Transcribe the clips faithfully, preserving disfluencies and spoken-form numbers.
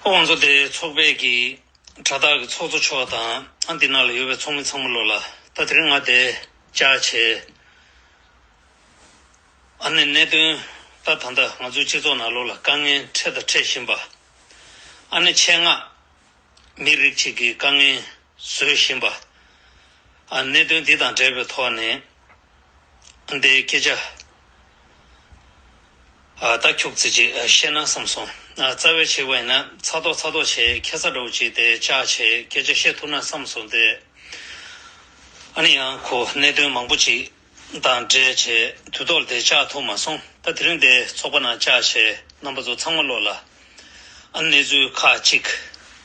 ཁོ་ང་ཚོ་དེ་ཚོགས་པའི་གི་དྲ་བདག་གི་ཚོགས་གཙོ་མཆོག་དང་ཨ་འདི་ནང་ལ་ཡོད་པའི་ཚོགས་མི་ཚང་མ་ལོ་ལ་ད་དེ་རིང་ང་དེ་བཅར་བྱས། ཨ་ནི་གནད་དོན་ད་ད་ལྟ་ང་ཚོའི་སྤྱི་ཚོགས་ནང་ལོ་ལ་དཀའ་ངལ་འཕྲད་དང་འཕྲད་བཞིན་པ། ཨ་ནི་ཆེད་མངགས་མི་རིགས་གཅིག་གི་དཀའ་ངལ་བཟོས་བཞིན་པ། ཨ་གནད་དོན་འདི་དང་འབྲེལ་བའི་ཐོག་ནས་འདིའི་སྐད་ཆ་ཨ་ད་ཁྱུག་ཙམ་ཅིག་ཨ་བཤད་ན་བསམ་སོང་། ཨ་རྩ་བའི་ཆེད་བ་ཡིན་ན་ཚ་ཐོག་ཚ་ཐོག་བྱས་ཁ་ས་འདྲ་བོ་ཅིག་དེ་བཅར་བྱས་སྐད་ཆ་བཤད་ཐུབ་ན་བསམ་སོང་སྟེ། ཨ་ནི་ཡང་ཁོ་གནད་དོན་མང་པོ་ཅིག་དང་འབྲེལ་བྱས་དུས་ཐོག་ལ་དེ་བཅར་ཐུབ་མ་སོང་། ད་དེ་རིང་དེ་ཚོགས་པ་ནང་བཅར་བྱས་རྣམ་པ་ཚོ་ཚང་མ་ལོ་ལ་ཨ་གནས་ཚུལ་ཁག་ཅིག་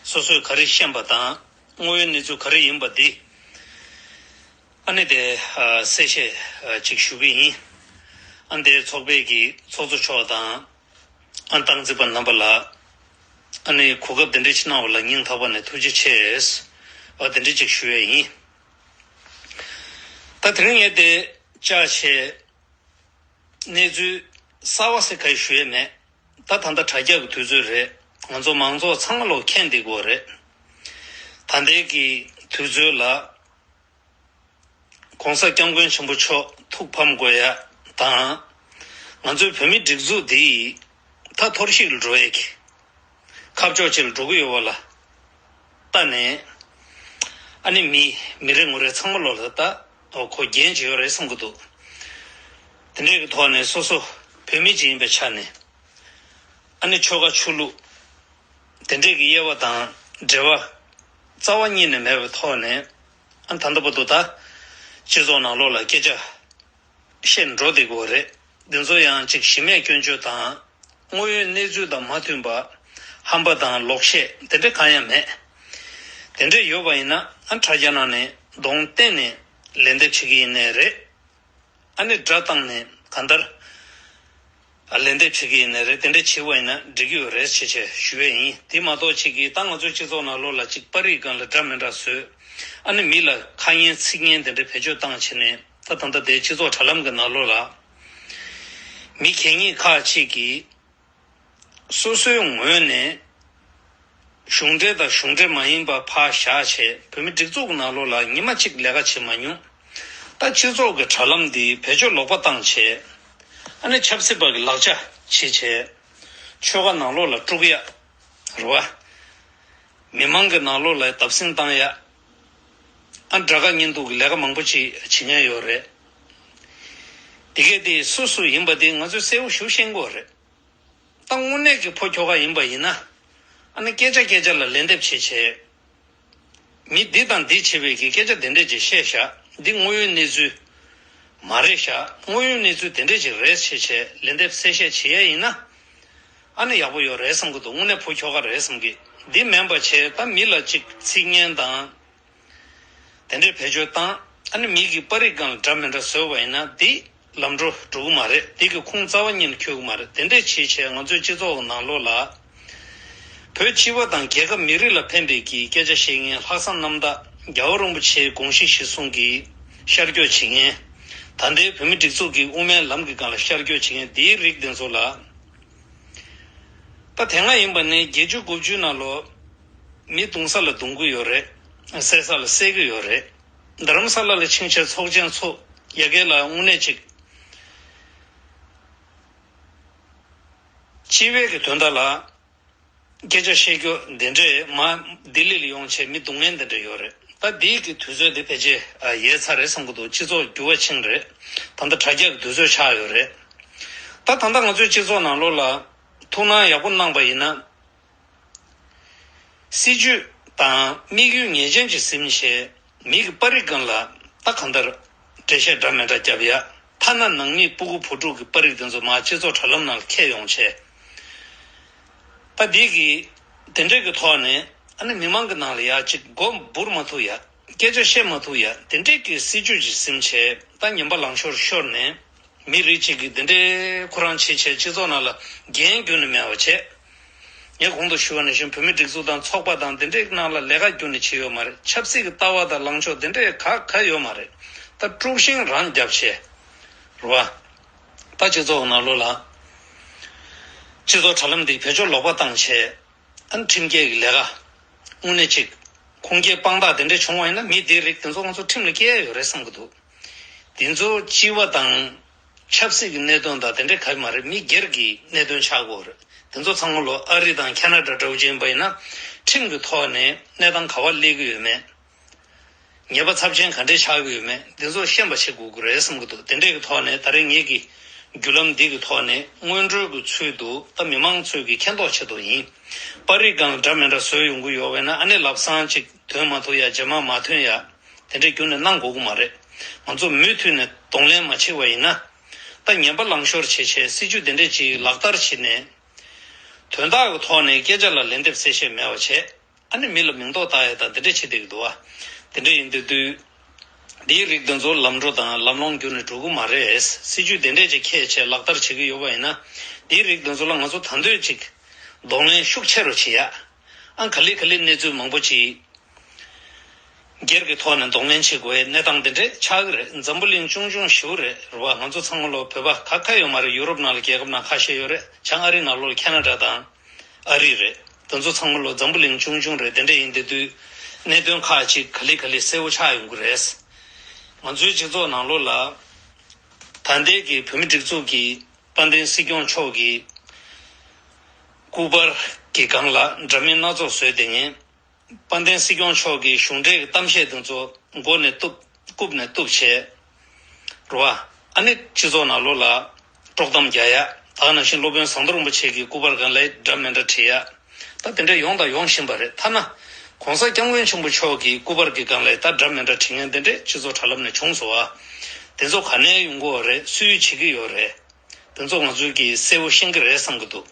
སོ་སོས་ག་རེ་ཤེས་པ་དང་དངོས་ཡོད་གནས་ཚུལ་ག་རེ་ཡིན་པ་འདི་ཨ་ནི་དེ་ཨ་གསལ་བཤད་ཨ་ཅིག་ཞུ་གི་ཡིན། ཨ་འདི་ཚོགས་པའི་གི་ཚོགས་གཙོ་མཆོག་དང་ཨ་སྟངས་འཛིན་པ་རྣམ་པ་ལ་ཨ་ནི་གོ་སྐབས་དེ་འདྲ་ཅིག་གནང་བ་ལ་སྙིང་ཐག་པ་ནས་ཐུགས་རྗེ་ཆེ། ཨ་དེ་འདྲ་ཅིག་ཞུ་ཡས་ཡིན། ད་དེ་རིང་ངས་དེ་བཅར་བྱས་གནས་ཚུལ་གསར་བ་ཟེར་ག་ཞུ་ཡས་མེད། ད་ད་ལྟ་དྲ་རྒྱ་གི་དུས་ཚོད་རེད། ང་ཚོ་མང་ཚོགས་ཚང་མ་ལོ་མཁྱེན་བསྡད་དགོས་རེད། ད་ལྟའི་གི་དུས་ཚོད་ལ་༸གོང་ས་༸སྐྱབས་མགོན་ཆེན་པོ་མཆོག་ཐུགས་ཕམ་དགོས་ཡ་དང་། ང་ཚོའི་བོད་མི་སྒྲིག་འཛུགས་འདི་ད་འཐོར་ཞིག་ལ་འགྲོ་ཡས་ཀྱི་ཁ་ཕྱོགས་ཅིག་ལ་འགྲོ་གི་ཡོད་པ་ལ་ལྟ་ནས། ཨ་ནི་མི་མི་རེ་ངོ་རེ་ཚང་མ་ལོ་ལ་ད་ཨོ་ཁོ་འགན་ཅིག་ཡོད་རེད་བསམ་གི་འདུག་དེ་འདྲའི་གི་ཐོག་ནས་སོ་སོ་བོད་མི་ཅིག་ཡིན་པའི་ཆ་ནས་ཨ་ནི་ཆོལ་ཁ་ཆོས་ལུགས་དེ་འདྲའི་གི་དབྱེ་བ་དང་འབྲེལ་བ་རྩ་བ་ཉིད་ནས་མེད་པའི་ཐོག་ནས། ཨ་ད་ལྟ་བར་དུ་ད་སྤྱི་ཚོགས་ནང་ལོགས་ལ་སྐད་ཆ་བཤད་འགྲོ་བསྡད་དགོས་རེད། འདི་ཚོ་ཡང་ཅིག་གཞི་མེད་སྐྱོན་བརྗོད་དང་དངོས་ཡོད་གནས་ཚུལ་དང་མ་མཐུན་པ་ཧམ་པ་དང་ལོག་བཤད་དེ་འདྲ་གང་ཡང་མེད། དེ་འདྲ་ཡོད་པ་ཡིན་ན་ཨ་དྲ་རྒྱ་ནང་ནས་གདོང་བསྟན་ནས་ལན་འདེབས་བྱེད་ཀྱི་ཡིན་ནའི་རེད། ཨ་ནི་སྒྲ་བཏང་ནས་གང་ལྟར། ཨ་ལན་འདེབས་བྱེད་ཀྱི་ཡིན་ནའི་རེད། དེ་འདྲ་བྱེད་པ་ཡིན་ན་འགྲིག་གི་ཡོད་རེད་ཅེས་བྱས་ཞུ་ཡས་ཡིན། དེ་མ་གཏོགས་ཅིག་གིས་ད་ང་ཚོའི་སྤྱི་ཚོགས་ནང་ལོགས་ལ་ཅིག་པར་རིས་སྒང་ལ་འདྲ་མི་འདྲ་བཟོས། ཨ་ནི་མི་ལ་ཁ་ངན་ཚིག་ངན་དེ་འདྲ་བེད་སྤྱོད་བཏང་བྱས་ནས་ད་ད་ལྟ་དེ་སྤྱི་ཚོགས་དྲ་ལམ་གྱི་ནང་ལོགས་ལ་མི་གད་སྙིགས་ཁག་ཅིག་གིས་སོ་སོའི་ངོས་ནས་གཞུང་འབྲེལ་དང་གཞུང་འབྲེལ་མ་ཡིན་པ་ཕར་བཞག་བྱས་བོད་མི་སྒྲིག་འཛུགས་ཀྱི་ནང་ལོགས་ལ་ཉི་མ་གཅིག་ལས་ཀ་བྱེད་མ་མྱོང་། ད་སྤྱི་ཚོགས་ཀྱི་དྲ་ལམ་འདི་བེད་སྤྱོད་ལོག་པ་བཏང་བྱས། ཨ་ནི་ཆབ་སྲིད་པ་གི་ལག་ཆ་བྱེད་བྱས། ཆོལ་ཁ་ནང་ལོགས་ལ་དཀྲུག་ཡ། རེད་བ། མི་མང་གི་ནང་ལོགས་ལ་བརྡབ་གསིག་བཏང་ཡ། ཨ་དགྲ་དགའ་གཉེན་སྡུག་གི་ལས་ཀ་མང་པོ་ཅིག་བྱེད་མཁན་ཡོད་རེད། དེ་གས་དེ་སུ་སུ་ཡིན་པ་དེ་ང་ཚོས་གསལ་པོ་ཞེ་པོ་ཤེས་ཀྱི་ཡོད་རེད། ད་དངོས་གནས་ཀྱི་ཕོ་ཁྱོ་ག་ཡིན་པ་ཡིན་ན། ཨ་ནི་སྐད་ཆ་སྐད་ཆ་ལ་ལན་འདེབས་བྱེད་བྱས། མི་འདི་དང་འདི་བྱེད་པའི་གི་སྐད་ཆ་དེ་འདྲས་ཅིག་བཤད་བཞག་འདི་དངོས་ཡོད་གནས་ཚུལ་མ་རེད་བཞག་དངོས་ཡོད་གནས་ཚུལ་དེ་འདྲས་ཅིག་རེད་ཅེས་བྱས་ལན་འདེབས་གསལ་བཤད་བྱེད་ཡས་ཡིན་ན། ཨ་ནི་ཡག་པོ་ཡོད་རེད་བསམ་གི་འདུག་དངོས་གནས་ཕོ་ཁྱོ་ག་རེད་བསམ་གི། འདི་མིན་པ་བྱས་ད་མི་ལ་ཅིག་ཚིག་ངན་དང་། དེ་འདྲའི་བེད་སྤྱོད་བཏང་། ཨ་ནི་མི་གི་པར་རིས་སྒང་ལ་འདྲ་མི་འདྲ་བཟོས་པ་ཡིན་ན་འདི་ལམ་འགྲོ་འགྲོ་གི་མ་རེད། འདི་གི་ཁུངས་རྩ་བ་ཉིད་ནས་འཁྱོལ་གི་མ་རེད། དེ་འདྲས་བྱས་བྱས་ང་ཚོའི་སྤྱི་ཚོགས་ཀྱི་ནང་ལོགས་ལ། བོད་སྤྱི་པ་དང་རྒྱལ་ཁབ་མི་རིགས་ལ་ཕན་པའི་གི་སྐད་ཆ་བཤད་མཁན་ལྷག་བསམ་རྣམ་དག་རྒྱལ་བ་རིན་པོ་ཆེའི་དགོངས་གཞི་གཞིར་བཟུང་གི་ཤར་བསྐྱོད་བྱེད་མཁན། ད་ལྟའི་བོད་མི་སྒྲིག་འཛུགས་ཀྱི་དབུ་མའི་ལམ་གྱི་སྒང་ལ་ཤར་བསྐྱོད་བྱེད་མཁན་འདིའི་རིགས་དེ་ཚོ་ལ། ད་དེ་སྔ་ཡིན་པ་ནས་བརྒྱད་ཅུ་དགུ་བཅུ་ནང་ལོ། མི་རྡུང་ས་ལ་རྡུང་གི་ཡོད་རེད། བསད་ས་ལ་བསད་ཀྱི་ཡོད་རེད། རྡ་རམ་ས་ལ་ལ་ཕྱིན་བྱས་ཚོགས་ཆེན་ཚོགས་ཡ་གི་ལ་དངོས་གནས་ཅིག་སྤྱི་པའི་གི་དོན་དག་ལ་སྐད་ཆ་བཤད་རྒྱུ་འདི་འདྲས་མ་ལྡི་ལི་ལ་ཡོང་བྱས་མི་རྡུང་མཁན་འདི་འདྲས་ཡོད་རེད། ད་འདིའི་གི་དུས་ཚོད་འདི་ཕལ་ཆེར་ཡལ་ཚར་རེད་བསམ་གི་འདུག་སྤྱི་ཚོགས་འགྱུར་བ་ཕྱིན་རེད། ད་ལྟ་དྲ་རྒྱ་གི་དུས་ཚོད་ཆགས་ཡོད་རེད། ད་ད་ལྟ་ང་ཚོའི་སྤྱི་ཚོགས་ནང་ལོགས་ལ་ཐུགས་སྣང་ཡག་པོ་གནང་པ་ཡིན་ན། སྲིད་ཇུས་དང་དམིགས་ཡུལ་ངེས་ཅན་ཅིག་ཟིན་བྱས་མི་གི་པར་རིས་སྒང་ལ་ད་གང་ལྟར་འགྲེལ་བཤད་འདྲ་མི་འདྲ་བརྒྱབ་ཡ། ཐ་ན་ནང་མི་སྤུ་གུ་བུ་ཕྲུག་གི་པར་རིས་དེ་ཚོ་མར་སྤྱི་ཚོགས་དྲ་ལམ་ནང་ལ་འཁྱེར་ཡོང་བྱས། ད་འདི་གི་དེ་འདྲས་ཀྱི་ཐོག་ནས་ཨ་ནི་མི་མང་གི་ནང་ལ་ཡ་ཅིག་མགོ་འབུར་མ་ཐུབ་ཡ། སྐད་ཆ་བཤད་མ་ཐུབ་ཡ། དེ་འདྲས་ཀྱི་སྲིད་ཇུས་ཅིག་ཟིན་བྱས་ད་ཉན་པ་ལང་ཤོར་ཤོར་ནས། མི་རིགས་གཅིག་གིས་འདི་འདྲའི་ཁོ་རང་བྱེད་བྱས་སྤྱི་ཚོགས་ནང་ལ་འགན་ཁྱོན་ནས་མེད་པ་བྱས། ངས་གོང་དུ་ཞུས་པ་ནང་བཞིན་བོད་མི་སྒྲིག་འཛུགས་དང་ཚོགས་པ་དང་འདི་འདྲའི་ནང་ལ་ལས་ཀ་ཁྱོན་ནས་བྱེད་ཡོད་མ་རེད། ཆབ་སྲིད་ཀྱི་ལྟ་བ་དང་ལངས་ཕྱོགས་འདི་འདྲའི་ག་ག་ཡོད་མ་རེད། ད་དཀྲུག་ཤིང་རང་བརྒྱབ་བྱས། རེད་བ། ད་སྤྱི་ཚོགས་ནང་ལོགས་ལ། སྤྱི་ཚོགས་དྲ་ལམ་འདི་བེད་སྤྱོད་ལོག་པ་བཏང་བྱས། ཨ་ནི་ཁྲིམས་འགལ་གྱི་ལས་ཀ་དངོས་གནས་ཅིག་ཁུངས་སྐྱེལ་དཔང་རྟགས་དེ་འདྲ་བྱུང་བ་ཡིན་ན། མི་དེའི་རིགས་དེ་ཚོ་ང་ཚོ་ཁྲིམས་ལ་བཀལ་ཡ་ཡོད་རེད་བསམ་གྱི་འདུག་དེ་ཚོ་སྤྱི་པ་དང་ཆབ་སྲིད་ཀྱི་གནད་དོན་དང་དེ་འདྲ་ག་ཡི་མ་རེད། མི་སྒེར་གྱི་གནད་དོན་ཆགས་ཀྱི་ཡོད་རེད། དེ་ཚོ་ཚང་མ་ལོ་ཨ་རི་དང་ཁ་ན་ཌ་འདྲ་བོ་ཅིག་ཡིན་པ་ཡིན་ན། ཁྲིམས་ཀྱི་ཐོག་ནས་གནས་སྟངས་ག་པར་སླེབས་ཀྱི་ཡོད་མེད། ཉེས་པ་ཚབས་ཆེན་ག་འདྲས་ཆགས་ཀྱི་ཡོད་མེད། འདི་ཚོ་ཤེས་པ་བྱེད་དགོས་ཀྱི་རེད་བསམ་གྱི་འདུག་དེ་འདྲས་ཀྱི་ཐོག་ནས་ད་རེས་ངེད་ཀྱི་བརྒྱུད་ལམ་འདི་གི་ཐོག་ནས་སྔོན་འགྲོའི་གི་ཚུལ་དུ། ད་མི་མང་ཚོས་ཀྱི་མཁྱེན་རྟོགས་ཆེད་དུ་ཡིན། པར་རིས་སྒང་ལ་འདྲ་མི་འདྲ་བཟོས་ཡོང་གི་ཡོད་པས་ན། ཨ་ནི་ལབ་སང་ཅིག་ཐོན་མ་ཐུབ་ཡ། རྗེས་མ་མ་ཐོན་ཡ། དེ་འདྲས་ཁྱོན་ནས་གནང་དགོས་ཀྱི་མ་རེད། ང་ཚོ་མུ་མཐུད་ནས་གདོང་ལེན་མ་བྱེད་པ་ཡིན་ན། ད་ངན་པ་ལངས་ཤོར་བྱེད་བྱས་སྲིད་ཇུས་དེ་འདྲས་ཅིག་ལག་བསྟར་བྱས་ནས། དོན་དག་གི་ཐོག་ནས་སྐད་ཆ་ལ་ལན་འདེབས་གསལ་བཤད་མེད་པ་བྱས། ཨ་ནི་མི་ལ་མིང་འདོགས་བཏགས་ཡ་དང་དེ་འདྲས་བྱེད་བསྡད་ཀྱི་འདུག་བ། དེ་འདྲས་ཡིན་དུས་དུས། འདིའི་རིགས་འདི་ཚོ་ལམ་འགྲོ་དང་ལམ་ལྷོང་བརྒྱུད་ནས་འགྲོ་གི་མ་རེད། སྲིད་ཇུས་དེ་འདྲས་ཅིག་འཁྱེར་བྱས་ལག་བསྟར་བྱེད་ཀྱི་ཡོད་པ་ཡིན་ན། འདིའི་རིགས་འདི་ཚོ་ལ་ང་ཚོ་ད་འདོད་ཅིག་གདོང་ལེན་ཤུགས་ཆེ་རུ་བྱེད་ཡ། ཨ་ག་ལེ་ག་ལེ་གནས་ཚུལ་མང་པོ་ཅིག་སྒེར་གྱི་ཐོག་ནས་གདོང་ལེན་བྱེད་དགོས་པའི་གནས་སྟངས་དེ་འདྲས་ཆགས་ཀྱི་རེད། འཛམ་བུ་གླིང་ཆུང་ཆུང་ཞེ་པོ་རེད། རེད་བ། ང་ཚོ་ཚང་མ་ལོ་བོད་པ་ག་ག་ཡོད་མ་རེད། ཡུ་རོབ་ནང་ལ་རྒྱལ་ཁབ་ནང་ཁ་ཤས་ཡོད་རེད། བྱང་ཨ་རི་ནང་ལོགས་ལ་ཁ་ན་ཌ་དང་ཨ་རི་རེད། དེ་ཚོ་ཚང་མ་ལོ་འཛམ་བུ་གླིང་ཆུང་ཆུང་རེད། དེ་འདྲས་ཡིན་དེ་དུས་གནད་དོན་ཁག་ཅིག་ག་ལེ་ག་ལེ་གསལ་པོ་ཆགས་ཡོང་གི་རེད། ང་ཚོའི་སྤྱི་ཚོགས་ནང་ལོགས་ལ་ད་ལྟའི་གི་བོད་མི་སྒྲིག་འཛུགས་ཀྱི་དཔལ་ལྡན་སྲིད་སྐྱོང་མཆོག་གི་སྐུ་པར་གྱི་སྒང་ལ་འདྲ་མིན་སྣ་ཚོགས་བཟོས་བསྡད་མཁན། དཔལ་ལྡན་སྲིད་སྐྱོང་མཆོག་གིས་གཞུང་འབྲེལ་གྱི་གཏམ་བཤད་དེ་ཚོ་མགོ་ནས་གཏུབ། རྐུབ་ནས་གཏུབ་བྱས། རེད་བ། ཨ་ནི་སྤྱི་ཚོགས་ནང་ལོགས་ལ་དཀྲོག་གཏམ་རྒྱག་ཡ། ད་ག་ནང་བཞིན་སློབ་དཔོན་ཟམ་གདོང་རིན་པོ་ཆེ་གི་སྐུ་པར་སྒང་ལ་འདྲ་མི་འདྲ་བྲིས་ཡ། ད་དེ་འདྲ་ཡོང་དང་ཡོང་བཞིན་པ་རེད། ཐ་ན་༸གོང་ས་༸སྐྱབས་མགོན་ཆེན་པོ་མཆོག་གི་སྐུ་པར་གྱི་སྒང་ལ་ད་འདྲ་མི་འདྲ་བྲིས་མཁན་དེ་འདྲས་སྤྱི་ཚོགས་དྲ་ལམ་ནས་བྱུང་སོང་བ། དེ་ཚོ་ག་ནས་ཡོང་གི་ཡོད་རེད། སུས་བྱེད་ཀྱི་ཡོད་རེད། དེ་ཚོ་ང་ཚོས་ཀྱིས་གསལ་པོ་ཤེས་ཀྱི་རེད་བསམ་གྱི་འདུག་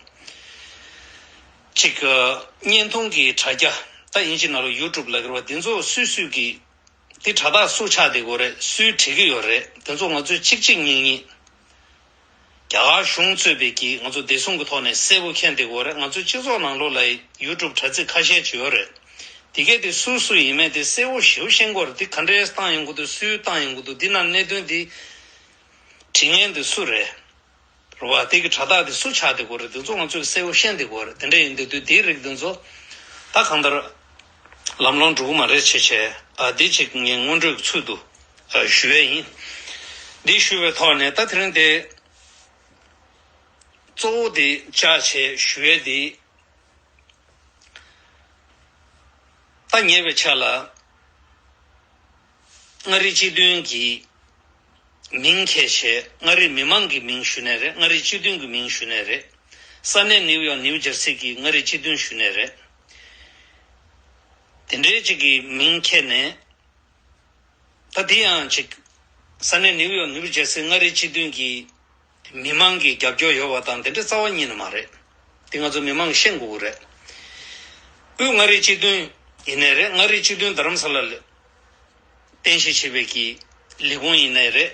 གཅིག་བརྙན་ཐུང་གི་དྲ་རྒྱ། ད་དབྱིན་ཇི་ནང་ལ་ཡུ་ཊུབ་ལབ་ཀྱི་རེད་བ། དེ་ཚོ་སུས་སུས་ཀྱིས་དེ་དྲ་ཐག་སུ་ཆགས་བསྡད་ཀྱི་ཡོད་རེད། སུས་བྲིས་ཀྱི་ཡོད་རེད། དེ་ཚོ་ང་ཚོས་གཅིག་གཅིག་གཉིས་གཉིས་རྒྱ་གར་གཞུང་གཙོས་པའི་གི་ང་ཚོ་བདེ་སྲུང་གི་ཐོག་ནས་གསལ་པོ་མཁྱེན་བསྡད་ཀྱི་ཡོད་རེད། ང་ཚོའི་སྤྱི་ཚོགས་ནང་ལོགས་ལ་ཡུ་ཊུབ་དྲ་ཚིགས་ཁ་ཤས་ཅིག་ཡོད་རེད། དེ་གས་དེ་སུ་སུ་ཡིན་མིན་དེ་གསལ་པོ་ཞེ་པོ་ཤེས་ཀྱི་ཡོད་རེད། དེ་ག་འདྲས་བཏང་ཡོང་གི་འདུག་སུས་བཏང་ཡོང་གི་འདུག་དེ་ནང་གནད་དོན་དེ་བྲིས་མཁན་དེ་སུ་རེད། རེད་བ། དེ་གི་དྲ་ཐག་དེ་སུ་ཆགས་བསྡད་ཀྱི་ཡོད་རེད། དེ་ཚོ་ང་ཚོས་གསལ་པོ་ཤེས་བསྡད་ཀྱི་ཡོད་རེད། དེ་འདྲ་ཡིན་དུས་དུས་དེའི་རིགས་དེ་ཚོ་ད་གང་ལྟར་ལམ་ལྷོང་འགྲོ་གི་མ་རེད་བྱས་བྱས། ཨ་འདི་ཅིག་ངས་སྔོན་འགྲོའི་ཚུལ་དུ་ཨ་ཞུ་ཡས་ཡིན། འདི་ཞུ་བའི་ཐོག་ནས་ད་དེ་རིང་དེ་གཙོ་བོ་དེ་བཅའ་བྱས་ཞུ་ཡས་དེ། ད་ཉེ་བའི་ཆར་ལ་མངའ་རིས་སྤྱི་མཐུན་གྱི་མིང་འཁྱེར་བྱས་མངའ་རིས་མི་མང་གི་མིང་ཞུས་ནའི་རེད། མངའ་རིས་སྤྱི་མཐུན་གྱི་མིང་ཞུས་ནའི་རེད། ས་གནས་ནིའུ་ཡོག་ནིའུ་ཇར་སི་གི་མངའ་རིས་སྤྱི་མཐུན་ཞུས་ནའི་རེད། དེ་འདྲའི་ཅིག་གི་མིང་འཁྱེར་ནས། ད་དེ་ཡང་ཅིག་ས་གནས་ནིའུ་ཡོག་ནིའུ་ཇར་སི་མངའ་རིས་སྤྱི་མཐུན་གྱི་མི་མང་གི་རྒྱབ་སྐྱོར་ཡོད་པ་དང་དེ་འདྲ་རྩ་བ་ཉིད་ནས་མ་རེད། དེ་ང་ཚོ་མི་མང་གིས་ཤེས་དགོས་ཀྱི་རེད། དབུས་མངའ་རིས་སྤྱི་མཐུན་ཡིན་ནའི་རེད། མངའ་རིས་སྤྱི་མཐུན་རྡ་རམ་ས་ལ་ལ་རྟེན་གཞི་བྱས་པའི་གི་ལས་ཁུངས་ཡིན་ནའི་རེད།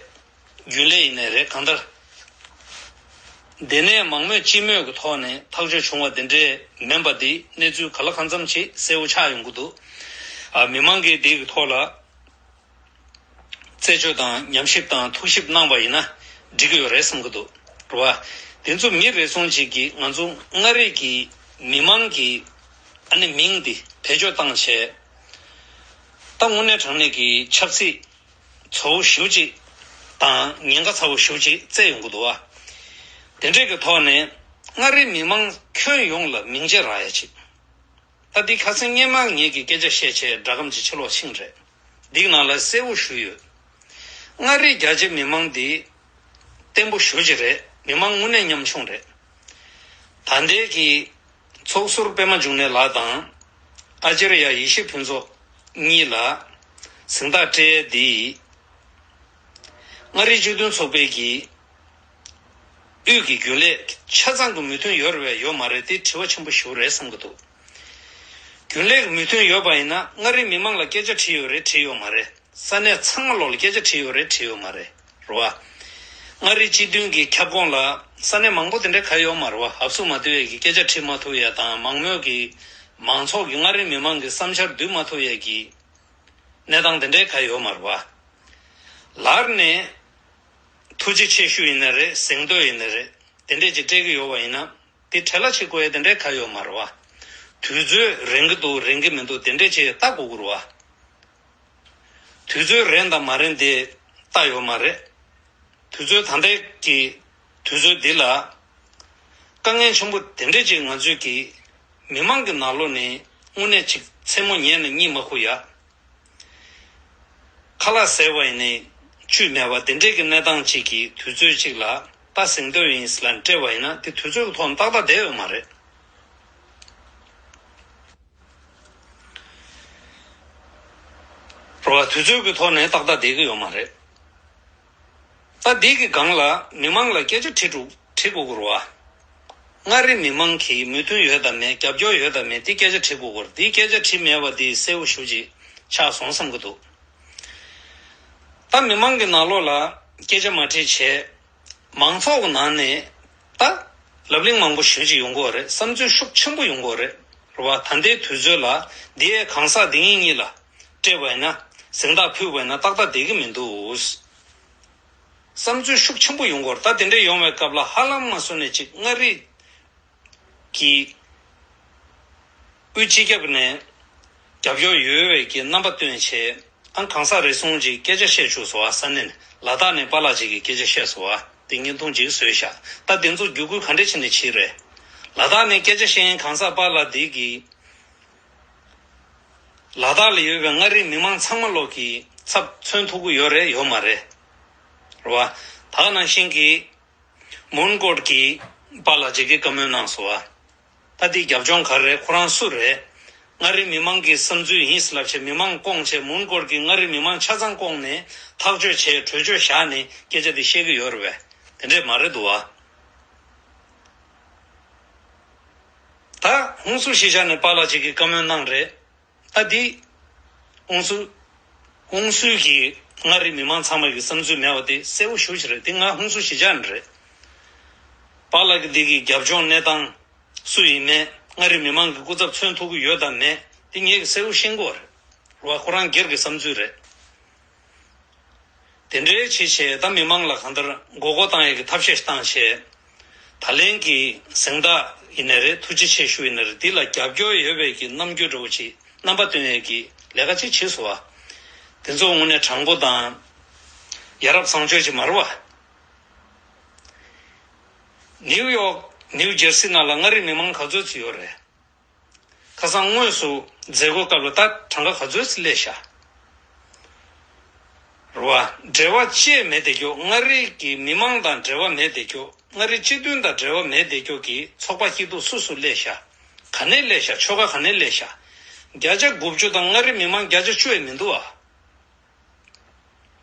རྒྱུན་ལས་ཡིན་ནའི་རེད། གང་ལྟར། དེ་ནས་མང་མོས་སྤྱི་མོས་ཀྱི་ཐོག་ནས་ཐག་གཅོད་བྱུང་བ་དེ་འདྲས་མིན་པ་དེ་གནས་ཚུལ་ག་ལ་གང་འཚམ་ཅིག་གསལ་པོ་ཆགས་ཡོང་གི་འདུག་ཨ་མི་མང་གིས་དེ་གི་ཐོག་ལ་རྩད་གཅོད་དང་ཉམས་ཞིབ་དང་ཐུགས་ཞིབ་གནང་བ་ཡིན་ན་འགྲིག་གི་ཡོད་རེད་བསམ་གི་འདུག་རེད་བ། དེ་ཚོ་མི་རེ་ཟུང་ཅིག་གིས་ང་ཚོ་མངའ་རིས་ཀྱི་མི་མང་གི་ཨ་ནི་མིང་འདི་བེད་སྤྱོད་བཏང་བྱས། ད་དངོས་གནས་དྲང་གནས་ཀྱི་ཆབ་སྲིད་ཚ་པོ་ཞེ་པོ་ཅིག་དང་ཉེན་ཁ་ཚ་པོ་ཞེ་པོ་ཅིག་བརྩད་ཡོང་གི་འདུག་བ། དེ་འདྲས་ཀྱི་ཐོག་ནས་མངའ་རིས་མི་མང་ཁྱོན་ཡོངས་ལ་མིང་ཆད་རག་ཡ་ཅིག་ད་འདི་ཁ་སང་སྔོན་མ་ངེད་ཀྱིས་སྐད་ཆ་བཤད་བྱས་སྒྲ་སྒམ་ཅིག་ཕྱི་ལོགས་ཕྱིན་རེད། འདིའི་ནང་ལ་གསལ་པོ་ཞུས་ཡོད། མངའ་རིས་རྒྱ་ཆེ་མི་མང་འདི་བརྟན་པོ་ཞེ་པོ་ཅིག་རེད། མི་མང་དངོས་གནས་ཉམ་ཆུང་རེད། ད་ལྟའི་གི་ཚོགས་ཟུར་པད་མ་འབྱུང་གནས་ལགས་དང་ཨ་ཅར་ཡ་ཡེ་ཤེས་ཕུན་ཚོགས་གཉིས་ལ་གཟེངས་རྟགས་སྤྲད་ཡས་འདི་མངའ་རིས་སྤྱི་མཐུན་ཚོགས་པའི་གི་དབུས་ཀྱི་རྒྱུན་ལས་ཆ་ཚང་གི་མོས་མཐུན་ཡོད་རེད་པས་ཡོད་མ་རེད། དེ་དྲི་བ་ཆེན་པོ་ཞིག་རེད་བསམ་གྱི་འདུག་རྒྱུན་ལས་ཀྱི་མོས་མཐུན་ཡོད་པ་ཡིན་ན་མངའ་རིས་མི་མང་ལ་སྐད་ཆ་དྲིས་ཡོད་རེད། དྲིས་ཡོད་མ་རེད། ས་གནས་ཚང་མ་ལོག་ལ་སྐད་ཆ་དྲིས་ཡོད་རེད། དྲིས་ཡོད་མ་རེད། རེད་བ། མངའ་རིས་སྤྱི་མཐུན་གྱི་ཁྱབ་ཁོངས་ལ་ས་གནས་མང་པོ་དེ་འདྲ་ག་ཡོད་མ་རེད་བ། ཧབ་སུ་མ་ཐུབ་ཡས་ཀྱི་སྐད་ཆ་དྲིས་མ་ཐུབ་ཡས་དང་མང་མོས་ཀྱི་མང་ཚོགས་ཀྱི་མངའ་རིས་མི་མང་གི་བསམ་འཆར་བསྡུས་མ་ཐུབ་ཡས་ཀྱི་གནས་སྟངས་དེ་འདྲའི་ག་ཡོད་མ་རེད་བ། ལར་ནས་ཐུགས་རྗེ་ཆེ་ཞུ་ཡིན་ན་རེད། གཟེངས་བསྟོད་ཡིན་ན་རེད། དེ་འདྲས་ཅིག་སྤྲད་ཀྱི་ཡོད་པ་ཡིན་ན་དེ་བྲེལ་བ་བྱེད་དགོས་ཡས་དེ་འདྲའི་ག་ཡོད་མ་རེད་བ། དུས་ཚོད་རན་གྱི་འདུག་རན་གྱི་མི་འདུག་དེ་འདྲས་ཅིག་ལྟ་དགོས་ཀྱི་རེད་བ། དུས་ཚོད་རན་དང་མ་རན་དེ་ལྟ་ཡོད་མ་རེད། དུས་ཚོད་ད་ལྟའི་གི་དུས་ཚོད་འདི་ལ་དཀའ་ངལ་ཆེན་པོ་དེ་འདྲས་ཅིག་ང་ཚོས་ཀྱི་མི་མང་གི་ནང་ལོགས་ནས་དངོས་གནས་ཅིག་མཚན་མོ་ཉལ་ནས་གཉིད་མ་ཁུག་ཡ། ཁ་ལག་ཟས་པ་ཡིན་ནའི་བཅུད་མེད་པ་དེ་འདྲས་ཀྱི་གནས་སྟངས་ཅིག་གི་དུས་ཚོད་ཅིག་ལ་ད་གཟེངས་བསྟོད་ཡིན་ཟེར་ལ་སྤྲད་པ་ཡིན་ན་དེ་དུས་ཚོད་ཀྱི་ཐོག་ནས་ཏག་ཏག་བསྡད་ཡོད་མ་རེད། རེད་བ། དུས་ཚོད་ཀྱི་ཐོག་ནས་ཏག་ཏག་བསྡད་ཀྱི་ཡོད་མ་རེད། ད་འདི་གི་སྒང་ལ་མི་མང་ལ་སྐད་ཆ་དྲི་དྲུག་དྲི་དགོས་ཀྱི་རེད་བ། མངའ་རིས་མི་མང་གིས་མོས་མཐུན་ཡོད་དམ་མེད། རྒྱབ་སྐྱོར་ཡོད་དམ་མེད། འདི་སྐད་ཆ་དྲི་དགོས་ཀྱི་རེད། འདི་སྐད་ཆ་དྲི་མེད་པ་འདི་གསལ་པོ་ཞེ་པོ་ཅིག་ཆགས་སོང་བསམ་གྱི་འདུག་ད་མི་མང་གི་ནང་ལོགས་ལ་སྐད་ཆ་མ་དྲིས་བྱས། མང་ཚོགས་ཀྱི་ནང་ནས་ད་ལབ་གླེང་མང་པོ་ཞེ་པོ་ཅིག་ཡོང་གི་ཡོད་རེད། བསམ་ཚུལ་ཤུགས་ཆེན་པོ་ཡོང་གི་ཡོད་རེད། རེད་བ། ད་ལྟའི་དུས་ཚོད་ལ་འདི་ཡའི་གང་ཟག་འདི་ངེད་གཉིས་ལ་སྤྲད་པ་ཡིན་ན། གཟེངས་རྟགས་ཕུལ་བ་ཡིན་ན་ཏག་ཏག་བསྡད་ཀྱི་མི་འདུག་བསམ་ཚུལ་ཤུགས་ཆེན་པོ་ཡོང་གི་ཡོད་རེད། ད་དེ་འདྲ་ཡོང་བའི་སྐབས་ལ་ཧ་ལམ་མ་སོང་ནས་ཅིག་མངའ་རིས་ཀྱི་དབུས་སྤྱི་ཁྱབ་ནས་རྒྱབ་སྐྱོར་ཡོད་པའི་གི་རྣམ་པ་སྟོན་བྱས། ཨ། གང་ཟག་རེ་ཟུང་ཅིག་སྐད་ཆ་བཤད་བཅུག་སོང་བ། ས་གནས་ནས་ལ་དྭགས་ནས་པཱ་ལགས་ཅིག་གིས་སྐད་ཆ་བཤད་སོང་བ། དེ་བརྙན་ཐུང་ཅིག་བཟོས་བཞག་ད་དེ་ཚོ་བརྒྱུད་སྐུལ་ག་འདྲ་བྱས་ནས་བྱས་རེད། ལ་དྭགས་ནས་སྐད་ཆ་བཤད་མཁན་གང་ཟག་པཱ་ལགས་འདི་གིས་ལ་དྭགས་ལ་ཡོད་པའི་མངའ་རིས་མི་མང་ཚང་མ་ལོག་གི་ཚབ་མཚོན་ཐུབ་ཀྱི་ཡོད་རེད། ཡོད་མ་རེད། རེད་བ། ད་ག་ནང་བཞིན་གྱི་མོན་གྷོ་གི་པཱ་ལགས་ཅིག་གིས་བཀའ་མོལ་གནང་སོང་བ། ད་དེའི་རྒྱབ་ལྗོངས་ག་རེ་རེད། ཁོ་རང་སུ་རེད། མངའ་རིས་མི་མང་གི་བསམ་ཚུལ་ཡིན་ལབ་བྱས་མི་མང་བསྐོངས་བྱས། མོན་གྷོ་གི་མངའ་རིས་མི་མང་ཆ་ཚང་བསྐོངས་ནས་ཐག་གཅོད་བྱས། གྲོས་ཆོད་བཞག་ནས་སྐད་ཆ་དེ་བཤད་ཀྱི་ཡོད་རེད་པས། དེ་འདྲས་མ་རེད་འདུག་བ། ད་ཧུན་སུར་གཞིས་ཆགས་ནས་པཱ་ལགས་ཅིག་གིས་བཀའ་མོལ་གནང་རེད། ད་འདི་ཧུན་སུར་ཧུན་སུར་གྱི་མངའ་རིས་མི་མང་ཚང་མ་གི་བསམ་ཚུལ་མེད་པ་དེ་གསལ་པོ་ཞེ་པོ་ཅིག་རེད། དེ་ང་ཧུན་སུར་གཞིས་ཆགས་ནས་རེད། པཱ་ལགས་ཀྱི་འདི་གི་རྒྱབ་ལྗོངས་གནས་སྟངས་སུ་ཡིན་མིན། མངའ་རིས་མི་མང་གི་སྐུ་ཚབ་མཚོན་ཐུབ་ཀྱི་ཡོད་དམ་མེད། དེ་ངེད་ཀྱིས་གསལ་པོ་ཤེས་ཀྱི་ཡོད་རེད། རེད་བ། ཁོ་རང་སྒེར་གྱི་བསམ་ཚུལ་རེད། དེ་འདྲའི་བྱས་བྱས་ད་མི་མང་ལ་གང་ལྟར་མགོ་སྐོར་བཏང་ཡས་ཀྱི་ཐབས་ཤེས་བཏང་བྱས། ད་ལན་གྱི་གཟེངས་རྟགས་ཡིན་ནའི་རེད། ཐུགས་རྗེ་ཆེ་ཞུ་ཡིན་ནའི་རེད། འདི་ལ་རྒྱབ་སྐྱོར་ཡོད་པའི་གི་རྣམ་འགྱུར་འདྲ་བོ་ཅིག་རྣམ་པ་སྟོན་ཡས་ཀྱི་ལས་ཀ་ཅིག་བྱས་སོང་བ། དེ་ཚོ་དངོས་གནས་དྲང་པོ་དང་ཡ་རབས་བཟང་སྤྱོད་ཅིག་མ་རེད་བ། ནིའུ་ཡོག་ནིའུ་ཇར་སི་ནང་ལ་མངའ་རིས་མི་མང་ག་ཚོད་ཅིག་ཡོད་རེད། ཁ་སང་དངོས་སུ་མཛད་སྒོ་སྐབས་ལ་ད་གྲངས་ཀ་ག་ཚོད་ཅིག་སླེབས་ཤག་རེད་བ། འབྲེལ་བ་བཅས་མེད་བསྡད་རྒྱུ། མངའ་རིས་ཀྱི་མི་མང་དང་འབྲེལ་བ་མེད་བསྡད་རྒྱུ། མངའ་རིས་སྤྱི་མཐུན་དང་འབྲེལ་བ་མེད་བསྡད་རྒྱུ་གི་ཚོགས་པ་སྐྱིད་སྡུག་སུ་སུ་སླེབས་ཤག་ག་ནས་སླེབས་ཤག་ཆོལ་ཁ་ག་ནས་སླེབས་ཤག་བརྒྱ་ཆ་དགུ་བཅུ་དང་མངའ་རིས་མི་མང་བརྒྱ་ཆ་བཅུ་ཡས་མི་འདུག་ཨ།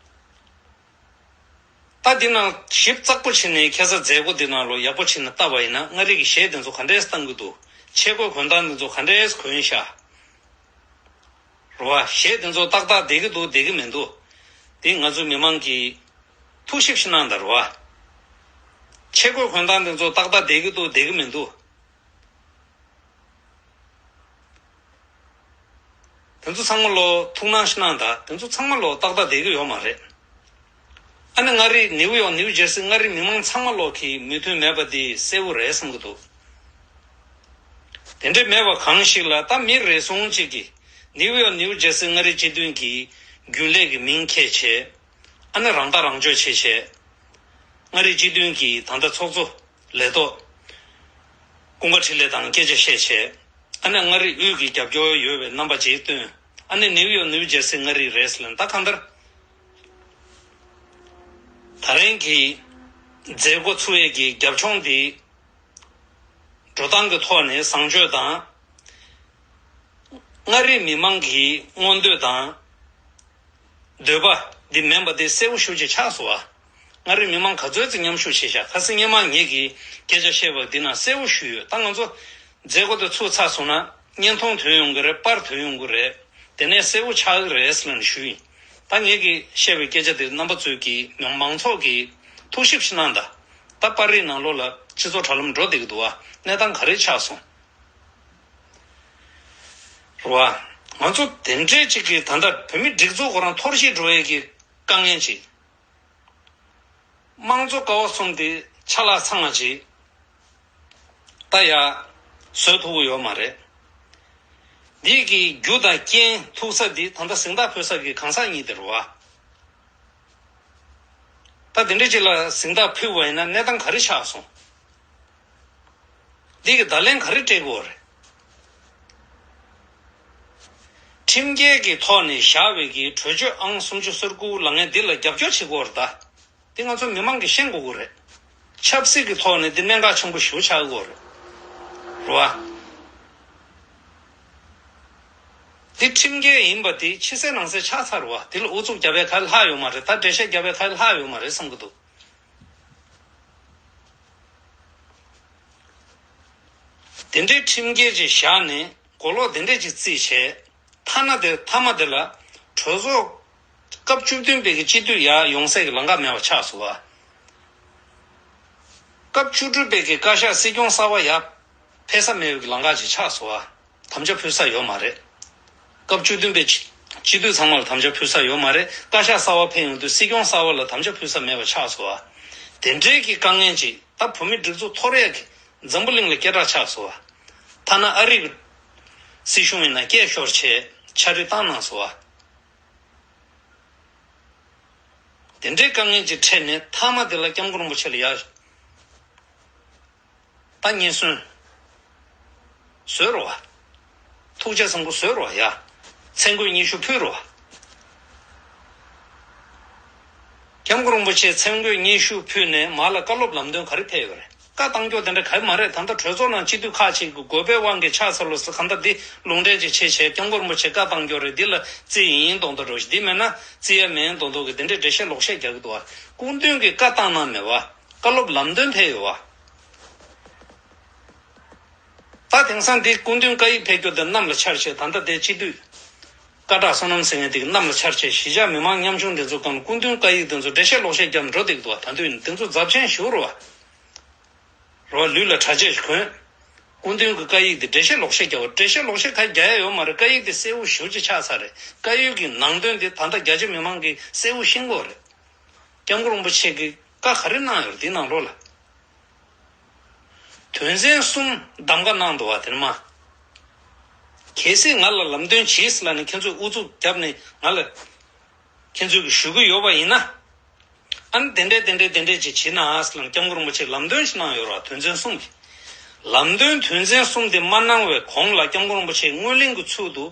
ད་འདི་ནང་ཞིབ་ཚགས་པོ་བྱས་ནས་ཁ་སང་མཛད་སྒོ་འདི་ནང་ལོགས་ཡག་པོ་བྱས་ནས་བལྟས་པ་ཡིན་ན། མངའ་རིས་ཀྱི་གཞས་དེ་ཚོ་ག་འདྲས་བཏང་གི་འདུག་ཆས་གོས་གོན་སྟངས་དེ་ཚོ་ག་འདྲས་གོན་ཤག་རེད་བ། གཞས་དེ་ཚོ་ཏག་ཏག་བསྡད་ཀྱི་འདུག་བསྡད་ཀྱི་མི་འདུག་དེ་ང་ཚོ་མི་མང་གིས་ཐུགས་ཞིབ་ཞིག་གནང་དང་། རེད་བ། ཆས་གོས་གོན་སྟངས་དེ་ཚོ་ཏག་ཏག་བསྡད་ཀྱི་འདུག་བསྡད་ཀྱི་མི་འདུག་དེ་ཚོ་ཚང་མ་ལོ་ཐུགས་སྣང་ཞིག་གནང་དང་། དེ་ཚོ་ཚང་མ་ལོ་ཏག་ཏག་བསྡད་ཀྱི་ཡོད་མ་རེད། ཨ་ནི་མངའ་རིས་ནིའུ་ཡོག་ནིའུ་ཇར་སི་མངའ་རིས་མི་མང་ཚང་མ་ལོག་གི་མོས་མཐུན་མེད་པ་དེ་གསལ་པོ་རེད་བསམ་གྱི་འདུག་དེ་འདྲ་མེད་པ་གང་ཞིག་ལ་ད་མི་རེ་ཟུང་གཅིག་གིས་ནིའུ་ཡོག་ནིའུ་ཇར་སི་མངའ་རིས་སྤྱི་མཐུན་གྱི་རྒྱུན་ལས་ཀྱི་མིང་འཁྱེར་བྱས། ཨ་ནི་རང་ཐག་རང་གཅོད་བྱས་བྱས། མངའ་རིས་སྤྱི་མཐུན་གྱི་ད་ལྟ་ཚོགས་གཙོ་ལས་ཐོག་ཀུན་དགའ་འཕྲིན་ལས་དང་སྐད་ཆ་བཤད་བྱས། ཨ་ནི་མངའ་རིས་དབུས་ཀྱི་རྒྱབ་སྐྱོར་ཡོད་པའི་རྣམ་པ་ཅིག་སྟོན། ཨ་ནི་ནིའུ་ཡོག་ནིའུ་ཇར་སི་མངའ་རིས་རེད་ཟེར་ལབ་ན། ད་གང་ལྟར་ད་རིང་གི་མཛད་སྒོ་ཚུགས་ཡས་ཀྱི་རྒྱབ་ལྗོངས་འདི་འགྲོ་སྟངས་ཀྱི་ཐོག་ནས་བཟང་སྤྱོད་དང་། མངའ་རིས་མི་མང་གི་མངོན་འདོད་དང་འདོད་པ་འདི་མིན་པ་དེ་གསལ་པོ་ཞེ་པོ་ཅིག་ཆགས་སོང་བ། མངའ་རིས་མི་མང་ག་ཚོད་ཅིག་མཉམ་ཞུགས་བྱས་ཤག་ཁ་སང་སྔོན་མ་ངེད་ཀྱིས་སྐད་ཆ་བཤད་པ་འདི་ནང་གསལ་པོ་ཞུས་ཡོད། ད་ང་ཚོ་མཛད་སྒོ་དེ་ཚུགས་ཚར་སོང་ན་བརྙན་ཐུང་ཐོན་ཡོང་གི་རེད། པར་ཐོན་ཡོང་གི་རེད། དེ་ནས་གསལ་པོ་ཆགས་ཀྱི་རེད་ཟེར་ནས་ཞུས་ཡིན། ད་ངེད་ཀྱིས་བཤད་པའི་སྐད་ཆ་དེ་རྣམ་པ་ཚོས་ཀྱིས་མང་ཚོགས་ཀྱིས་ཐུགས་ཞིབ་ཞིག་གནང་དང་། ད་པར་རིས་ནང་ལོགས་ལ་སྤྱི་ཚོགས་དྲ་ལམ་འགྲོ་བསྡད་ཀྱི་འདུག་བ། གནས་སྟངས་ག་རེ་ཆགས་སོང་། རེད་བ། ང་ཚོ་དེ་འདྲའི་ཅིག་གིས་ད་ལྟ་བོད་མི་སྒྲིག་འཛུགས་ཁོ་རང་འཐོར་ཞིག་འགྲོ་ཡས་ཀྱི་དཀའ་ངལ་ཅིག་དམངས་གཙོ་ཀ་བ་གསུམ་དེ་ཆ་ལག་ཚང་བ་ཅིག་ད་ཡ་བཟོ་ཐུབ་ཀྱི་ཡོད་མ་རེད། འདི་གི་རྒྱུ་དང་རྐྱེན་ཐུག་ས་འདི་ད་ལྟ་གཟེངས་རྟགས་ཕུལ་ས་གི་གང་ཟག་གཉིས་དེ་རེད་བ། ད་དེ་འདྲ་ཅིག་ལ་གཟེངས་རྟགས་ཕུལ་བ་ཡིན་ན་གནས་སྟངས་ག་རེ་ཆགས་སོང་། འདི་གི་བརྡ་ལན་ག་རེ་སྤྲད་དགོས་རེད། ཁྲིམས་འགལ་གྱི་ཐོག་ནས་བཞག་པའི་གི་གྲོས་ཆོད་ཨང་སུམ་ཅུ་སོ་དགུ་ལ་ངས་འདི་ལ་རྒྱབ་སྐྱོར་བྱེད་དགོས་རེད་ད། འདི་ང་ཚོ་མི་མང་གིས་ཤེས་དགོས་ཀྱི་རེད། ཆབ་སྲིད་ཀྱི་ཐོག་ནས་འདི་གནད་འགག་ཆེན་པོ་ཞེ་པོ་ཆགས་ཀྱི་ཡོད་རེད། རེད་བ། འདི་ཁྲིམས་འགལ་ཡིན་པ་འདི་ཕྱི་གསལ་ནང་གསལ་ཆགས་ཚར་བ། འདི་ལ་ཨུ་ཚུགས་རྒྱབ་པའི་ཁ་ལྷག་ཡོད་མ་རེད། ད་འགྲེལ་བཤད་རྒྱབ་པའི་ཁ་ལྷག་ཡོད་མ་རེད་བསམ་གྱི་འདུག་དེ་འདྲའི་ཁྲིམས་འགལ་ཅིག་བཞག་ནས་མགོ་ལོག་དེ་འདྲས་ཅིག་བརྩིས་བྱས། ཐ་ན་དེ་མཐའ་མ་དེ་ལ་གྲོས་ཚོགས་སྐབས་བཅུ་བདུན་པའི་གི་སྤྱི་འཐུས་ཡར་ཡོང་སའི་གི་ལམ་ཁ་མེད་པ་ཆགས་སོང་བ། སྐབས་བཅུ་དྲུག་པའི་གི་བཀའ་ཤག་སྲིད་སྐྱོང་གསར་པ་ཡར་ཕེབས་ས་མེད་པའི་གི་ལམ་ཁ་ཅིག་ཆགས་སོང་བ། དམ་བཅའ་ཕུལ་ས་ཡོད་མ་རེད། སྐབས་བཅུ་བདུན་པའི་སྤྱི་སྤྱི་འཐུས་ཚང་མ་ལ་དམ་བཅའ་ཕུལ་ས་ཡོད་མ་རེད། བཀའ་ཤག་གསར་པ་ཕེབས་ཡོང་དུས་སྲིད་སྐྱོང་གསར་པ་ལ་དམ་བཅའ་ཕུལ་ས་མེད་པ་ཆགས་སོང་བ། དེ་འདྲའི་གི་དཀའ་ངལ་ཅིག་ད་བོད་མི་སྒྲིག་འཛུགས་འཐོར་ཡས་ཀྱི་འཛམ་བུ་གླིང་ལ་སྐད་གྲགས་ཆགས་སོང་བ། ཐ་ན་ཨ་རི་གི་སྲིད་གཞུང་ཡིན་ན་སྐད་ཤོར་བྱས་ཕྱག་བྲིས་བཏང་གནང་སོང་བ། དེ་འདྲའི་དཀའ་ངལ་ཅིག་འཕྲད་ནས་མཐའ་མ་དེ་ལ་སྐྱབས་མགོན་རིན་པོ་ཆེ་ལ་ཡར་ད་སྙན་སེང་བཟོས་རོགས། ཐུགས་རྗེ་ཆེན་པོ་བཟོས་རོགས་ཡ། མཚན་བཀོད་སྙན་ཞུ་ཕུལ་རོགས། སྐྱབས་མགོན་རིན་པོ་ཆེས་མཚན་བཀོད་སྙན་ཞུ་ཕུལ་ནས་མར་ལ་བཀའ་སློབ་ལམ་སྟོན་ག་རེ་ཕེབས་ཡོད་རེད། བཀའ་བཏང་རྒྱུ་དེ་འདྲ་ག་རེ་མ་རེད། ད་ལྟ་གྲོས་ཚོགས་ནང་སྤྱི་འཐུས་ཁག་ཅིག་གི་དགོས་པའི་དབང་གིས་ཆགས་ཚར་ལོ་ཟེར། གང་ལྟར་འདི་ལུང་འདྲེན་ཅིག་བྱས་བྱས་སྐྱབས་མགོན་རིན་པོ་ཆེས་བཀའ་བཏང་རྒྱུ་རེད། འདི་ལ་བརྩི་ཡིན་མདོག་མདོག་འགྲོ་ཞིག་འདི་མེད་ན་བརྩི་ཡ་མེད་མདོག་མདོག་གི་དེ་འདྲའི་འགྲེལ་བཤད་ལོག་བཤད་རྒྱག་གི་འདུག་བ། སྐུ་མདུན་གྱིས་བཀའ་བཏང་གནང་མེད་བ། བཀའ་སློབ་ལམ་སྟོན་ཕེབས་ཡོད་བ། ད་དེང་སང་འདི་སྐུ་མདུན་བཀའ་ཡིག་ཕེབས་རྒྱུ་དེ་གནམ་ལ་འཕྱར་བྱས། ད་ལྟ་དེ་སྤྱི་འཐུས་སྐད་གྲགས་བསོད་ནམས་ཟེར་མཁན་དེ་གི་གནམ་ལ་འཕྱར་བྱས། གཞིས་ཆགས་མི་མང་ཉམ་ཆུང་དེ་ཚོ་སྒང་ལ་སྐུ་མདུན་བཀའ་ཡིག་དེ་ཚོ་འགྲེལ་བཤད་ལོག་བཤད་རྒྱབ་འགྲོ་བསྡད་ཀྱི་འདུག་བ། ད་དུང་དེ་ཚོ་རྫབ་ཆེན་ཞེ་པོ་རེད་བ། རེད་བ། ལུས་ལ་གྲྭ་ཆས་ཤིག་གོན། སྐུ་མདུན་གྱི་བཀའ་ཡིག་དེ་འགྲེལ་བཤད་ལོག་བཤད་རྒྱག་པ། འགྲེལ་བཤད་ལོག་བཤད་ག་རྒྱག་ཡ་ཡོད་མ་རེད། བཀའ་ཡིག་དེ་གསལ་པོ་ཞེ་པོ་ཅིག་ཆགས་ཚར་རེད། བཀའ་ཡིག་གི་ནང་དོན་དེ་ད་ལྟ་རྒྱ་ཆེ་མི་མང་གིས་གསལ་པོ་ཤེས་ཀྱི་ཡོད་རེད། སྐྱབས་མགོན་རིན་པོ་ཆེ་གིས་བཀའ་ག་རེ་གནང་ཡོད་རེད་དེའི་ནང་ལོགས་ལ། དོན་ཚན་གསུམ་གདམ་ག་གནང་འདུག་བ། དེ་ནི་མ། གལ་སྲིད་ང་ལ་ལམ་སྟོན་བྱེད་ཟེར་ལབ་ནས་ཁྱེད་ཚོས་ཨུ་ཚུགས་བརྒྱབ་ནས་ང་ལ་ཁྱེད་ཚོས་ཀྱི་ཞུ་གི་ཡོད་པ་ཡིན་ན། ཨ་ནི་དེ་འདྲས་དེ་འདྲས་དེ་འདྲས་ཅིག་བྱེད་ན་ཟེར་ལབ་ནས་སྐྱབས་མགོན་རིན་པོ་ཆེས་ལམ་སྟོན་ཞིག་གནང་ཡོད་རེད་བ། དོན་ཚན་གསུམ་གྱི། ལམ་སྟོན་དོན་ཚན་གསུམ་དེ་མ་གནང་བའི་གོང་ལ་སྐྱབས་མགོན་རིན་པོ་ཆེས་སྔོན་གླེང་གི་ཚུལ་དུ།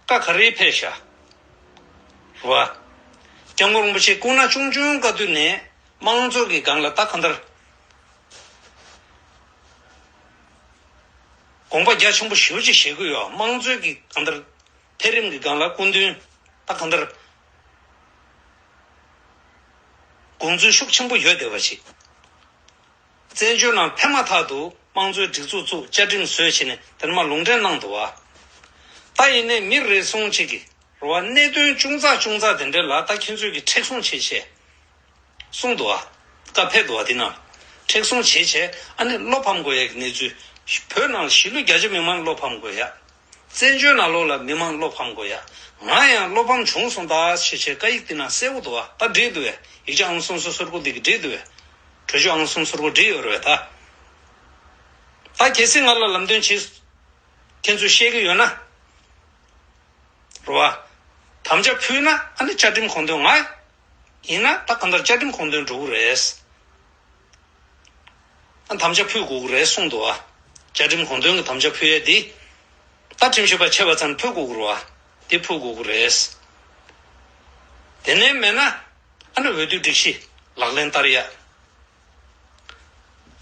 བཀའ་ག་རེ་ཕེབས་ཤག་རེད་བ། སྐྱབས་མགོན་རིན་པོ་ཆེ་སྐུ་ན་ཆུང་ཆུང་སྐབས་དུས་ནས་དམངས་གཙོ་གི་སྒང་ལ་ད་གང་ལྟར་དགོངས་པ་རྒྱ་ཆེན་པོ་ཞེ་པོ་ཅིག་བཞེས་ཀྱི་ཡོད། དམངས་གཙོའི་གི་གང་ལྟར་འཕེལ་རིམ་གྱི་སྒང་ལ་སྐུ་མདུན་ད་གང་ལྟར་དགོངས་ཚུལ་ཤུགས་ཆེན་པོ་ཡོད་བསྡད་པ་ཅིག། བཙན་བྱོལ་ནང་ཕེབས་མ་ཐག་ཏུ་དམངས་གཙོའི་སྒྲིག་འཛུགས་བཙུགས། བཅའ་ཁྲིམས་བཟོས་བྱས་ནས་དེར་མ་ལུང་འདྲེན་གནང་འདུག་བ། ད་ཡིན་ནའི་མི་རེ་ཟུང་གཅིག་གིས་རེད་བ། གནད་དོན་ཅུང་ཙག་ཅུང་ཙག་དེ་འདྲ་ལ་ད་ཁྱེད་ཚོས་ཀྱིས་མཁྲེགས་བཟུང་བྱས་བྱས་གསུངས་འདུག་བ། བཀའ་ཕེབས་འདུག་བ། དེ་ནང་མཁྲེགས་བཟུང་བྱས་བྱས་ཨ་ནི་བློ་ཕམ་དགོས་ཡ་གི་གནས་ཚུལ། བོད་ནང་གཞིས་ལུས་རྒྱ་ཆེ་མི་མང་བློ་ཕམ་དགོས་ཡ། བཙན་བྱོལ་ནང་ལོགས་ལ་མི་མང་བློ་ཕམ་དགོས་ཡ། ང་ཡང་བློ་ཕམ་བྱུང་སོང་ད་ཞེས་བྱས་བཀའ་ཡིག་འདི་ནང་གསལ་པོ་འདུག་བ། ད་བྲིས་འདུག་བས། ཡིག་ཆ་ཨང་སུམ་ཅུ་སོ་དགུ་འདི་གི་བྲིས་འདུག་བས། གྲོས་ཆོད་ཨང་སུམ་ཅུ་སོ་དགུ་བྲིས་ཡོད་རེད་བས་ད། ད་གལ་སྲིད་ང་ལ་ལམ་སྟོན་བྱེད་ཁྱེད་ཚོས་བཤད་ཀྱི་ཡོད་ན། རེད་བ། དམ་བཅའ་ཕུལ་ན་ཨ་ནི་བཅའ་ཁྲིམས་དགོངས་དོན་ང་ཡིན་ན་ད་གང་ལྟར་བཅའ་ཁྲིམས་དགོངས་དོན་འགྲོ་གི་རེད། ཨ་དམ་བཅའ་ཕུལ་དགོས་ཀྱི་རེད་གསུངས་འདུག་བ། བཅའ་ཁྲིམས་དགོངས་དོན་གྱི་དམ་བཅའ་ཕུལ་ཡས་འདི། ད་ཁྲིམས་ཞིབ་པ་ཆེ་བ་ཚང་ཕུལ་དགོས་ཀྱི་རེད་བ། འདི་ཕུལ་དགོས་ཀྱི་རེད། དེ་ནས་མེད་ན་ཨ་ནི་འོས་བསྡུ་སྒྲིག་གཞི་ལག་ལེན་བསྟར་ཡ།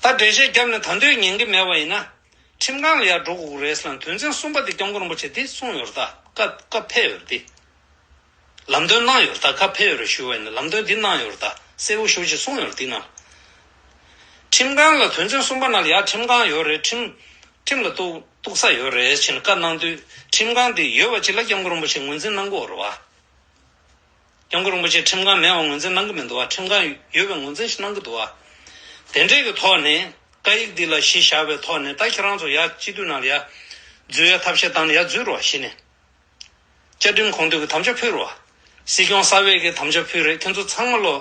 ད་འགྲེལ་བཤད་བརྒྱབ་ནས་ད་དུང་ཉན་གྱི་མེད་པ་ཡིན་ན། ཁྲིམས་ཁང་ལ་ཡར་འགྲོ་དགོས་ཀྱི་རེད་ཟེར་ན། དོན་ཚན་གསུམ་པ་དེ་སྐྱབས་མགོན་རིན་པོ་ཆེ་དེ་གསུངས་ཡོད་རེད་ད། བཀའ་བཀའ་ཕེབས་ཡོད་རེད་དེ། ལམ་སྟོན་གནང་ཡོད་རེད་ད། བཀའ་ཕེབས་ཡོད་རེད་ཞུ་བ་ཡིན་ན་ལམ་སྟོན་འདི་གནང་ཡོད་རེད་ད། གསལ་པོ་ཞེ་པོ་ཅིག་གསུངས་ཡོད་རེད་འདི་ནང་། ཁྲིམས་ཁང་ལ་དོན་ཚན་གསུམ་པ་ནང་ལ་ཡར་ཁྲིམས་ཁང་ཡོད་རེད། ཁྲིམས་ཁྲིམས་ལ་གཏུག་གཏུག་ས་ཡོད་རེད་ཅེས་བཀའ་གནང་དུས། ཁྲིམས་ཁང་དེ་ཡོད་པ་ཅིག་ལ་སྐྱབས་མགོན་རིན་པོ་ཆེ་ངོས་འཛིན་གནང་གི་ཡོད་རེད་བ། སྐྱབས་མགོན་རིན་པོ་ཆེ་ཁྲིམས་ཁང་མེད་པ་ངོས་འཛིན་གནང་གི་མི་འདུག་བ། ཁྲིམས་ཁང་ཡོད་པའི་ངོས་འཛིན་ཞིག་གནང་གི་འདུག་བ། དེ་འདྲའི་གི་ཐོག་ནས་བཀའ་ཡིག་འདི་ལ་གཞི་བཞག་པའི་ཐོག་ནས། ད་ཁྱེད་རང་ཚོ་ཡར་སྤྱི་འཐུས་ནང་ལ་ཡར་འཛུལ་ཡ་ཐབས་ཤེས་བཏང་ནས་ཡར་འཛུལ་རོགས་གཞི་ནས། བཅའ་ཁྲིམས་དགོངས་དོན་གྱི་དམ་བཅའ་ཕུལ་རོགས། སྲིད་སྐྱོང་གསར་པའི་གི་དམ་བཅའ་ཕུལ་རེད། ཁྱེད་ཚོ་ཚང་མ་ལོ་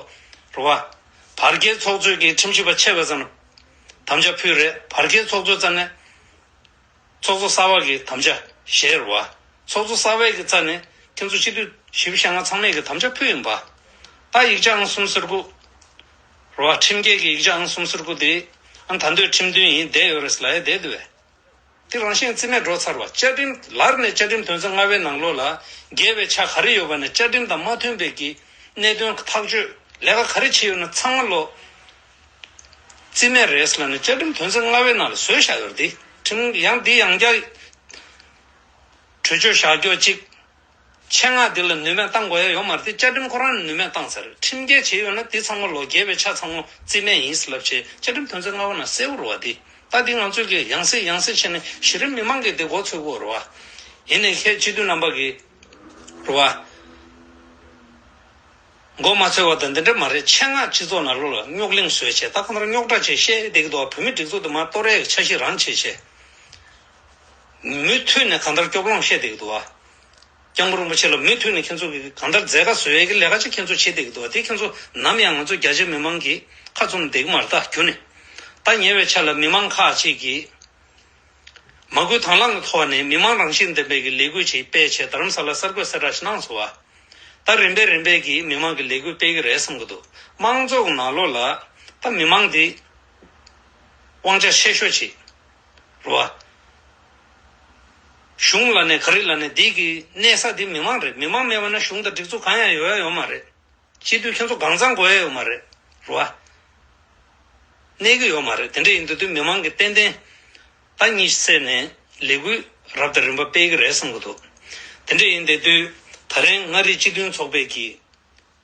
རེད་བ། བར་བརྒལ་ཚོགས་གཙོས་ཀྱི་ཁྲིམས་ཞིབ་པ་ཆེ་བ་ཚང་དམ་བཅའ་ཕུལ་རེད། བར་བརྒལ་ཚོགས་གཙོ་ཚང་ནས། ཚོགས་གཙོ་གསར་པ་གི་དམ་བཅའ་བཞེས་རེད་བ། ཚོགས་གཙོ་གསར་པའི་གི་རྩ་ནས་ཁྱེད་ཚོ་སྤྱི་འཐུས་བཞི་བཅུ་ཞེ་ལྔ་ཚང་མས་གི་དམ་བཅའ་ཕུལ་ཡིན་པ། ད་ཡིག་ཆ་ཨང་གསུམ་ཟེར་དགུ་རེད་བ། ཁྲིམས་འགལ་གི་ཡིག་ཆ་ཨང་གསུམ་ཟེར་དགུ་དེ་ཨང་ད་འདོད་ཁྲིམས་མཐུན་ཡིན་བསྡད་ཡོད་རེད་ལབ་ཡ་བསྡད་འདུག་བས། དེ་རང་བཞིན་རྩིས་མེད་འགྲོ་ཚར་བ། བཅའ་ཁྲིམས་ལར་ནས་བཅའ་ཁྲིམས་དོན་ཚན་ལྔ་པའི་ནང་ལོགས་ལ་འགལ་བའི་ཆ་ག་རེ་ཡོད་པ་ནས་བཅའ་ཁྲིམས་དང་མ་མཐུན་པའི་གི་གནད་དོན་ཐག་གཅོད་ལས་ཀ་ག་རེ་བྱས་ཡོད་ན་ཚང་མ་ལོ་རྩིས་མེད་རེད་ཟེར་ལབ་ནས་བཅའ་ཁྲིམས་དོན་ཚན་ལྔ་པའི་ནང་ལ་བཟོས་བཞག་ཡོད་རེད་དེ། ཁྲིམས་ཡང་འདི་ཡང་བསྐྱར་གྲོས་ཆོད་བཞག་རྒྱུ་གཅིག་ཆེད་མངགས་འདི་ལ་ནུས་མེད་བཏང་དགོས་ཡ་ཡོད་མ་རེད་དེ། བཅའ་ཁྲིམས་ཁོ་རང་ནས་ནུས་མེད་བཏང་ཚར་རེད། ཁྲིམས་འགལ་བྱས་ཡོད་ན་འདི་ཚང་མ་ལོ་འགལ་བའི་ཆ་ཚང་མ་རྩིས་མེད་ཡིན་ཟེར་ལབ་བྱས་བཅའ་ཁྲིམས་དོན་ཚན་ལྔ་པ་ནང་གསལ་པོ་རེད་བ་དེ། ད་འདི་ང་ཚོས་ཀྱི་ཡང་སེ་ཡང་སེ་བྱས་ནས་གཞི་རིམ་མི་མང་གིས་འདི་མགོ་ཚོས་དགོས་རེད་བ། ཡིན་ནའི་ཁྱེད་སྤྱི་འཐུས་རྣམ་པ་གིས་རེད་བ། མགོ་མ་ཚོས་པ་དང་འདི་འདྲ་མ་རེད། ཆེད་མངགས་སྤྱི་ཚོགས་ནང་ལོགས་ལ་རྙོག་གླེང་བཟོས་བྱས་ད་གང་ལྟར་རྙོག་དྲ་བྱས་བཤད་བསྡད་ཀྱི་འདུག་བ། བོད་མི་སྒྲིག་འཛུགས་དེ་མར་གཏོར་ཡས་ཀྱི་འཆར་གཞི་རང་བྱས་བྱས། མུ་མཐུད་ནས་གང་ལྟར་སྐྱོབ་ལོང་བཤད་བསྡད་ཀྱི་འདུག་བ། སྐྱབས་མགོན་རིན་པོ་ཆེ་ལ་མུ་མཐུད་ནས་ཁྱེད་ཚོ་གིས་གང་ལྟར་མཛད་དཀའ་བཟོ་ཡས་ཀྱི་ལས་ཀ་ཅིག་ཁྱེད་ཚོ་བྱེད་བསྡད་ཀྱི་འདུག་བ། དེ་ཁྱེད་ཚོ་ནམ་ཡང་ང་ཚོ་རྒྱ་ཆེ་མི་མང་གིས་ཁ་བཙུམ་བསྡད་ཀྱི་མ་རེད། ད་ཁྱོན་ནས་ད་ཉེ་བའི་ཆར་ལ་མི་མང་ཁག་ཅིག་གིས་མ་བསྐུལ་དང་བླངས་ཀྱི་ཐོག་ནས་མི་མང་རང་བཞིན་ལྡན་པའི་གི་ལས་འགུལ་ཅིག་སྤེལ་བྱས་རྡ་རམ་ས་ལ་གསར་འགོད་གསལ་བསྒྲགས་ཤིག་གནང་སོང་བ། ད་རིམ་པས་རིམ་པས་ཀྱིས་མི་མང་གི་ལས་འགུལ་སྤེལ་གྱི་རེད་བསམ་གྱི་འདུག་དམངས་གཙོ་གི་ནང་ལོགས་ལ་ད་མི་མང་འདི་དབང་ཆ་ཆེ་ཤོས་ཅིག་རེད་བ། གཞུང་ལབ་ནས་ག་རེ་ལབ་ནས་འདི་གི་གནས་ས་འདི་མི་མང་རེད། མི་མང་མེད་པ་ན་གཞུང་དང་སྒྲིག་འཛུགས་གང་ཡང་ཡོད་ཡ་ཡོད་མ་རེད། སྤྱི་འཐུས་ཁྱེད་ཚོ་གང་ཚང་དགོས་ཡ་ཡོད་མ་རེད། རེད་བ། གནས་ཀྱི་ཡོད་མ་རེད། དེ་འདྲ་ཡིན་དུས་དུས་མི་མང་གིས་ཏན་ཏན་ད་གཉིད་སད་ནས་ལས་འགུལ་རབ་དང་རིམ་པ་སྤེལ་གྱི་རེད་བསམ་གྱི་འདུག་དེ་འདྲ་ཡིན་དེ་དུས་ད་རིང་མངའ་རིས་སྤྱི་མཐུན་ཚོགས་པའི་གི་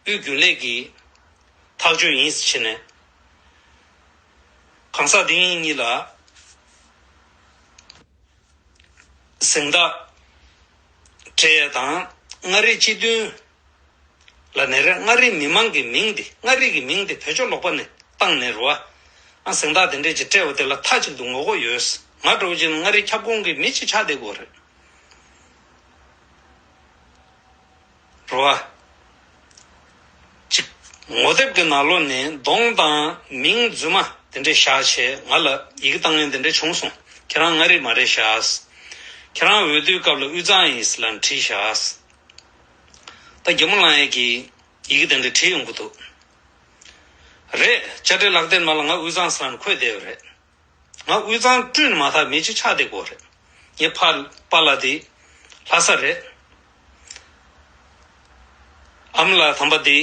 དབུས་རྒྱུན་ལས་ཀྱི་ཐག་གཅོད་ཡིན་ཟེར་བྱས་ནས་གང་ཟག་འདི་ཉིད་ལ་གཟེངས་རྟགས་སྤྲད་ཡ་དང་མངའ་རིས་སྤྱི་མཐུན་ལ་ནས་རེད། མངའ་རིས་མི་མང་གི་མིང་དེ་མངའ་རིས་ཀྱི་མིང་དེ་བེད་སྤྱོད་ལོག་པ་ནས་བཏང་ནས་རེད་བ། ཨ་གཟེངས་རྟགས་དེ་འདྲས་ཅིག་སྤྲད་པ་དེ་ལ་མཐའ་གཅིག་ཏུ་ངོ་རྒོལ་ཡོད། ང་འདྲ་བོ་ཅིག་ནི་མངའ་རིས་ཁྱབ་ཁོངས་ཀྱི་མི་གཅིག་ཆགས་བསྡད་དགོས་རེད། རེད་བ། གཅིག་ངོ་དེབ་ཀྱི་ནང་ལོགས་ནས་གདོང་དང་མིང་རྫུན་མ་དེ་འདྲས་བཞག་བྱས་ང་ལ་ཡི་གེ་བཏང་མཁན་དེ་འདྲས་བྱུང་སོང་། ཁྱེད་རང་མངའ་རིས་མ་རེད་ཤག་ཁྱེད་རང་འོས་བསྡུའི་སྐབས་ལ་དབུས་གཙང་ཡིན་ཟེར་ལབ་བྲིས་ཤག་ད་རྒྱ་མོ་ལངས་ཡས་ཀྱི་ཡི་གེ་དེ་འདྲ་བྲིས་ཡོང་གི་འདུག་རེད། དཔྱ་ཁྲལ་ལག་དེབ་ནང་ལ་ང་དབུས་གཙང་ཟེར་ལབ་འཁོད་བསྡད་ཡོད་རེད། ང་དབུས་གཙང་བཀྲུས་ནས་མ་ཐག་མི་གཅིག་ཆགས་བསྡད་ཀྱི་ཡོད་རེད། ངའི་ཕ་པཱ་ལགས་དེ་ལྷ་ས་རེད། ཨ་མ་ལགས་དམ་པ་དེ་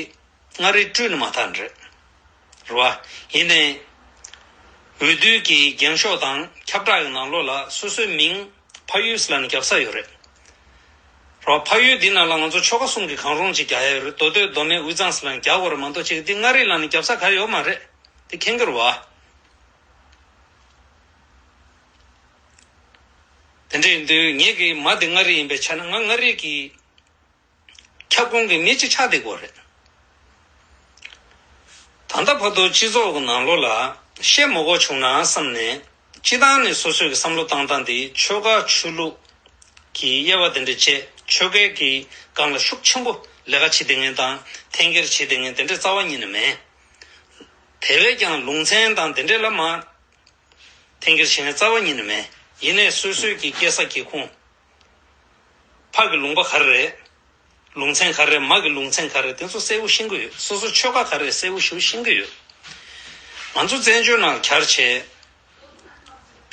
མངའ་རིས་བཀྲུས་ནས་མ་ཐག་རེད། རེད་བ། ཡིན་ནའི་འོས་བསྡུའི་གི་འགེངས་ཤོག་དང་ཁྱབ་བསྒྲགས་ཀྱི་ནང་ལོགས་ལ་སོ་སོའི་མིང་ཕ་ཡུལ་ཟེར་ལབ་ནས་རྒྱབ་ས་ཡོད་རེད། རེད་བ། ཕ་ཡུལ་འདི་ནང་ལ་ང་ཚོ་ཆོལ་ཁ་གསུམ་གྱི་གང་རུང་ཅིག་རྒྱག་ཡ་ཡོད་རེད། མདོ་སྟོད་མདོ་སྨད་དབུས་གཙང་ཟེར་ལབ་ནས་རྒྱག་དགོས་རེད་མ་གཏོགས་ཅིག་འདི་མངའ་རིས་ལབ་ནས་རྒྱབ་ས་ག་རེ་ཡོད་མ་རེད། དེ་མཁྱེན་གྱི་རེད་བ། དེ་འདྲ་ཡིན་དུས་ངེད་ཀྱི་མ་དེ་མངའ་རིས་ཡིན་པའི་ཆ་ནས་ང་མངའ་རིས་ཀྱི་ཁྱབ་ཁོངས་ཀྱི་མི་གཅིག་ཆགས་བསྡད་ཀྱི་ཡོད་རེད། ད་ལྟ་བར་དུ་སྤྱི་ཚོགས་ཀྱི་ནང་ལོགས་ལ་བཤད་མ་དགོས་བྱུང་ན་བསམ་ནས་སྤྱི་བཏང་ནས་སོ་སོའི་གི་བསམ་བློ་བཏང་སྟངས་དེ་ཆོལ་ཁ་ཆོས་ལུགས་ཀྱི་དབྱེ་བ་དེ་འདྲ་བཅད་ཆོལ་ཁའི་གི་སྒང་ལ་ཤུགས་ཆེན་པོ་ལས་ཀ་བྱེད་བསྡད་མཁན་དང་འཐེན་འཁྱེར་བྱེད་བསྡད་མཁན་དེ་འདྲ་རྩ་བ་ཉིད་ནས་མེད། དེ་བས་ཀྱང་ལུང་ཚན་དང་དེ་འདྲ་ལ་མ་འཐེན་འཁྱེར་བྱེད་མཁན་རྩ་བ་ཉིད་ནས་མེད། ཡིན་ནའི་སོ་སོའི་གི་སྐྱེས་ས་སྐྱེས་ཁུངས། ཕ་གི་ལུང་པ་ག་རེ་རེད། ལུང་ཚན་ག་རེ་རེད། མ་གི་ལུང་ཚན་ག་རེ་རེད། དེ་ཚོ་གསལ་པོ་ཤེས་ཀྱི་ཡོད། སོ་སོ་ཆོལ་ཁ་ག་རེ་རེད་གསལ་པོ་ཞེ་པོ་ཤེས་ཀྱི་ཡོད། ང་ཚོ་བཙན་བྱོལ་ནང་གྱར་བྱས།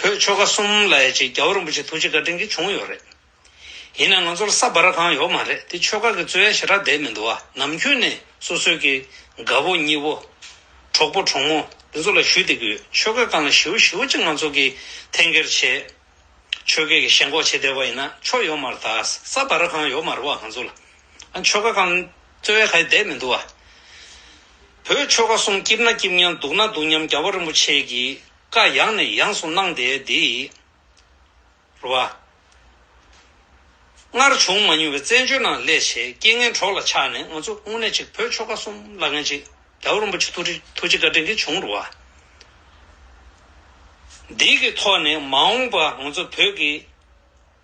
བོད་ཆོལ་ཁ་གསུམ་ལབ་ཡ་ཅིག་རྒྱལ་བ་རིན་པོ་ཆེ་ཐུགས་རྗེ་བཀའ་དྲིན་གྱིས་བྱུང་ཡོད་རེད། ཡིན་ན་ང་ཚོར་ས་འབར་གང་ཡོད་མ་རེད། དེ་ཆོལ་ཁ་གི་རྩོད་ཡ་ཞེ་དྲག་བསྡད་མི་འདུག་བ། ནམ་རྒྱུན་ནས་སོ་སོའི་གི་དགའ་བོ་ཉེ་བོ། གྲོགས་པོ་གྲོགས་མོ་འདི་ཚོ་ལ་ཞུས་བསྡད་ཀྱི་ཡོད། ཆོལ་ཁའི་སྒང་ལ་ཞེ་པོ་ཞེ་པོ་ཅིག་ང་ཚོ་གི་འཐེན་འཁྱེར་བྱས། ཆོལ་ཁའི་གི་ཞེན་ཁོག་བྱེད་བསྡད་པ་ཡིན་ན་ཆོ་ཡོད་མ་རེད་ད། ས་འབར་གང་ཡོད་མ་རེད་བ་ང་ཚོ་ལ། ཨ་ཆོལ་ཁ་སྒང་རྩོད་ཡ་ག་ཡེ་བསྡད་མི་འདུག་བ། བོད་ཆོལ་ཁ་གསུམ་སྐྱིད་ན་སྐྱིད་མཉམ་སྡུག་ན་སྡུག་མཉམ་རྒྱལ་བ་རིན་པོ་ཆེ་གིས་བཀའ་ཡང་ནས་ཡང་སུ་གནང་བསྡད་འདི། རེད་བ། སྔར་བྱུང་མ་མྱོང་བའི་བཙན་བྱོལ་ནང་སླེབས་བྱས་རྐྱེན་ངན་གྲོགས་ལ་ཆགས་ནས་ང་ཚོ་དངོས་གནས་ཅིག་བོད་ཆོལ་ཁ་གསུམ་ལབ་མཁན་ཅིག་རྒྱལ་བ་རིན་པོ་ཆེ་ཐུགས་རྗེ་ཐུགས་རྗེ་བཀའ་དྲིན་གྱིས་བྱུང་རེད་བ། འདི་གི་ཐོག་ནས་མ་འོངས་པ་ང་ཚོ་བོད་ཀྱི་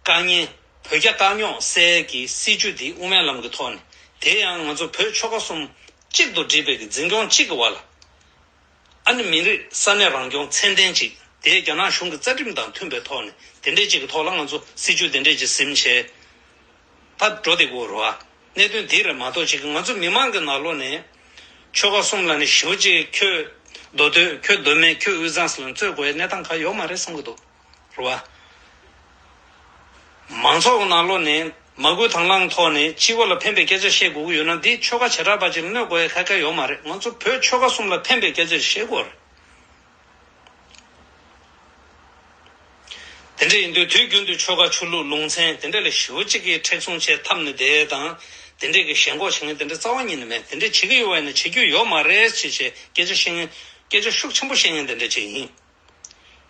དཀའ་ངལ་བོད་རྒྱ་དཀའ་རྙོག་སེལ་གྱི་སྲིད་བྱུས་འདི་དབུ་མའི་ལམ་གྱི་ཐོག་ནས་དེ་ཡང་ང་ཚོ་བོད་ཆོལ་ཁ་གསུམ་གཅིག་ཏུ་སྒྲིལ་བའི་གི་འཛིན་སྐྱོང་གཅིག་གི་བར་ལ། ཨ་ནི་མི་རིགས་ས་གནས་རང་སྐྱོང་ཚད་ལྡན་ཅིག་ དེ་རྒྱ་ནག་གཞུང་གི་རྩ་ཁྲིམས་དང་མཐུན་པའི་ཐོག་ནས་དེ་འདྲས་ཅིག་གི་ཐོག་ལ་ང་ཚོ་སྲིད་ཇུས་དེ་འདྲས་ཅིག་ཟིན་བྱས། ད་འགྲོ་བསྡད་དགོས་རེད་བ། གནད་དོན་དེ་རེད་མ་གཏོགས་ཅིག་གི་ང་ཚོ་མི་མང་གི་ནང་ལོགས་ནས་ཆོལ་ཁ་གསུམ་ལ་ནི་ཞེ་པོ་ཅིག་ཁྱོད་མདོ་སྟོད་ཁྱོད་མདོ་སྨད་ཁྱོད་དབུས་གཙང་ཟེར་ལ་རྩོད་དགོས་ཡ་གནས་སྟངས་ག་ཡོད་མ་རེད་བསམ་གི་འདུག་རེད་བ། མང་ཚོགས་ཀྱི་ནང་ལོགས་ནས་མ་བསྐུལ་དང་བླངས་ཐོག་ནས་སྤྱི་པ་ལ་ཕན་པའི་སྐད་ཆ་བཤད་དགོས་ཀྱི་ཡོད་ན་འདི་ཆོལ་ཁ་བྱེ་བྲག་པ་ཅིག་ལ་གནོད་དགོས་ཡ་ག་ག་ཡོད་མ་རེད། ང་ཚོ་བོད་ཆོལ་ཁ་གསུམ་ལ་ཕན་པའི་སྐད་ཆ་བཤད་དགོས་རེད། དེ་འདྲ་ཡིན་དུས་དུས་རྒྱུན་དུ་ཆོལ་ཁ་ཆོས་ལུགས་ལུང་ཚན་དེ་འདྲ་ལ་ཞེ་པོ་ཅིག་གིས་མཁྲེགས་བཟུང་བྱས་འཐབ་ནས་བསྡད་དང་དེ་འདྲས་ཀྱི་ཞེན་ཁོག་བྱེད་མཁན་དེ་འདྲ་རྩ་བ་ཉིད་ནས་མེད། དེ་འདྲས་བྱེད་ཀྱི་ཡོད་པ་ཡིན་ན་བྱེད་རྒྱུ་ཡོད་མ་རེད་ཅེས་བྱས་སྐད་ཆ་བཤད་མཁན་སྐད་ཆ་ཤུགས་ཆེན་པོ་བཤད་མཁན་དེ་འདྲ་ཅིག་ཡིན།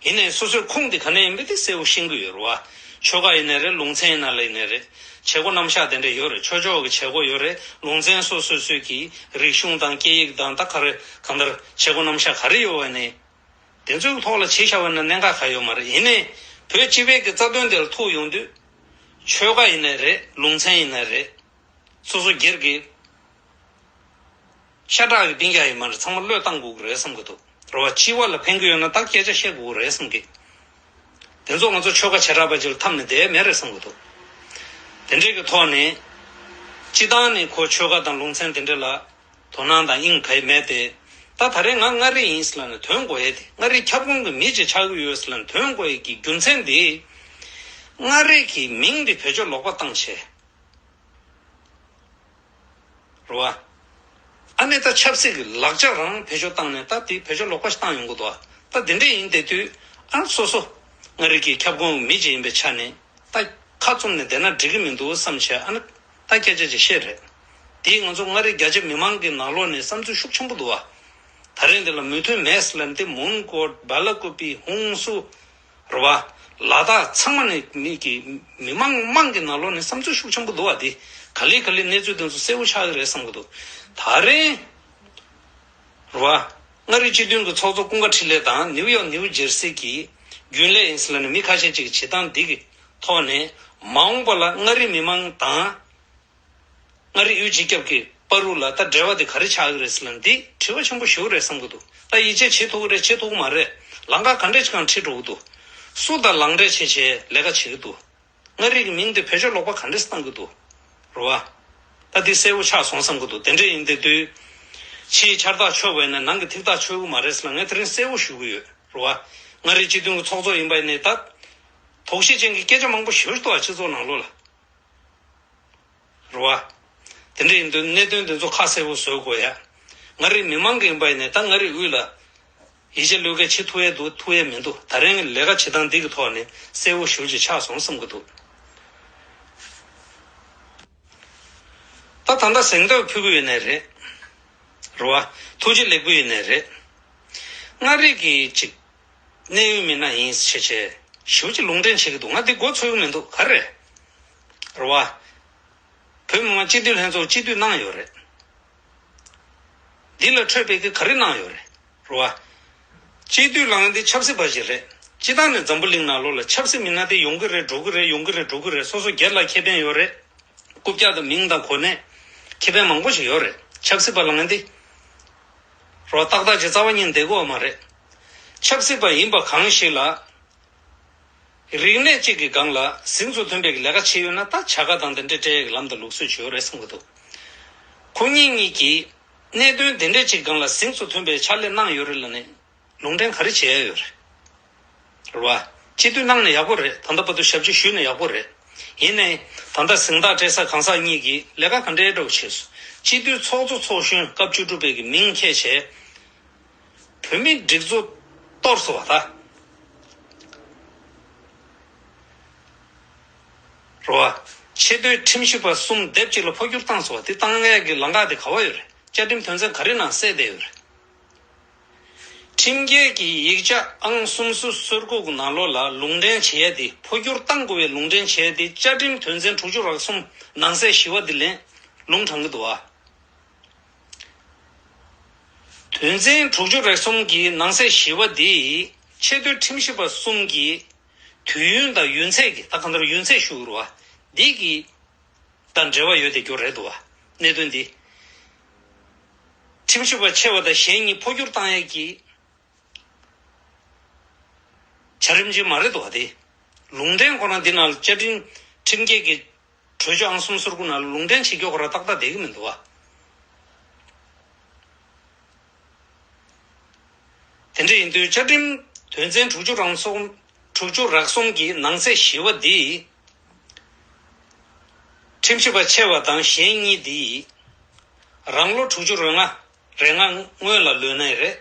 ཡིན་ནའི་སོ་སོའི་ཁུངས་དེ་ག་ནས་ཡིན་པ་དེ་གསལ་པོ་ཤེས་ཀྱི་ཡོད་རེད་བ། ཆོལ་ཁ་ཡིན་ནའི་རེད། ལུང་ཚན་ཡིན་ན་ལ་ཡིན་ནའི་རེད། བྱེད་སྒོ་རྣམ་གཞག་དེ་འདྲ་ཡོད་རེད། ཆོས་ཕྱོགས་ཀྱི་བྱེད་སྒོ་ཡོད་རེད། ལུང་ཚན་སོ་སོ་སོ་སོའི་གི་རིག་གཞུང་དང་སྐད་ཡིག་དང་ད་ག་རེ་གང་ལྟར་བྱེད་སྒོ་རྣམ་གཞག་ག་རེ་ཡོད་པ་ནས། དེ་ཚོའི་ཐོག་ལ་བྱས་བཞག་པ་ན་གནད་འགག་ག་ཡོད་མ་རེད། ཡིན་ནའི་བོད་སྤྱི་པའི་གི་རྩ་དོན་དེ་ལ་ཐུག་ཡོང་དུས། ཆོལ་ཁ་ཡིན་ནའི་རེད། ལུང་ཚན་ཡིན་ནའི་རེད། སོ་སོ་སྒེར་གྱི་ཤ་ཁྲག་གི་སྤུན་ཀྱག་ཡིན་མ་རེད། ཚང་མ་བློས་བཏང་དགོས་ཀྱི་རེད་བསམ་གྱི་འདུག་རེད་བ། སྤྱི་པ་ལ་ཕན་གྱི་ཡོད་ན་ད་སྐད་ཆ་བཤད་དགོས་ཀྱི་རེད་བསམ་གྱི། དེ་ཚོ་ང་ཚོ་ཆོལ་ཁ་བྱེ་བྲག་པ་ཅིག་ལ་འཐམ་ནས་བསྡད་མེད་རེད་བསམ་གྱི་འདུག་དེ་འདྲའི་གི་ཐོག་ནས་སྤྱི་བཏང་ནས་ཁོ་ཆོལ་ཁ་དང་ལུང་ཚན་དེ་འདྲ་ལ་དོ་སྣང་དང་དབྱིངས་ག་ཡེ་མེད་དེ། ད་ད་རེས་ང་མངའ་རིས་ཡིན་ཟེར་ལབ་ནས་དོན་གོ་ཡས་དེ། མངའ་རིས་ཁྱབ་ཁོངས་ཀྱི་མི་ཅིག་ཆགས་ཀྱི་ཡོད་ཟེར་ལབ་ནས་དོན་གོ་ཡས་ཀྱི་རྒྱུ་མཚན་དེ། མངའ་རིས་ཀྱི་མིང་དེ་བེད་སྤྱོད་ལོག་པ་བཏང་བྱས། རེད་བ། ཨ་ནི་ད་ཆབ་སྲིད་ཀྱི་ལག་ཆ་རང་བེད་སྤྱོད་བཏང་ནས་ད་དེ་བེད་སྤྱོད་ལོག་པ་ཞིག་བཏང་ཡོང་གི་འདུག་ད་དེ་འདྲ་ཡིན་བསྡད་དུས་ཨ་སོ་སོ་མངའ་རིས་ཀྱི་ཁྱབ་ཁོངས་མི་ཅིག་ཡིན་པའི་ཆ་ནས་ད་ཁ་བཙུམ་ནས་བསྡད་ན་འགྲིག་གི་མི་འདུག་བསམ་བྱས། ཨ་ནི་ད་སྐད་ཆ་ཅིག་བཤད་རེད། དེས་ང་ཚོ་མངའ་རིས་རྒྱ་ཆེ་མི་མང་གི་ནང་ལོགས་ནས་བསམ་ཚུལ་ཤུགས་ཆེན་པོ་འདུག་བ། ད་རེས་འདི་ལ་མོས་མཐུན་མེད་ཟེར་ལབ་འདི་མོན་གྷོ། སྦེ་ལ་ཀུ་པི། ཧུན་སུར། རེད་བ། ལ་དྭགས་ཚང་མ་ནས་མི་གི་མི་མང་མང་གི་ནང་ལོགས་ནས་བསམ་ཚུལ་ཤུགས་ཆེན་པོ་འདུག་བ། དེ་ག་ལེ་ག་ལེ་གནས་ཚུལ་དེ་ཚོ་གསལ་པོ་ཆགས་ཀྱི་རེད་བསམ་གྱི་འདུག་ད་རེས། རེད་བ། མངའ་རིས་སྤྱི་མཐུན་གྱི་ཚོགས་གཙོ་ཀུན་དགའ་འཕྲིན་ལས་དང་ནིའུ་ཡོག་ནིའུ་ཇེར་སི་གི་རྒྱུན་ལས་ཡིན་ཟེར་ལབ་ནས་མི་ཁ་ཤས་ཅིག་གི་བྱེད་སྟངས་འདི་གི་ཐོག་ནས་མ་འོངས་པ་ལ་མངའ་རིས་མི་མང་དང་། མངའ་རིས་དབུས་སྤྱི་ཁྱབ་ཀྱི་བར་དུ་ལ་ད་འབྲེལ་བ་དེ་ག་རེ་ཆགས་ཀྱི་རེད་ཟེར་ན་འདི་དྲི་བ་ཆེན་པོ་ཞིག་རེད་བསམ་གྱི་འདུག་ད་ཡིད་ཆེས་བྱེད་ཐུབ་ཀྱི་རེད་བྱེད་ཐུབ་ཀྱི་མ་རེད། ལམ་ཁ་ག་འདྲས་ཅིག་གང་ཁྲིད་འགྲོ་གི་འདུག་སུ་དང་ལངས་འབྲེལ་བྱེད་བྱེད་ལས་ཀ་བྱེད་ཀྱི་འདུག་མངའ་རིས་ཀྱི་མིང་དེ་བེད་སྤྱོད་ལོག་པ་ག་འདྲས་བཏང་གི་འདུག་རེད་བ། ད་འདི་གསལ་པོ་ཆགས་སོང་བསམ་གྱི་འདུག་དེ་འདྲས་ཡིན་དེ་དུས། ཕྱིའི་ཆར་ཐག་ཆོད་པ་ཡིན་ན་ནང་གི་ཐིག་ཐག་ཆོད་ཀྱི་མ་རེད་ཟེར་ལ་ངས་དེ་རིང་གསལ་པོ་ཞུ་གི་ཡོད་རེད་བ། མངའ་རིས་སྤྱི་མཐུན་གྱི་ཚོགས་གཙོ་ཡིན་པ་ཡིན་ནའི་ད། དོགས་གཞི་ཅན་གྱི་སྐད་ཆ་མང་པོ་ཞེ་པོ་ཅིག་འདུག་བ་སྤྱི་ཚོགས་ནང་ལོགས་ལ། རེད་བ། དེ་འདྲ་ཡིན་དུས་གནད་དོན་དེ་ཚོ་ཁ་གསལ་པོ་བཟོ་དགོས་ཡ། མངའ་རིས་མི་མང་གི་ཡིན་པ་ཡིན་ནའི་ད་མངའ་རིས་དབུས་ལ། ཡིད་ཆེས་བློས་འགེལ་བྱེད་ཐུབ་ཡས་འདུག་ཐུབ་ཡས་མི་འདུག་ད་རིང་གི་ལས་ཀ་བྱེད་སྟངས་འདི་གི་ཐོག་ནས་གསལ་པོ་ཞེ་པོ་ཅིག་ཆགས་སོང་བསམ་གྱི་འདུག་ད་ད་ལྟ་གཟེངས་བསྟོད་ཕུལ་གྱི་ཡོད་ནའི་རེད། རེད་བ། ཐུགས་རྗེ་ལེགས་འབུལ་ཡོད་ནའི་རེད། མངའ་རིས་ཀྱི་ཅིག་གནད་ཡོད་མི་སྣ་ཡིན་ཆེ་ཆེ་ཞེ་པོ་ཅིག་ལུང་འདྲེན་བྱེད་ཀྱི་འདུག་ང་འདི་མགོ་ཚོས་ཀྱི་མི་འདུག་ག་རེ་རེད་བ། བོད་མི་མང་སྤྱི་འཐུས་ལྷན་ཚོགས་སྤྱི་འཐུས་གནང་ཡོད་རེད། འདི་ལ་འཕྲོད་པའི་གི་ག་རེ་གནང་ཡོད་རེད། རེད་བ། སྤྱི་འཐུས་ལངས་འདི་ཆབ་སྲིད་པ་ཞིག་རེད། སྤྱི་བཏང་ནས་འཛམ་བུ་གླིང་ནང་ལོགས་ལ་ཆབ་སྲིད་མི་སྣ་དེ་ཡོང་གི་རེད་འགྲོ་གི་རེད་ཡོང་གི་རེད་འགྲོ་གི་རེད། སོ་སོ་སྒེར་ལ་ཁེ་ཕན་ཡོད་རེད། རྐུབ་བཀྱག་དང་མིང་དང་གོ་གནས། ཁེ་ཕན་མང་པོ་ཞིག་ཡོད་རེད། ཆབ་སྲིད་པ་ལ་ངན་དེ། རོ་ཏག་ཏག་ཅིག་རྩ་བ་ཉིད་བསྡད་དགོས་པ་མ་རེད། ཆབ་སྲིད་པ་ཡིན་པ་གང་ཞིག་ལ། རིག་གནས་གཅིག་གི་སྒང་ལ་གཟེངས་སུ་ཐོན་པའི་ལས་ཀ་བྱས་ཡོད་ན་ད་བྱ་དགའ་དང་དེ་འདྲ་སྤྲད་ཡག་གི་ལམ་དང་ལུགས་སྲོལ་ཅིག་ཡོད་རེད་བསམ་གྱི་འདུག་ཁོ་གཉིས་གཉིས་ཀྱིས་གནད་དོན་དེ་འདྲ་ཅིག་སྒང་ལ་གཟེངས་སུ་ཐོན་པའི་ཕྱག་ལས་གནང་ཡོད་རེད་ལབ་ནས། ལུང་འདྲེན་ག་རེ་བྱེད་ཡ་ཡོད་རེད། རེད་བ། སྤྱི་འཐུས་གནང་ནས་ཡག་པོ་རེད། ད་ལྟ་བར་དུ་ཞབས་ཕྱི་ཞུས་ནས་ཡག་པོ་རེད། ཡིན་ནའི། ད་ལྟ་གཟེངས་རྟགས་སྤྲད་ས་གང་ཟག་གཉིས་ཀྱིས་ལས་ཀ་ག་འདྲའི་འདྲ་བོ་བྱས་སོང་། སྤྱི་འཐུས་ཚོགས་གཙོ་ཚོགས་གཞོན་སྐབས་བཅུ་དྲུག་པའི་གི་མིང་འཁྱེར་བྱས། བོད་མིའི་སྒྲིག་འཛུགས་གཏོར་སོང་བ་ད། རེད་བ། ཆེས་མཐོའི་ཁྲིམས་ཞིབ་པ་གསུམ་སྡེབ་གཅིག་ལ་འཕོ་འགྱུར་བཏང་སོང་བ་དེ་བཏང་ཡས་ཀྱི་ལམ་ཁ་དེ་ག་བ་ཡོད་རེད། བཅའ་ཁྲིམས་དོན་ཚན་ག་རེ་ནང་གསལ་བསྡད་ཡོད་རེད། ཁྲིམས་འགལ་གྱི་ཡིག་ཆ་ཨང་སུམ་ཅུ་སོ་དགུ་གི་ནང་ལོགས་ལ་ལུང་འདྲེན་བྱེད་ཡས་དེ་འཕོ་འགྱུར་བཏང་དགོས་པའི་ལུང་འདྲེན་བྱེད་ཡས་དེ་བཅའ་ཁྲིམས་དོན་ཚན་དྲུག་ཅུ་རེ་གསུམ་ནང་གསེས་བཞི་པ་དེ་ལན་ལུང་དྲངས་ཀྱི་འདུག་བ། དོན་ཚན་དྲུག་ཅུ་རེ་གསུམ་གྱི་ནང་གསེས་བཞི་པ་དེ་ཆེས་མཐོའི་ཁྲིམས་ཞིབ་པ་གསུམ་གྱི་དུས་ཡུན་དང་ཡུན་ཚད་ཀྱི་ད་གང་ལྟར་ཡུན་ཚད་ཞུ་དགོས་རེད་བ། འདི་གི་དང་འབྲེལ་བ་ཡོད་བསྡད་རྒྱུ་རེད་འདུག་བ། གནད་དོན་འདི། ཁྲིམས་ཞིབ་པ་ཆེ་བ་དང་གཞན་གཉིས་འཕོ་འགྱུར་བཏང་ཡས་ཀྱི་ འཆར་རིམ་ཅིག་མ་རེད་འདུག་བ། དེ་ལུང་འདྲེན་ཁོ་རང་འདི་ནང་བཅའ་ཁྲིམས་ཁྲིམས་འགལ་གྱི་གྲོས་ཆོད་ཨང་གསུམ་ཟེར་དགུ་ནང་ལུང་འདྲེན་བྱེད་རྒྱུ་ཁོ་རང་ཏག་ཏག་བསྡད་ཀྱི་མི་འདུག་བ། དེ་འདྲ་ཡིན་དུས་བཅའ་ཁྲིམས་དོན་ཚན་དྲུག་ཅུ་རང་གསུམ་དྲུག་ཅུ་རག་གསུམ་གྱི་ནང་གསེས་བཞི་པ་འདི། ཁྲིམས་ཞིབ་པ་ཆེ་བ་དང་གཞན་གཉིས་འདི། རང་ལོ་དྲུག་ཅུ་རེ་ལྔ་རེ་ལྔ་སྔོན་ལ་ལོན་ནའི་རེད།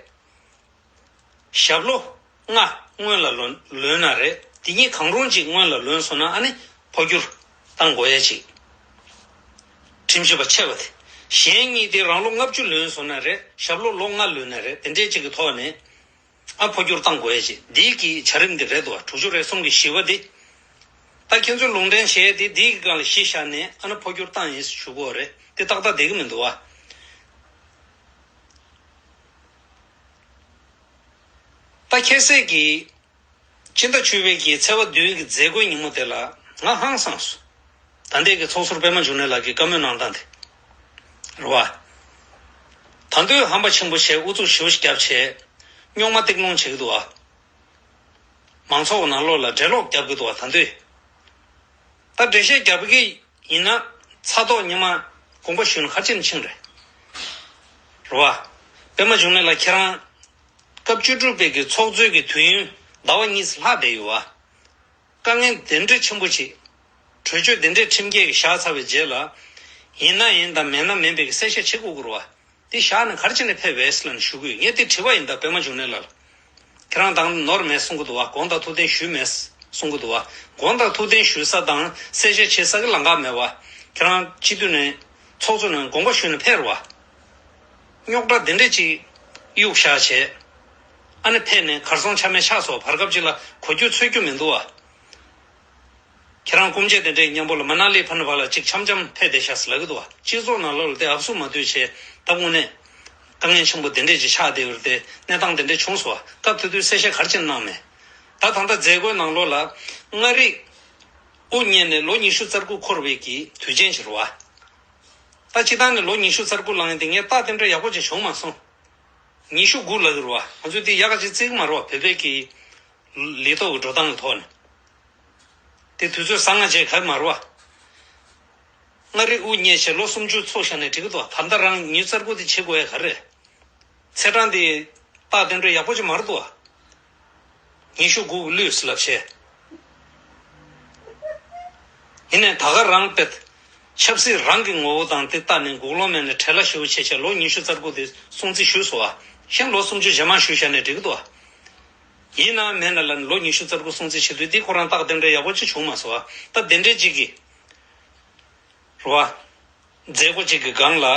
ཞབས་ལོ་ལྔ་སྔོན་ལ་ལོན་ལོན་ན་རེད། དེ་གཉིས་གང་རུང་གཅིག་སྔོན་ལ་ལོན་སོང་ན་ཨ་ནི་འཕོ་འགྱུར་བཏང་དགོས་ཡ་ཅིག་ཁྲིམས་ཞིབ་པ་ཆེ་བ་དེ། གཞན་གཉིས་དེ་རང་ལོ་ལྔ་བཅུ་ལོན་སོང་ན་རེད། ཞབས་ལོ་ལོ་ལྔ་ལོན་ན་རེད། དེ་འདྲས་ཅིག་གི་ཐོག་ནས་ཨ་འཕོ་འགྱུར་བཏང་དགོས་ཡ་ཅིག་འདིའི་གི་བྱ་རིམ་འདི་རེད་དོ། དྲུག་ཅུ་རེ་གསུམ་གི་བཞི་པ་འདི། ད་ཁྱེད་ཚོས་ལུང་འདྲེན་བྱས་ཏེ་འདིའི་གི་སྒང་ལ་གཞི་བཞག་ནས་ཨ་ནི་འཕོ་འགྱུར་བཏང་ཡིན་ཞུ་དགོས་རེད། དེ་ཏག་ཏག་བསྡད་ཀྱི་མི་འདུག་བ། ད་ཁྱེད་ཚོས་ཀྱིས་སྤྱི་ཟླ་བཅུ་པའི་གི་ཚེས་པ་བདུན་གྱི་མཛད་སྒོའི་ཉིན་མོ་དེ་ལ་ང་ཧང་སངས་སོང་། ད་ལྟའི་གི་ཚོགས་ཟུར་པད་མ་འབྱུང་གནས་ལགས་ཀྱིས་བཀའ་མོལ་གནང་སྟངས་དེ། རེད་བ། ད་དུང་ཧམ་པ་ཆེན་པོ་བྱས། ཨུ་ཚུགས་ཞེ་པོ་ཞིག་བརྒྱབ་བྱས། རྙོག་མ་སྟེགས་སློང་བྱེད་ཀྱི་འདུག་བ། མང་ཚོགས་ནང་ལོགས་ལ་འགྲེལ་ལོག་རྒྱབ་ཀྱི་འདུག་བ། ད་དུང་། ད་འགྲེལ་བཤད་རྒྱབ་ཀྱི་ཡིན་ན་ཚ་ཐོག་ཉི་མ་དགོངས་པ་ཞུས་ན་ག་རེ་བྱས་ནས་ཕྱིན་རེད། རེད་བ། པད་མ་འབྱུང་གནས་ལགས་ཁྱེད་རང་སྐབས་བཅུ་དྲུག་པའི་གི་ཚོགས་གཙོའི་གི་དུས་ཡུན་ཟླ་བ་གཉིས་ལྷག་བསྡད་ཡོད་བ། དཀའ་ངལ་དེ་འདྲ་ཆེན་པོ་ཅིག་གྲོས་ཆོད་དེ་འདྲའི་ཁྲིམས་འགལ་གྱི་བཞག་ཚར་བའི་རྗེས་ལ། ཡིན་ན་ཡིན་དང་མེད་ན་མིན་པའི་གི་གསལ་བཤད་བྱེད་དགོས་ཀྱི་རེད་བ། དེ་བཞག་ནས་ག་རེ་བྱས་ནས་ཕེབས་པ་རེད་ཟེར་ལབ་ནས་ཞུ་གི་ཡོད། ངས་དེ་དྲིས་པ་ཡིན་ད་པད་མ་འབྱུང་གནས་ལགས་ལ། ཁྱེད་རང་དང་ནོར་མེད་གསུང་གི་འདུག་བ། དགོངས་དག་ཐུགས་བདེན་ཞུས་མེད་གསུང་གི་འདུག་བ། དགོངས་དག་ཐུགས་བདེན་ཞུ་ས་དང་གསལ་བཤད་བྱེད་ས་གི་ལམ་ཁ་མེད་བ། ཁྱེད་རང་སྤྱི་འཐུས་ནས་ཚོགས་གཙོ་ནས་དགོངས་པ་ཞུས་ནས་ཕེབས་རེད་བ། རྙོག་དྲ་དེ་འདྲ་ཅིག་གཡུག་བཞག་བྱས། ཨ་ནི་ཕེབས་ནས་གར་སོང་ཆ་མེད་ཆགས་སོང་། བར་སྐབས་ཅིག་ལ་གོ་རྒྱུ་ཚོད་རྒྱུ་མི་འདུག་བ། ཁྱེད་རང་སྐུ་མཆེད་དེ་འདྲའི་མཉམ་པོ་ལ་མ་ན་ལི་ཕ་ནུ་བ་ལ་གཅིག་འཆམ་འཆམ་ཕེབས་བསྡད་ཤག་ཟེར་ལབ་ཀྱི་འདུག་བ། སྤྱི་ཚོགས་ནང་ལོགས་ལ་དེ་ཨབ་སུ་མ་སྡོད་བྱས། ད་དངོས་གནས་དཀའ་ངལ་ཆེན་པོ་དེ་འདྲས་ཅིག་ཆགས་བསྡད་པ་རེད་དེ། གནས་སྟངས་དེ་འདྲས་བྱུང་སོང་བ། སྐབས་དེ་དུས་གསལ་བཤད་ག་རེ་བྱས་གནང་མེད། ད་ད་ལྟ་མཛད་སྒོའི་ནང་ལོགས་ལ་མངའ་རིས་དབུ་བརྙེས་ནས་ལོ་ཉི་ཤུ་རྩ་དགུ་འཁོར་བའི་གི་དུས་ཆེན་ཅིག་རེད་བ། ད་སྤྱིར་བཏང་ནས་ལོ་ཉི་ཤུ་རྩ་དགུ་ལང་ཡས་དེ་ངས་རྟགས་དེ་འདྲ་ཡག་པོ་ཅིག་བྱུང་མ་སོང་། ཉི་ཤུ་དགུ་ལབ་ཀྱི་རེད་བ། ང་ཚོས་དེ་ཡག་ག་ཅིག་བརྩི་གི་མ་རེད་བ། བོད་པའི་གི་ལི་ཐོག་གི་འགྲོ་སྟངས་ཀྱི་ཐོག་ནས། དེ་དུས་ཚོད་བཟང་ང་བྱས་ག་མ་རེད་བ། མངའ་རིས་དབུ་བརྙེས་བྱས་ལོ་སུམ་ཅུ་ཚུགས་བཞག་ནས་འགྲིག་གི་འདུག་ད་ལྟ་རང་ཉི་ཤུ་རྩ་དགུ་དེ་བྱེད་དགོས་ཡ་ག་རེད། ཚེས་གྲངས་དེ་རྟགས་དེ་འདྲ་ཡག་པོ་ཅིག་མ་རེད་འདུག་བ། ཉི་ཤུ་དགུ་གི་ལུས་ལབ་བྱས། ཡིན་ནའི་ད་ག་རང་དཔེ་ཆབ་སྲིད་རང་གི་ངོ་བོ་དང་དེ་ལྟ་ནས་འགུག་སློང་མེད་ནས་བྲེལ་བ་ཞེ་པོ་བྱས་བྱས་ལོ་ཉི་ཤུ་རྩ་དགུ་དེ་སྲུང་བརྩི་ཞུས་སོང་བ། གཞན་ལོ་སུམ་ཅུ་རྗེས་མ་ཞུས་བཞག་ནས་འགྲིག་གི་འདུག་བ། ཡིན་ན་མེད་ན་ལ་ལོ་ཉི་ཤུ་རྩ་དགུ་སྲུང་བརྩི་བྱེད་དུས་འདི་ཁོ་རང་རྟགས་དེ་འདྲ་ཡག་པོ་ཅིག་བྱུང་མ་སོང་བ། ད་དེ་འདྲས་ཅིག་གི་རེད་བ། མཛད་སྒོ་ཅིག་གི་སྒང་ལ།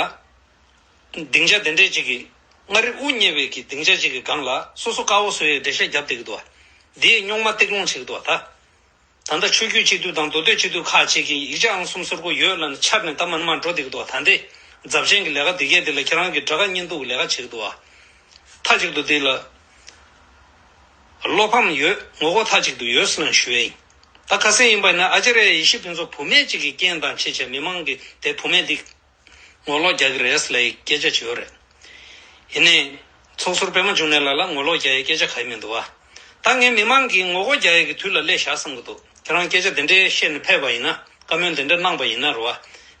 སྡིངས་ཆ་དེ་འདྲས་ཅིག་གི། མངའ་རིས་དབུ་བརྙེས་པའི་གི་སྡིངས་ཆ་ཅིག་གི་སྒང་ལ་སོ་སོ་དཀར་པོ་བཟོ་ཡའི་འགྲེལ་བཤད་བརྒྱབ་བསྡད་ཀྱི་འདུག་བ། འདིས་རྙོག་མ་སྟེགས་སློང་བྱེད་ཀྱི་འདུག་བ་ད། ད་ལྟ་ཆོས་བརྒྱུད་སྤྱི་འཐུས་དང་མདོ་སྟོད་སྤྱི་འཐུས་ཁག་ཅིག་གིས་ཡིག་ཆ་ཨང་གསུམ་ཟེར་གོ་ཡོད་ལབ་ནས་འཕྱར་ནས་ད་མར་མར་འགྲོ་བསྡད་ཀྱི་འདུག་བ། ད་ལྟའི་རྫབ་ཆེན་གྱི་ལས་ཀ་འདི་གས་འདི་ལ་ཁྱེད་རང་གིས་དགྲ་དགའ་གཉེན་སྡུག་གི་ལས་ཀ་བྱེད་ཀྱི་འདུག་བ། མཐའ་གཅིག་ཏུ་འདི་ལ་བློ་ཕམ་ཡོད། ངོ་རྒོལ་མཐའ་གཅིག་ཏུ་ཡོད་ཟེར་ནས་ཞུ་ཡས་ཡིན། ད་ཁ་སང་ཡིན་པ་ཡིན་ན་ཨ་ཅཱརྱ་ཡེ་ཤེས་ཕུན་ཚོགས་བུད་མེད་ཅིག་གི་རྐྱེན་དང་བྱས་བྱས་མི་མང་གིས་དེ་བུད་མེད་འདི་ངོ་ལོག་རྒྱག་གི་རེད་ཟེར་ལབ་ཡའི་སྐད་ཆ་ཅིག་ཡོད་རེད། ཡིན་ནའི། ཚོགས་ཟུར་པད་མ་འབྱུང་གནས་ལགས་ལ་ངོ་ལོག་རྒྱག་ཡའི་སྐད་ཆ་གང་ཡང་མི་འདུག་བ། ད་ངས་མི་མང་གིས་ངོ་རྒོལ་རྒྱག་ཡའི་གི་དུས་ལ་སླེབས་བཞག་བསམ་གྱི་འདུག་ཁྱེད་རང་སྐད་ཆ་དེ་འདྲའི་བཤད་ནས་ཕེབས་པ་ཡིན་ན། བཀའ་མོལ་དེ་འདྲ་གནང་པ་ཡིན་ན་རེད་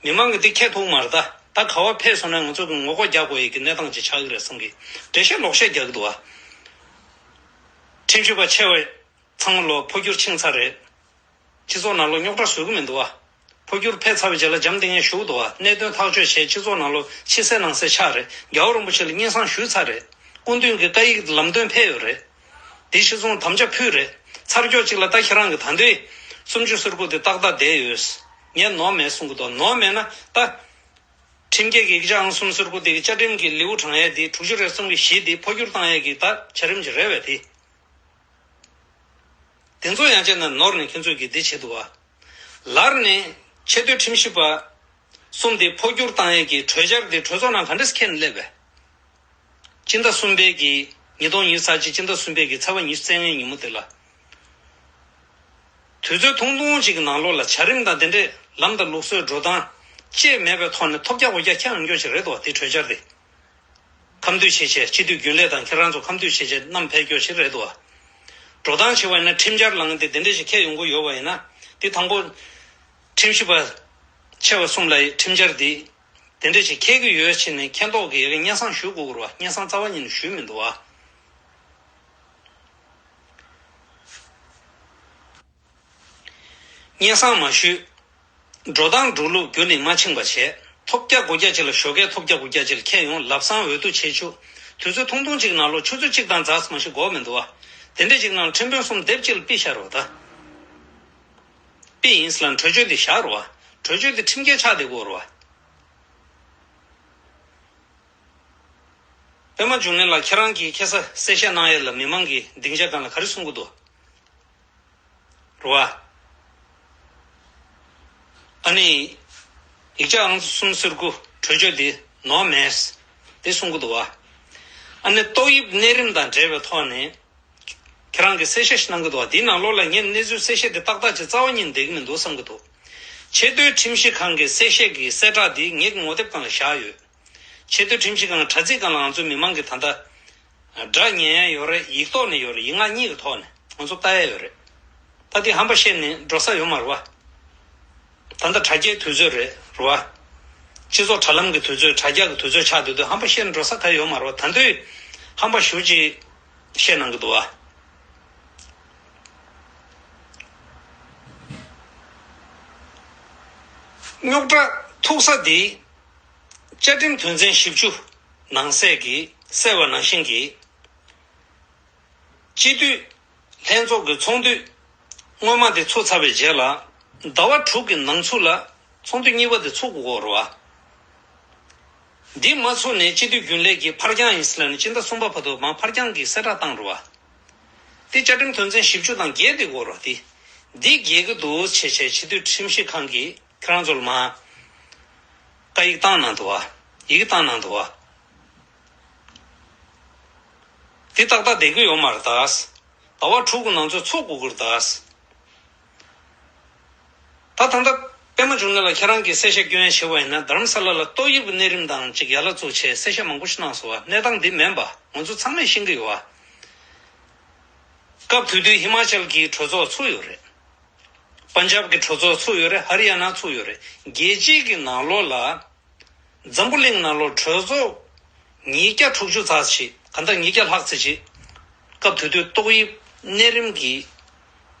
བ། མི་མང་གིས་འདི་ཁས་ཐུག་མ་རེད་ད། ད་ག་བ་ཕེབས་སོང་ན་ང་ཚོ་གིས་ངོ་རྒོལ་རྒྱག་དགོས་ཡའི་གི་གནས་སྟངས་ཅིག་ཆགས་ཀྱི་རེད་བསམ་གི། འགྲེལ་བཤད་ལོག་བཤད་རྒྱག་གི་འདུག་བ། ཁྲིམས་ཞིབ་པ་ཆེ་བ་ཚང་མ་ལོ་འཕོ་འགྱུར་ཕྱིན་ཚར་རེད། སྤྱི་ཚོགས་ནང་ལོགས་རྙོག་དྲ་བཟོ་གི་མི་འདུག་བ། འཕོ་འགྱུར་ཕེབས་ཚར་བའི་རྗེས་ལ་འཇམ་ཐིང་ངེ་བཞུགས་འདུག་བ། གནད་དོན་ཐག་གཅོད་བྱས། སྤྱི་ཚོགས་ནང་ལོགས་ཕྱི་གསལ་ནང་གསལ་ཆགས་རེད། རྒྱལ་བ་རིན་པོ་ཆེ་ལ་སྙན་སེང་ཞུས་ཚར་རེད། སྐུ་མདུན་གྱི་བཀའ་ཡིག་ལམ་སྟོན་ཕེབས་ཡོད་རེད། དེ་གཞིར་བཟུང་དམ་བཅའ་ཕུལ་རེད། ཚར་ཀྱོག་ཅིག་ལ་ད་ཁྱེད་རང་གི་ད་འདོད་སུམ་ཅུ་སོ་དགུ་དེ་ཏག་ཏག་བསྡད་ཡོད། ངས་ནོར་མེད་གསུང་གི་འདུག་ནོར་མེད་ན་ད། ཁྲིམས་འགལ་གྱི་ཡིག་ཆ་ཨང་གསུམ་སོ་དགུ་དེ་གི་བཅའ་ཁྲིམས་ཀྱི་ལེའུ་དྲངས་ཡས་དེ་དྲུག་ཅུ་རེ་གསུམ་གྱི་བཞི་དེ་འཕོ་འགྱུར་བཏང་ཡས་ཀྱི་ད་བྱ་རིམ་ཅིག་རེད་བས་དེ། དེ་ཚོ་ཡང་བྱས་ན་ནོར་ནས་ཁྱེད་ཚོས་ཀྱིས་འདི་བྱེད་འདུག་བ། ལར་ནས་ཆེས་མཐོའི་ཁྲིམས་ཞིབ་པ་གསུམ་དེ་འཕོ་འགྱུར་བཏང་ཡས་ཀྱི་གྲོས་འཆར་དེ་གྲོས་ཚོགས་ནང་ག་འདྲས་འཁྱེར་ནས་སླེབས་པས། སྤྱི་ཟླ་གསུམ་པའི་གི་ཉིས་སྟོང་ཉི་ཤུ་རྩ་གཅིག་སྤྱི་ཟླ་གསུམ་པའི་གི་ཚེས་པ་ཉི་ཤུ་རྩ་ལྔའི་ཉིན་མོ་དེ་ལ། དུས་ཚོད་ཐུང་ཐུང་ཅིག་གི་ནང་ལོགས་ལ་བྱ་རིམ་དང་དེ་འདྲས་ལམ་དང་ལུགས་སྲོལ་འགྲོ་སྟངས་བཅས་མེད་པའི་ཐོག་ནས་ཐོབ་རྒྱག་འོ་རྒྱག་ཁྱེར་ཡོང་རྒྱུ་ཞིག་རེད་འདུག་བ། དེ་གྲོས་འཆར་དེ། ཁ་མཐུན་བྱས་བྱས་སྤྱི་འཐུས་རྒྱུན་ལས་དང་ཁྱེད་རང་ཚོ་ཁ་མཐུན་བྱས་བྱས་བསྣམས་ཕེབས་རྒྱུ་ཞིག་རེད་འདུག་བ། འགྲོ་སྟངས་བྱས་པ་ཡིན་ན་ཁྲིམས་འཆར་ལངས་ཏེ་དེ་འདྲ་ཞིག་འཁྱེར་ཡོང་གི་ཡོད་པ་ཡིན་ན། དེ་དང་པོ་ཁྲིམས་ཞིབ་པ་ཆེ་བ་གསུམ་ལ་ཁྲིམས་འཆར་འདི་དེ་འདྲ་ཞིག་འཁྱེར་གྱི་ཡོད་ཕྱིན་ནས་མཁྱེན་རྟོགས་ཀྱི་ཡ་གི་སྙན་སེང་ཞུ་དགོས་ཀྱི་རེད་བ། སྙན་སེང་རྩ་བ་ཉིད་ནས་ཞུས་མི་འདུག་བ། སྙན་སེང་མ་ཞུས། འགྲོ་སྟངས་འགྲོ་ལུགས་རྒྱུན་ནས་མ་འཆིང་བ་བྱས། ཐོབ་རྒྱ་དགུ་རྒྱ་ཅིག་ལ་ཞོགས་ཀས་ཐོབ་རྒྱ་དགུ་རྒྱ་ཅིག་ལ་འཁྱེར་ཡོང་། ལམ་སང་འོས་བསྡུ་བྱེད་ཆོག་དུས་ཚོད་ཐུང་ཐུང་ཅིག་ནང་ལོགས་ཆུ་ཚོད་གཅིག་དང་ཛ་ཙམ་ཞིག་འགོར་མི་འདུག་བ། དེ་འདྲ་ཅིག་ནང་ཁྲིམས་དཔོན་གསུམ་སྡེབ་གཅིག་ལ་ཕུད་བཞག་རེད་བ་ད། ཕུད་ཡིན་ཟེར་ལ་གྲོས་ཆོད་འདི་བཞག་རེད་བ། གྲོས་ཆོད་འདི་ཁྲིམས་འགལ་ཆགས་བསྡད་ཀྱི་ཡོད་རེད་བ། པད་མ་འབྱུང་གནས་ལགས། ཁྱེད་རང་གིས་ཁ་སང་གསལ་བཤད་གནང་ཡས་ལ་མི་མང་གིས་སྡིངས་ཆ་སྒང་ལ་ག་རེ་གསུང་གི་འདུག་རེད་བ། ཨ་ནི། ཡིག་ཆ་ཨང་གསུམ་ཟེར་དགུ་གྲོས་ཆོད་འདི་ནོར་མེད། དེ་གསུང་གི་འདུག་བ། ཨ་ནི་ཏོག་དབྱིབས་གནས་རིམ་དང་འབྲེལ་བའི་ཐོག་ནས། ཁྱེད་རང་གིས་གསལ་བཤད་ཞིག་གནང་གི་འདུག་བ། དེའི་ནང་ལོགས་ལ་ངས་གནས་ཚུལ་གསལ་བཤད་དེ་ཏག་ཏག་ཅིག་རྩ་བ་ཉིད་ནས་བསྡད་ཀྱི་མི་འདུག་བསམ་གྱི་འདུག་ཆེས་མཐོའི་ཁྲིམས་ཞིབ་ཁང་གི་གསལ་བཤད་ཀྱི་གསལ་བསྒྲགས་འདི་ངེད་ཀྱི་ངོ་དེབ་སྒང་ལ་བཞག་ཡོད། ཆེས་མཐོའི་ཁྲིམས་ཞིབ་ཁང་གི་དྲ་ཚིགས་སྒང་ལ་ང་ཚོའི་མི་མང་གིས་ད་ལྟ་སྒྲ་ཉན་ཡ་ཡོད་རེད། ཡིག་ཐོག་ནས་ཡོད་རེད། ཡིག་ངག་གཉིས་ཀྱི་ཐོག་ནས་ང་ཚོ་ལྟ་ཡ་ཡོད་རེད། ད་དེ་ཧམ་པ་བཤད་ནས་འགྲོ་ས་ཡོད་མ་རེད་བ། ད་ལྟ་དྲ་རྒྱའི་དུས་ཚོད་རེད། རེད་བ། སྤྱི་ཚོགས་དྲ་ལམ་གྱི་དུས་ཚོད། དྲ་རྒྱ་གི་དུས་ཚོད་ཆགས་བསྡད་དུས་ཧམ་པ་བཤད་ནས་འགྲོ་ས་ག་ཡོད་མ་རེད་བ། ད་དུང་ཧམ་པ་ཞེ་པོ་ཅིག་བཤད་གནང་གི་འདུག་བ། རྙོག་དྲ་ཐུག་ས་འདི་བཅའ་ཁྲིམས་དོན་ཚན་བཞི་བཅུ་ནང་གསལ་གྱི་གསལ་བ་ནང་བཞིན་གྱི། སྤྱི་འཐུས་ལྷན་ཚོགས་ཀྱི་ཚོགས་འདུ་སྔོན་མ་དེ་ཚུགས་ཚར་བའི་རྗེས་ལ། ཟླ་བ་དྲུག་གི་ནང་ཚུད་ལ་ཚོགས་འདུ་གཉིས་པ་དེ་ཚུགས་དགོས་རེད་བ། འདི་མ་ཚུགས་ནས་སྤྱི་འཐུས་རྒྱུན་ལས་ཀྱིས་ཕར་འགྱངས་ཡིན་ཟེར་ལབ་ནས་སྤྱི་ཟླ་གསུམ་པ་བར་དུ་མར་ཕར་འགྱངས་ཀྱིས་གསལ་བསྒྲགས་བཏང་རེད་བ། དེ་བཅའ་ཁྲིམས་དོན་ཚན་བཞི་བཅུ་དང་འགལ་བསྡད་ཀྱི་ཡོད་རེད་བ། དེ་འདི་འགལ་གྱི་འདུག་ཅེས་བྱས་སྤྱི་འཐུས་ཁྲིམས་ཞིབ་ཁང་གིས་ཁྱེད་རང་ཚོ་ལ་མར་བཀའ་ཡིག་བཏང་གནང་འདུག་བ། ཡི་གེ་བཏང་གནང་འདུག་བ། དེ་ཏག་ཏག་བསྡད་ཀྱི་ཡོད་མ་རེད་ད། ཟླ་བ་དྲུག་གི་ནང་ཚུད་ཚུགས་དགོས་ཀྱི་རེད་ད། ད་ད་ལྟ་པད་མ་འབྱུང་གནས་ལགས་ཁྱེད་རང་གིས་གསལ་བཤད་སྐྱོན་བྱས་པ་ཡིན་ན། རྡ་རམ་ས་ལ་ལ་ཏོག་དབྱིབས་ཀྱི་གནས་རིམ་དང་གཅིག་ཡར་ལ་བཙུགས་བྱས་གསལ་བཤད་མང་པོ་ཞིག་གནང་སོང་བ། གནས་སྟངས་འདི་མིན་པ་ང་ཚོ་ཚང་མས་ཤེས་ཀྱི་ཡོད་བ། སྐབས་དེ་དུས་ཧི་མ་ཅལ་གྱི་གྲོས་ཚོགས་ཚུགས་ཡོད་རེད། པན་ཇབ་ཀྱི་གྲོས་ཚོགས་ཚུགས་ཡོད་རེད། ཧ་རི་ཡ་ན་ཚུགས་ཡོད་རེད། རྒྱལ་སྤྱིའི་གི་ནང་ལོགས་ལ། འཛམ་བུ་གླིང་ནང་ལོགས་གྲོས་ཚོགས་ཉིས་བརྒྱ་དྲུག་ཅུ་ཙམ་ཞིག་གང་ལྟར་ཉིས་བརྒྱ་ལྷག་ཙམ་ཞིག་སྐབས་དེ་དུས་ཏོག་དབྱིབས་གནས་རིམ་གྱི་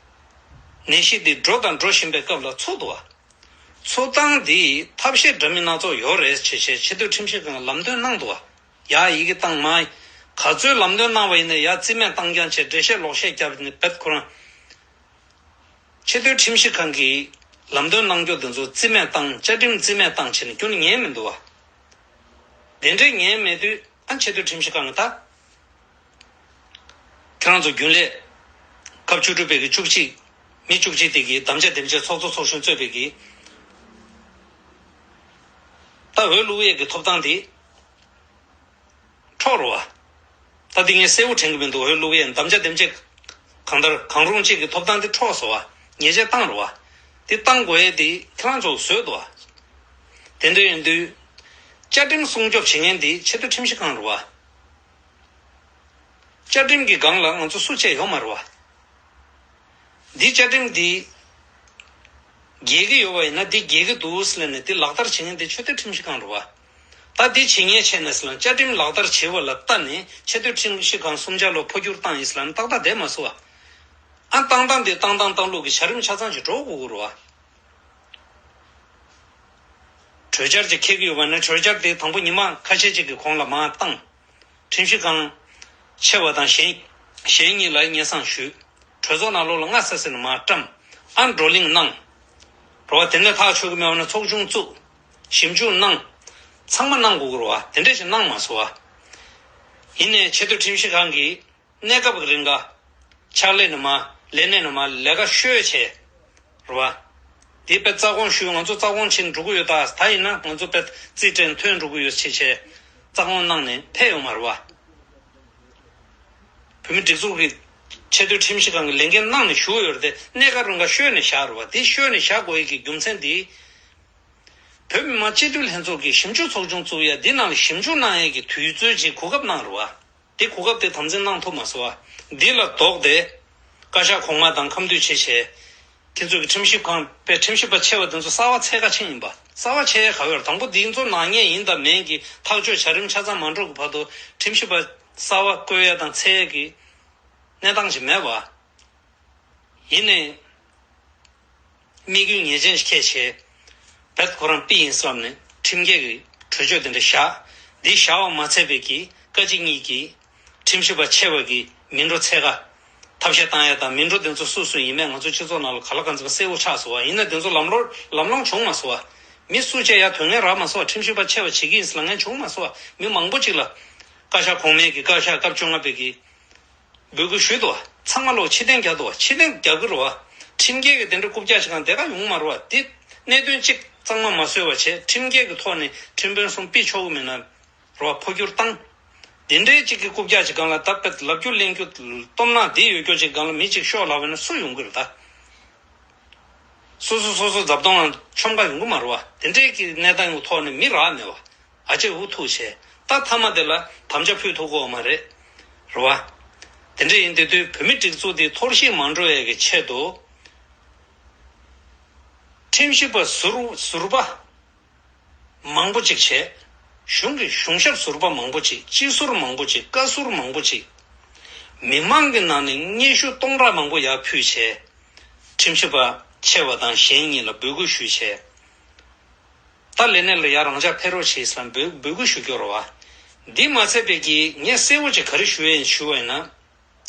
ནད་གཞི་འདི་འགྲོ་དང་འགྲོ་བཞིན་པའི་སྐབས་ལ་ཚུགས་འདུག་བ། ཚུགས་སྟངས་འདི་ཐབས་ཤེས་འདྲ་མིན་སྣ་ཚོགས་ཡོད་རེད་ཅེས་བྱས་ཆེས་མཐོའི་ཁྲིམས་ཞིབ་ཁང་ལམ་སྟོན་གནང་འདུག་བ། ཡ་ཡི་གེ་བཏང་མ། ག་ཚོད་ལམ་སྟོན་གནང་བ་ཡིན་ན་ཡ་རྩིས་མེད་བཏང་རྐྱང་བྱས་འགྲེལ་བཤད་ལོག་བཤད་བརྒྱབ་ནས་བེད་ཁོ་རང་། ཆེས་མཐོའི་ཁྲིམས་ཞིབ་ཁང་གིས་ལམ་སྟོན་གནང་རྒྱུ་དེ་ཚོ་རྩིས་མེད་བཏང་། བཅའ་ཁྲིམས་རྩིས་མེད་བཏང་བྱས་ནས་ཁྱོན་ནས་ཉན་མི་འདུག་བ། དེ་འདྲའི་ཉན་མེད་དུས་ཨ་ཆེས་མཐོའི་ཁྲིམས་ཞིབ་ཁང་གིས་ད། ཁྱེད་རང་ཚོ་རྒྱུན་ལས་སྐབས་བཅུ་དྲུག་པའི་གི་བཅུ་གཅིག་མི་བཅུ་གཅིག་དེ་གིས་དམ་བཅའ་འདེམས་བྱེད་ཚོགས་གཙོ་ཚོགས་གཞོན་གཙོས་པའི་གི་ད་འོས་བླུག་ཡས་ཀྱི་ཐོབ་ཐང་དེ་འཕྲོག་རེད་བ། ད་འདི་ངས་གསལ་པོ་དྲན་གྱི་མི་འདུག་འོས་བླུག་ཡས་དམ་བཅའ་འདེམས་བྱེད་གང་ལྟར་གང་རུང་གཅིག་གི་ཐོབ་ཐང་དེ་འཕྲོག་སོང་བ། ཉེས་ཆད་བཏང་རེད་བ། དེ་བཏང་དགོས་ཡས་དེ་ཁྱེད་རང་ཚོ་བཟོས་འདུག་བ། དེ་འདྲ་ཡིན་དུས། བཅའ་ཁྲིམས་སྲུང་སྐྱོབ་བྱེད་མཁན་དེ་ཆེས་མཐོའི་ཁྲིམས་ཞིབ་ཁང་རེད་བ། བཅའ་ཁྲིམས་ཀྱི་སྒང་ལ་ང་ཚོ་སུ་བཅས་ཡོད་མ་རེད་བ། འདི་བཅའ་ཁྲིམས་འདི་འགལ་གྱི་ཡོད་པ་ཡིན་ན་འདི་འགལ་གྱི་འདུག་ཟེར་ནས་འདི་ལག་བསྟར་བྱེད་མཁན་འདི་ཆེས་མཐོའི་ཁྲིམས་ཞིབ་ཁང་རེད་བ། ད་འདི་བྱེད་མཁན་བྱས་ནས་ཟེར་ན་བཅའ་ཁྲིམས་ལག་བསྟར་བྱེད་པ་ལ་ལྟ་ནས་ཆེས་མཐོའི་ཁྲིམས་ཞིབ་ཁང་སུམ་ཆ་ལོ་འཕོ་འགྱུར་བཏང་ཡིན་ཟེར་ན་ཏག་ཏག་བསྡད་མ་སོང་བ། ཨ་བཏང་སྟངས་འདི་བཏང་སྟངས་བཏང་ལུགས་ཀྱི་བྱ་རིམ་ཆ་ཚང་ཅིག་འགྲོ་དགོས་ཀྱི་རེད་བ། གྲོས་འཆར་ཅིག་འཁྱེར་གྱི་ཡོད་པ་ན་གྲོས་འཆར་དེ་དང་པོ་ཉི་མ་ཁ་ཤས་ཅིག་གི་གོང་ལ་མར་བཏང་། ཁྲིམས་ཞིབ་ཁང་ཆེ་བ་དང་གཞན་གཞན་གཉིས་ལ་སྙན་སེང་ཞུས། གྲོས་ཚོགས་ནང་ལོགས་ལ་སྔ་ས་ཟིན་ནས་མར་བཀྲམ། ཨ་བགྲོ་གླེང་གནང་། རེད་བ། དེ་ནས་ཐག་ཆོད་ཀྱི་མེད་པ་ན་ཚོགས་ཆུང་བཙུགས། ཞིབ་འཇུག་གནང་། ཚང་མ་གནང་དགོས་ཀྱི་རེད་བ། དེ་འདྲས་ཞིག་གནང་མ་སོང་བ། ཡིན་ནའི་ཆེས་མཐོའི་ཁྲིམས་ཞིབ་ཁང་གིས། གནས་སྐབས་ཀྱི་རིང་ལ། ཕྱག་ལས་ནས་མར་ལས་གནས་ནས་མར་ལས་ཀ་ཤོས་བྱས། རེད་བ། དེ་དཔེ་རྩ་དགོངས་ཞུས། ང་ཚོ་རྩ་དགོངས་བྱས་ནས་འགྲོ་གི་ཡོད་ད། ད་ཡིན་ན་ང་ཚོ་དཔེ་རྩིས་སྤྲད་ཐོན་འགྲོ་གི་ཡོད་ཅེས་བྱས། རྩ་དགོངས་གནང་ནས་ཕེབས་ཡོད་མ་རེད་བ། བོད་མི་སྒྲིག་འཛུགས་ཀྱི་ཆེས་མཐོའི་ཁྲིམས་ཞིབ་ཁང་གི་ལས་འགན་གནང་ནས་བཞུགས་ཡོད་རེད་དེ། གནས་སྐབས་རིང་ལ་ཤོས་ནས་བཞག་རེད་བ། དེ་ཤོས་ནས་བཞག་དགོས་ཡས་ཀྱི་རྒྱུ་མཚན་དེ། བོད་མི་མང་སྤྱི་འཐུས་ལྷན་ཚོགས་ཀྱི་ཞིབ་འཇུག་ཚོགས་ཆུང་བཙུགས་ཡ་འདི་ནང་ལ་ཞིབ་འཇུག་གནང་ཡས་ཀྱི་དུས་ཚོད་ཅིག་གོ་སྐབས་གནང་རེད་བ། དེ་གོ་སྐབས་དེ་དམ་འཛིན་གནང་ཐུབ་མ་སོང་བ། འདི་ལ་ལྡོག་སྟེ། བཀའ་ཤག་གོང་མ་དང་ཁམས་འདུས་ཆེ་ཆེ། ཁྱེད་ཚོ་གི་ཁྲིམས་ཞིབ་ཁང་པའི་ཁྲིམས་ཞིབ་པ་ཆེ་བ་དེ་ཚོ་གསར་བ་འཚོལ་ག་ཕྱིན་ཡིན་པ། གསར་བ་འཚོལ་ཡས་ག་བར་དང་པོ་འདི་ཚོ་ནག་ཉེས་ཡིན་དང་མིན་གྱི་ཐག་གཅོད་བྱ་རིམ་ཆ་ཚང་མ་འགྲོ་གི་བར་དུ་ཁྲིམས་ཞིབ་པ་གསར་བ་བསྐོ་ཡས་དང་འཚོལ་ཡས་ཀྱི་གནས་སྟངས་ཅིག་མེད་པ། ཡིན་ནའི། དམིགས་ཡུལ་ངེས་ཅན་ཞིག་འཁྱེར་བྱས། བེད་ཁོ་རང་པི་ཡིན་བསམ་ནས་ཁྲིམས་འགལ་གྱི་གྲོས་ཆོད་དེ་འདྲ་བཞག་འདི་བཞག་པ་མ་ཚད་པའི་གི་བཀའ་སྤྱི་གཉིས་ཀྱིས་ཁྲིམས་ཞིབ་པ་ཆེ་བ་གི་མི་འགྲོ་འཚོལ་ག་ཐབས་ཤེས་བཏང་ཡ་དང་། མི་འགྲོ་དེ་ཚོ་སུ་སུ་ཡིན་མིན་ང་ཚོ་སྤྱི་ཚོགས་ནང་ལ་ག་ལ་ག་ཚོད་གསལ་བོ་ཆགས་སོང་བ། ཡིན་ན་དེ་ཚོ་ལམ་ལྷོང་ལམ་ལྷོང་བྱུང་མ་སོང་བ། མི་སུ་བྱས་ཡ་དོན་ངན་རག་མ་སོང་བ། ཁྲིམས་ཞིབ་པ་ཆེ་བ་བྱེད་ཀྱི་ཡིན་ཟེར་ལབ་མཁན་བྱུང་མ་སོང་བ། མི་མང་པོ་ཅིག་ལ་བཀའ་ཤག་གོང་མའི་གི་བཀའ་ཤག་སྐབས་བཅོ་ལྔ་པའི་གི་འབོད་སྐུལ་ཞུས་འདུག་བ། ཚང་མ་ལོག་ཕྱིར་འཐེན་རྒྱག་འདུག་བ། ཕྱིར་འཐེན་རྒྱག་གི་རེད་བ། ཁྲིམས་འགལ་གྱི་དེ་འདྲ་རྐུབ་བཀྱག་ཞིག་གང་དེ་ག་ཡོང་མ་རེད་བ། དེ་གནད་དོན་གཅིག་གཙང་མ་མ་བཟོས་པ་བྱས། ཁྲིམས་འགལ་གྱི་ཐོག་ནས་ཁྲིམས་དཔོན་གསུམ་ཕུད་ཆོག་གི་མེད་ན་རེད་བ། འཕོ་འགྱུར་བཏང་། དེ་འདྲའི་གཅིག་གི་རྐུབ་བཀྱག་ཞིག་གང་ལ་ད་དཔེ་ལབ་རྒྱུ་གླེང་རྒྱུ་སྟོབས་ན་དེ་ཡོད་རྒྱུ་ཅིག་གང་ལ་མི་གཅིག་ཤོག་ལབ་པ་ན་སུ་ཡོང་གི་རེད་ད། སོ་སོ་སོ་སོ་རྫབ་དོང་ལ་མཆོང་ག་ཡོང་གི་མ་རེད་བ། དེ་འདྲའི་གི་གནས་སྟངས་ཀྱི་ཐོག་ནས་མི་རག་མེད་བ། ཨ་ཅེ་འུ་ཐུག་བྱས། ད་མཐའ་མ་དེ་ལ་དམ་བཅའ་ཕུལ་ཐུབ་ཀྱི་ཡོད་མ་རེད། རེད་བ། དེ་འདྲ་ཡིན་དེ་དུས་བོད་མི་སྒྲིག་འཛུགས་འདི་འཐོར་ཞིག་མ་འགྲོ་ཡས་ཀྱི་ཆེད་དུ། ཁྲིམས་ཞིབ་པ་ཟུར་ཟུར་པ་མང་པོ་ཅིག་བྱས། གཞུང་གི་གཞུང་ཞབས་ཟུར་པ་མང་པོ་ཅིག་སྤྱི་ཟུར་མང་པོ་ཅིག་བཀའ་ཟུར་མང་པོ་ཅིག་མི་མང་གི་ནང་ནས་སྙན་ཞུ་སྟོང་ཕྲག་མང་པོ་ཡར་ཕུལ་བྱས། ཁྲིམས་ཞིབ་པ་ཆེ་བ་དང་གཞན་གཉིས་ལ་འབོད་སྐུལ་ཞུས་བྱས། ད་ལས་གནས་ལ་ཡར་རང་འཇགས་ཕེབས་རོགས་བྱེད་ཟེར་ལ་འབོད་འབོད་སྐུལ་ཞུ་རྒྱུ་རེད་བ། འདི་མ་ཚད་པའི་གི་ངས་གསལ་བོ་ཅིག་ག་རེ་ཞུ་ཡས་ཡིན་ཞུ་བ་ཡིན་ན།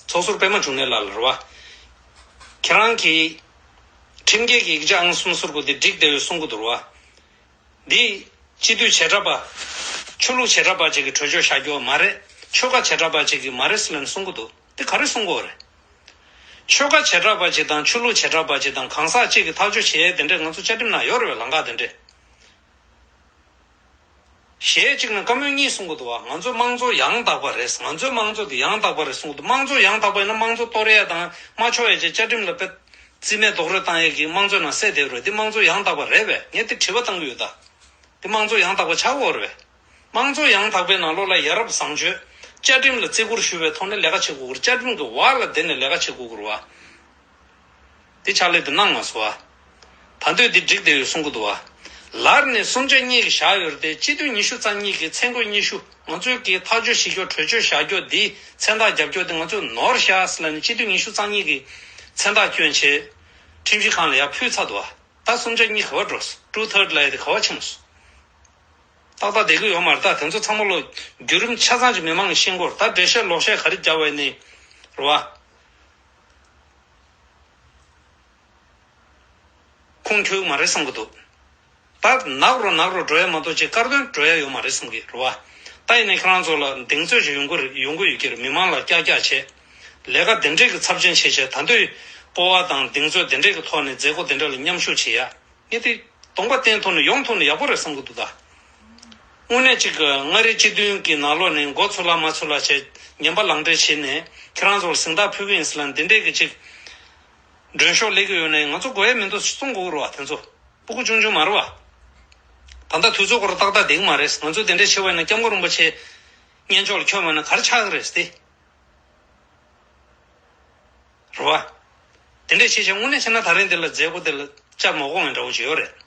ཚོགས་ཟུར་པད་མ་འབྱུང་གནས་ལགས་ལ་རེད་བ། ཁྱེད་རང་གིས་ཁྲིམས་འགལ་གྱི་ཡིག་ཆ་ཨང་གསུམ་ཟུར་དགུ་དེ་འགྲིག་བསྡད་ཡོད་གསུང་གི་འདུག་རེད་བ། འདི་སྤྱི་འཐུས་བྱེ་བྲག་པ། ཆོས་ལུགས་བྱེ་བྲག་པ་ཅིག་གིས་གྲོས་ཆོད་བཞག་རྒྱུ་མ་རེད། ཆོལ་ཁ་བྱེ་བྲག་པ་ཅིག་གིས་མ་རེད་ཟེར་ལབ་ནས་གསུང་གི་འདུག་འདི་ག་རེ་གསུང་གི་ཡོད་རེད། ཆོལ་ཁ་བྱེ་བྲག་པ་ཅིག་དང་ཆོས་ལུགས་བྱེ་བྲག་པ་ཅིག་དང་གང་ཟག་ཅིག་གིས་ཐག་གཅོད་བྱེད་ཡས་དེ་འདྲས་ང་ཚོ་བཅའ་ཁྲིམས་ནང་ཡོད་རེད་བས། ལམ་ཁ་དེ་འདྲས། གཞས་གཅིག་ན་བཀའ་མོལ་གཉིས་གསུང་གི་འདུག་བ། ང་ཚོ་དམངས་གཙོ་ཡང་དག་པ་རེད། ང་ཚོའི་དམངས་གཙོ་དེ་ཡང་དག་པ་རེད་གསུང་གི་འདུག་དམངས་གཙོ་ཡང་དག་པ་ཡིན་ན་དམངས་གཙོ་གཏོར་ཡས་དང་མ་ཆོག་ཡས་ཅིག་བཅའ་ཁྲིམས་ལ་དཔེ་རྩིས་མེད་རྡོག་རོལ་བཏང་ཡས་ཀྱི་དམངས་གཙོའི་ནང་གསལ་བསྡད་ཡོད་རེད། དེ་དམངས་གཙོ་ཡང་དག་པ་རེད་བས། ངས་དེ་དྲི་བ་བཏང་གི་ཡོད་ད། དེ་དམངས་གཙོ་ཡང་དག་པ་ཆགས་ཡོད་རེད་བས། དམངས་གཙོ་ཡང་དག་པའི་ནང་ལོགས་ལ་ཡ་རབས་བཟང་སྤྱོད། བཅའ་ཁྲིམས་ལ་བརྩི་བཀུར་ཞུ་བའི་ཐོག་ནས་ལས་ཀ་བྱེད་དགོས་ཀྱི་རེད། བཅའ་ཁྲིམས་ཀྱི་འོག་ལ་བསྡད་ནས་ལས་ཀ་བྱེད་དགོས་ཀྱི་རེད་བ། དེ་ཕྱག་ལས་དེ་གནང་མ་སོང་བ། ད་འདོད་དེ་འགྲིག་བསྡད་ཡོད་གསུང་གི་འདུག་བ། ལར་ནས་གསུམ་ཆ་གཉིས་ཀྱི་བཞག་ཡོད་རེད་དེ། སྤྱི་འཐུས་ཉི་ཤུ་རྩ་གཉིས་ཀྱི་མཚན་བཀོད་སྙན་ཞུ། ང་ཚོས་ཀྱི་ཐག་གཅོད་བྱེད་རྒྱུ་གྲོས་ཆོད་བཞག་རྒྱུ་འདི་མཚན་རྟགས་རྒྱབ་རྒྱུ་དེ་ང་ཚོས་ནོར་བཞག་ཟེར་ལབ་ནས་སྤྱི་འཐུས་ཉི་ཤུ་རྩ་གཉིས་ཀྱི་མཚན་རྟགས་བསྐྱོན་བྱས། ཁྲིམས་ཞིབ་ཁང་ལ་ཡར་ཕུལ་ཚར་འདུག་བ། ད་གསུམ་ཆ་གཉིས་ག་བར་འགྲོ། ཊུ་ཐརཌ་ལབ་ཡ་དེ་ག་བར་ཕྱིན་སོང་། ཏག་ཏག་བསྡད་ཀྱི་ཡོད་མ་རེད། ད་དེ་ཚོ་ཚང་མ་ལོ་བརྒྱུད་རིམ་ཆ་ཚང་ཅིག་མི་མང་གིས་ཤེས་ཀྱི་ཡོད་རེད། ད་འགྲེལ་བཤད་ལོག་བཤད་ག་རེ་རྒྱབ་པ་ཡིན་ནའི་རེད་བ། ཁུངས་འཁྱོལ་གྱི་མ་རེད་བསམ་གྱི་འདུག་ད་ནག་རུ་ནག་རུ་འགྲོ་ཡ་མ་གཏོགས་ཅིག་དཀར་དོན་འགྲོ་ཡ་ཡོད་མ་རེད་བསམ་གྱི་རེད་བ། ད་ཡིན་ནའི་ཁྱེད་རང་ཚོ་ལ་གདེང་ཚོད་ཅིག་ཡོང་གི་རེད། ཡོང་གི་ཡོད་ཀྱི་རེད། མི་མང་ལ་ཀྱག་ཀྱག་བྱས། ལས་ཀ་དེ་འདྲས་ཀྱི་ཚབས་ཆེན་བྱས་བྱས། ད་འདོད་སྤོབས་པ་དང་གདེང་ཚོད་དེ་འདྲས་ཀྱི་ཐོག་ནས་མཛད་སྒོ་དེ་འདྲས་ལ་མཉམ་ཞུགས་བྱེད་ཡ། ངས་དེ་གདོང་པ་བསྟན་ཐུབ་ན་ཡོང་ཐུབ་ན་ཡག་པོ་རེད་བསམ་གྱི་འདུག་ད། དངོས་གནས་ཅིག་གི་མངའ་རིས་སྤྱི་མཐུན་གྱི་ནང་ལོགས་ནས་མགོ་ཚོས་ལ་མ་ཚོས་ལ་བྱས། ངན་པ་ལག་འབྲེལ་བྱས་ནས་ཁྱེད་རང་ཚོར་གཟེངས་རྟགས་ཕུལ་གྱི་ཡིན་ཟེར་ལབ་འདི་འདྲས་ཀྱི་ཅིག་མགྲོན་ཤོག་སླེབས་ཀྱི་ཡོད་ནའི་ང་ཚོ་དགོས་ཡ་མི་འདུག་གསུང་དགོས་ཀྱི་རེད་བ། དེ་ཚོ་སྤུ་གུ་ཆུང་ཆུང་མ་རེད་བ། ད་ལྟ་དུས་ཚོད་ཁོ་རང་ཏག་ཏག་བསྡད་ཀྱི་མ་རེད། ང་ཚོ་དེ་འདྲས་བྱེད་པ་ཡིན་ན་སྐྱབས་མགོན་རིན་པོ་ཆེ་སྙན་ཕྱོགས་ལ་འཁྱོལ་མ་ན་ག་རེ་ཆགས་ཀྱི་རེད་ཟེར་ཏེ། རེད་བ། དེ་འདྲས་བྱས་བྱས་དངོས་གནས་བྱས་ན་ད་རིང་འདི་ལ་མཛད་སྒོ་འདི་ལ་བཅའ་མ་དགོངས་པའི་འདྲ་བོ་ཅིག་ཡོད་རེད།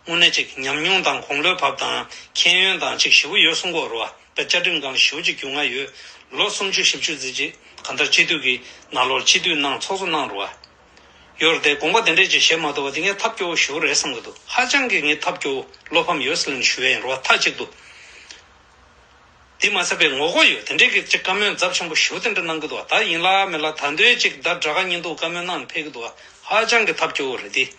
དངོས་གནས་ཅིག་ཉམས་མྱོང་དང་དགུང་ལོའི་བབ་དང་མཁྱེན་ཡོན་དང་ཅིག་ཞེ་པོ་ཡོད་གསུང་གི་ཡོད་རེད་བ། དཔེ་བཅའ་ཁྲིམས་སྒང་ལ་ཞེ་པོ་ཅིག་རྒྱུས་མངའ་ཡོད། ལོ་སུམ་ཅུ་བཞི་བཅུ་ཙམ་ཅིག་གང་ལྟར་སྤྱི་འཐུས་ཀྱི་ནང་ལོགས་སྤྱི་འཐུས་གནང་ཚོགས་གཙོ་གནང་རེད་བ། ཡོད་རེད་དེ། དགོངས་པ་དེ་འདྲས་ཅིག་བཞེས་མ་ཐུབ་པ་དེ་ངས་ཐབས་སྐྱོ་བོ་ཞེ་པོ་རེད་བསམ་གྱི་འདུག་ཧ་ཅང་གི་ངས་ཐབས་སྐྱོ་བོ་བློ་ཕམ་ཡོད་ཟེར་ནས་ཞུ་ཡ་ཡིན་རེད་བ། མཐའ་གཅིག་ཏུ། དེ་མ་ཟད་པའི་ངོ་རྒོལ་ཡོད་དེ་འདྲས་ཀྱི་ཅིག་བཀའ་མོལ་ཚབས་ཆེན་པོ་ཞེ་པོ་དེ་འདྲ་གནང་གི་འདུག་ད་ཡིན་ལ་མིན་ལ་ད་འདོད་ཅིག་ཟླ་སྒྲ་ག་ཉིན་འདུག་བཀའ་མོལ་གནང་ནས་ཕེབས་ཀྱི་འདུག་ཧ་ཅང་གི་ཐབས་སྐྱོ་བོ་རེད་དེ།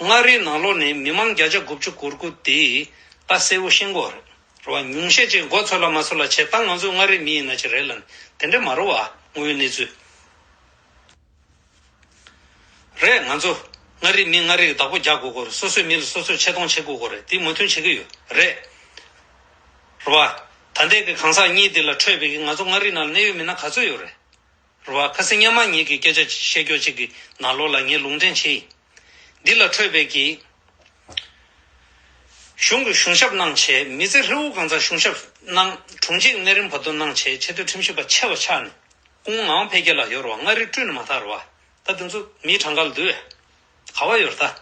མངའ་རིས་ནང་ལོགས་ནས་མི་མང་བརྒྱ་ཆ་དགུ་བཅུ་གོ་དགུ་དེ་ད་གསལ་བོ་ཤེས་ཀྱི་ཡོད་རེད། རེད་བ། ཉུང་ཤས་ཅིག་མགོ་ཚོས་ལ་མ་ཚོས་ལ་བྱས། ད་ང་ཚོ་མངའ་རིས་མི་ཡིན་ན་ཅིག་རེད་ལབ་ནས་དེ་འདྲ་མ་རེད་བ། དངོས་ཡོད་གནས་ཚུལ། རེད། ང་ཚོ་མངའ་རིས་མི་མངའ་རིས་ཀྱི་བདག་པོ་རྒྱག་དགོས་ཀྱི་རེད། སོ་སོའི་མི་ལ་སོ་སོས་ཆེ་མཐོང་བྱེད་དགོས་ཀྱི་རེད། དེ་མོས་མཐུན་བྱེད་ཀྱི་ཡོད་རེད། རེད་བ། ད་ལྟའི་གི་གང་ཟག་གཉིས་འདི་ལ་འཕྲོད་པའི་གི་ང་ཚོ་མངའ་རིས་ནང་ལ་གནད་ཡོད་མི་སྣ་ག་ཚོད་ཡོད་རེད། རེད་བ། ཁ་སང་སྔོན་མ་ངེད་ཀྱི་སྐད་ཆ་བཤད་རྒྱུ་ཅིག་གི་ནང་ལོགས་ལ་ངས་ལུང་འདྲེན་བྱས་ཡིན། འདི་ལ་འཕྲོད་པའི་གི་གཞུང་གི་གཞུང་ཞབས་གནང་བྱས། མི་ཚེ་ཧྲིལ་བོ་གང་ཚང་གཞུང་ཞབས་གནང་། དྲུང་ཆེ་གི་གནས་རིམ་བར་དུ་གནང་བྱས། ཆེས་མཐོའི་ཁྲིམས་ཞིབ་པ་ཆེ་བ་ཆགས་ནས་སྐུ་ངོ་ངག་དབང་འཕེལ་རྒྱས་ལགས་ཡོད་རེད་བ། མངའ་རིས་བཀྲུས་ནས་མ་ཐག་རེད་བ། ད་དེ་ཚོ་མིའི་གྲངས་ཀ་ལ་འདུས་པས། ག་བ་ཡོད་རེད་ད།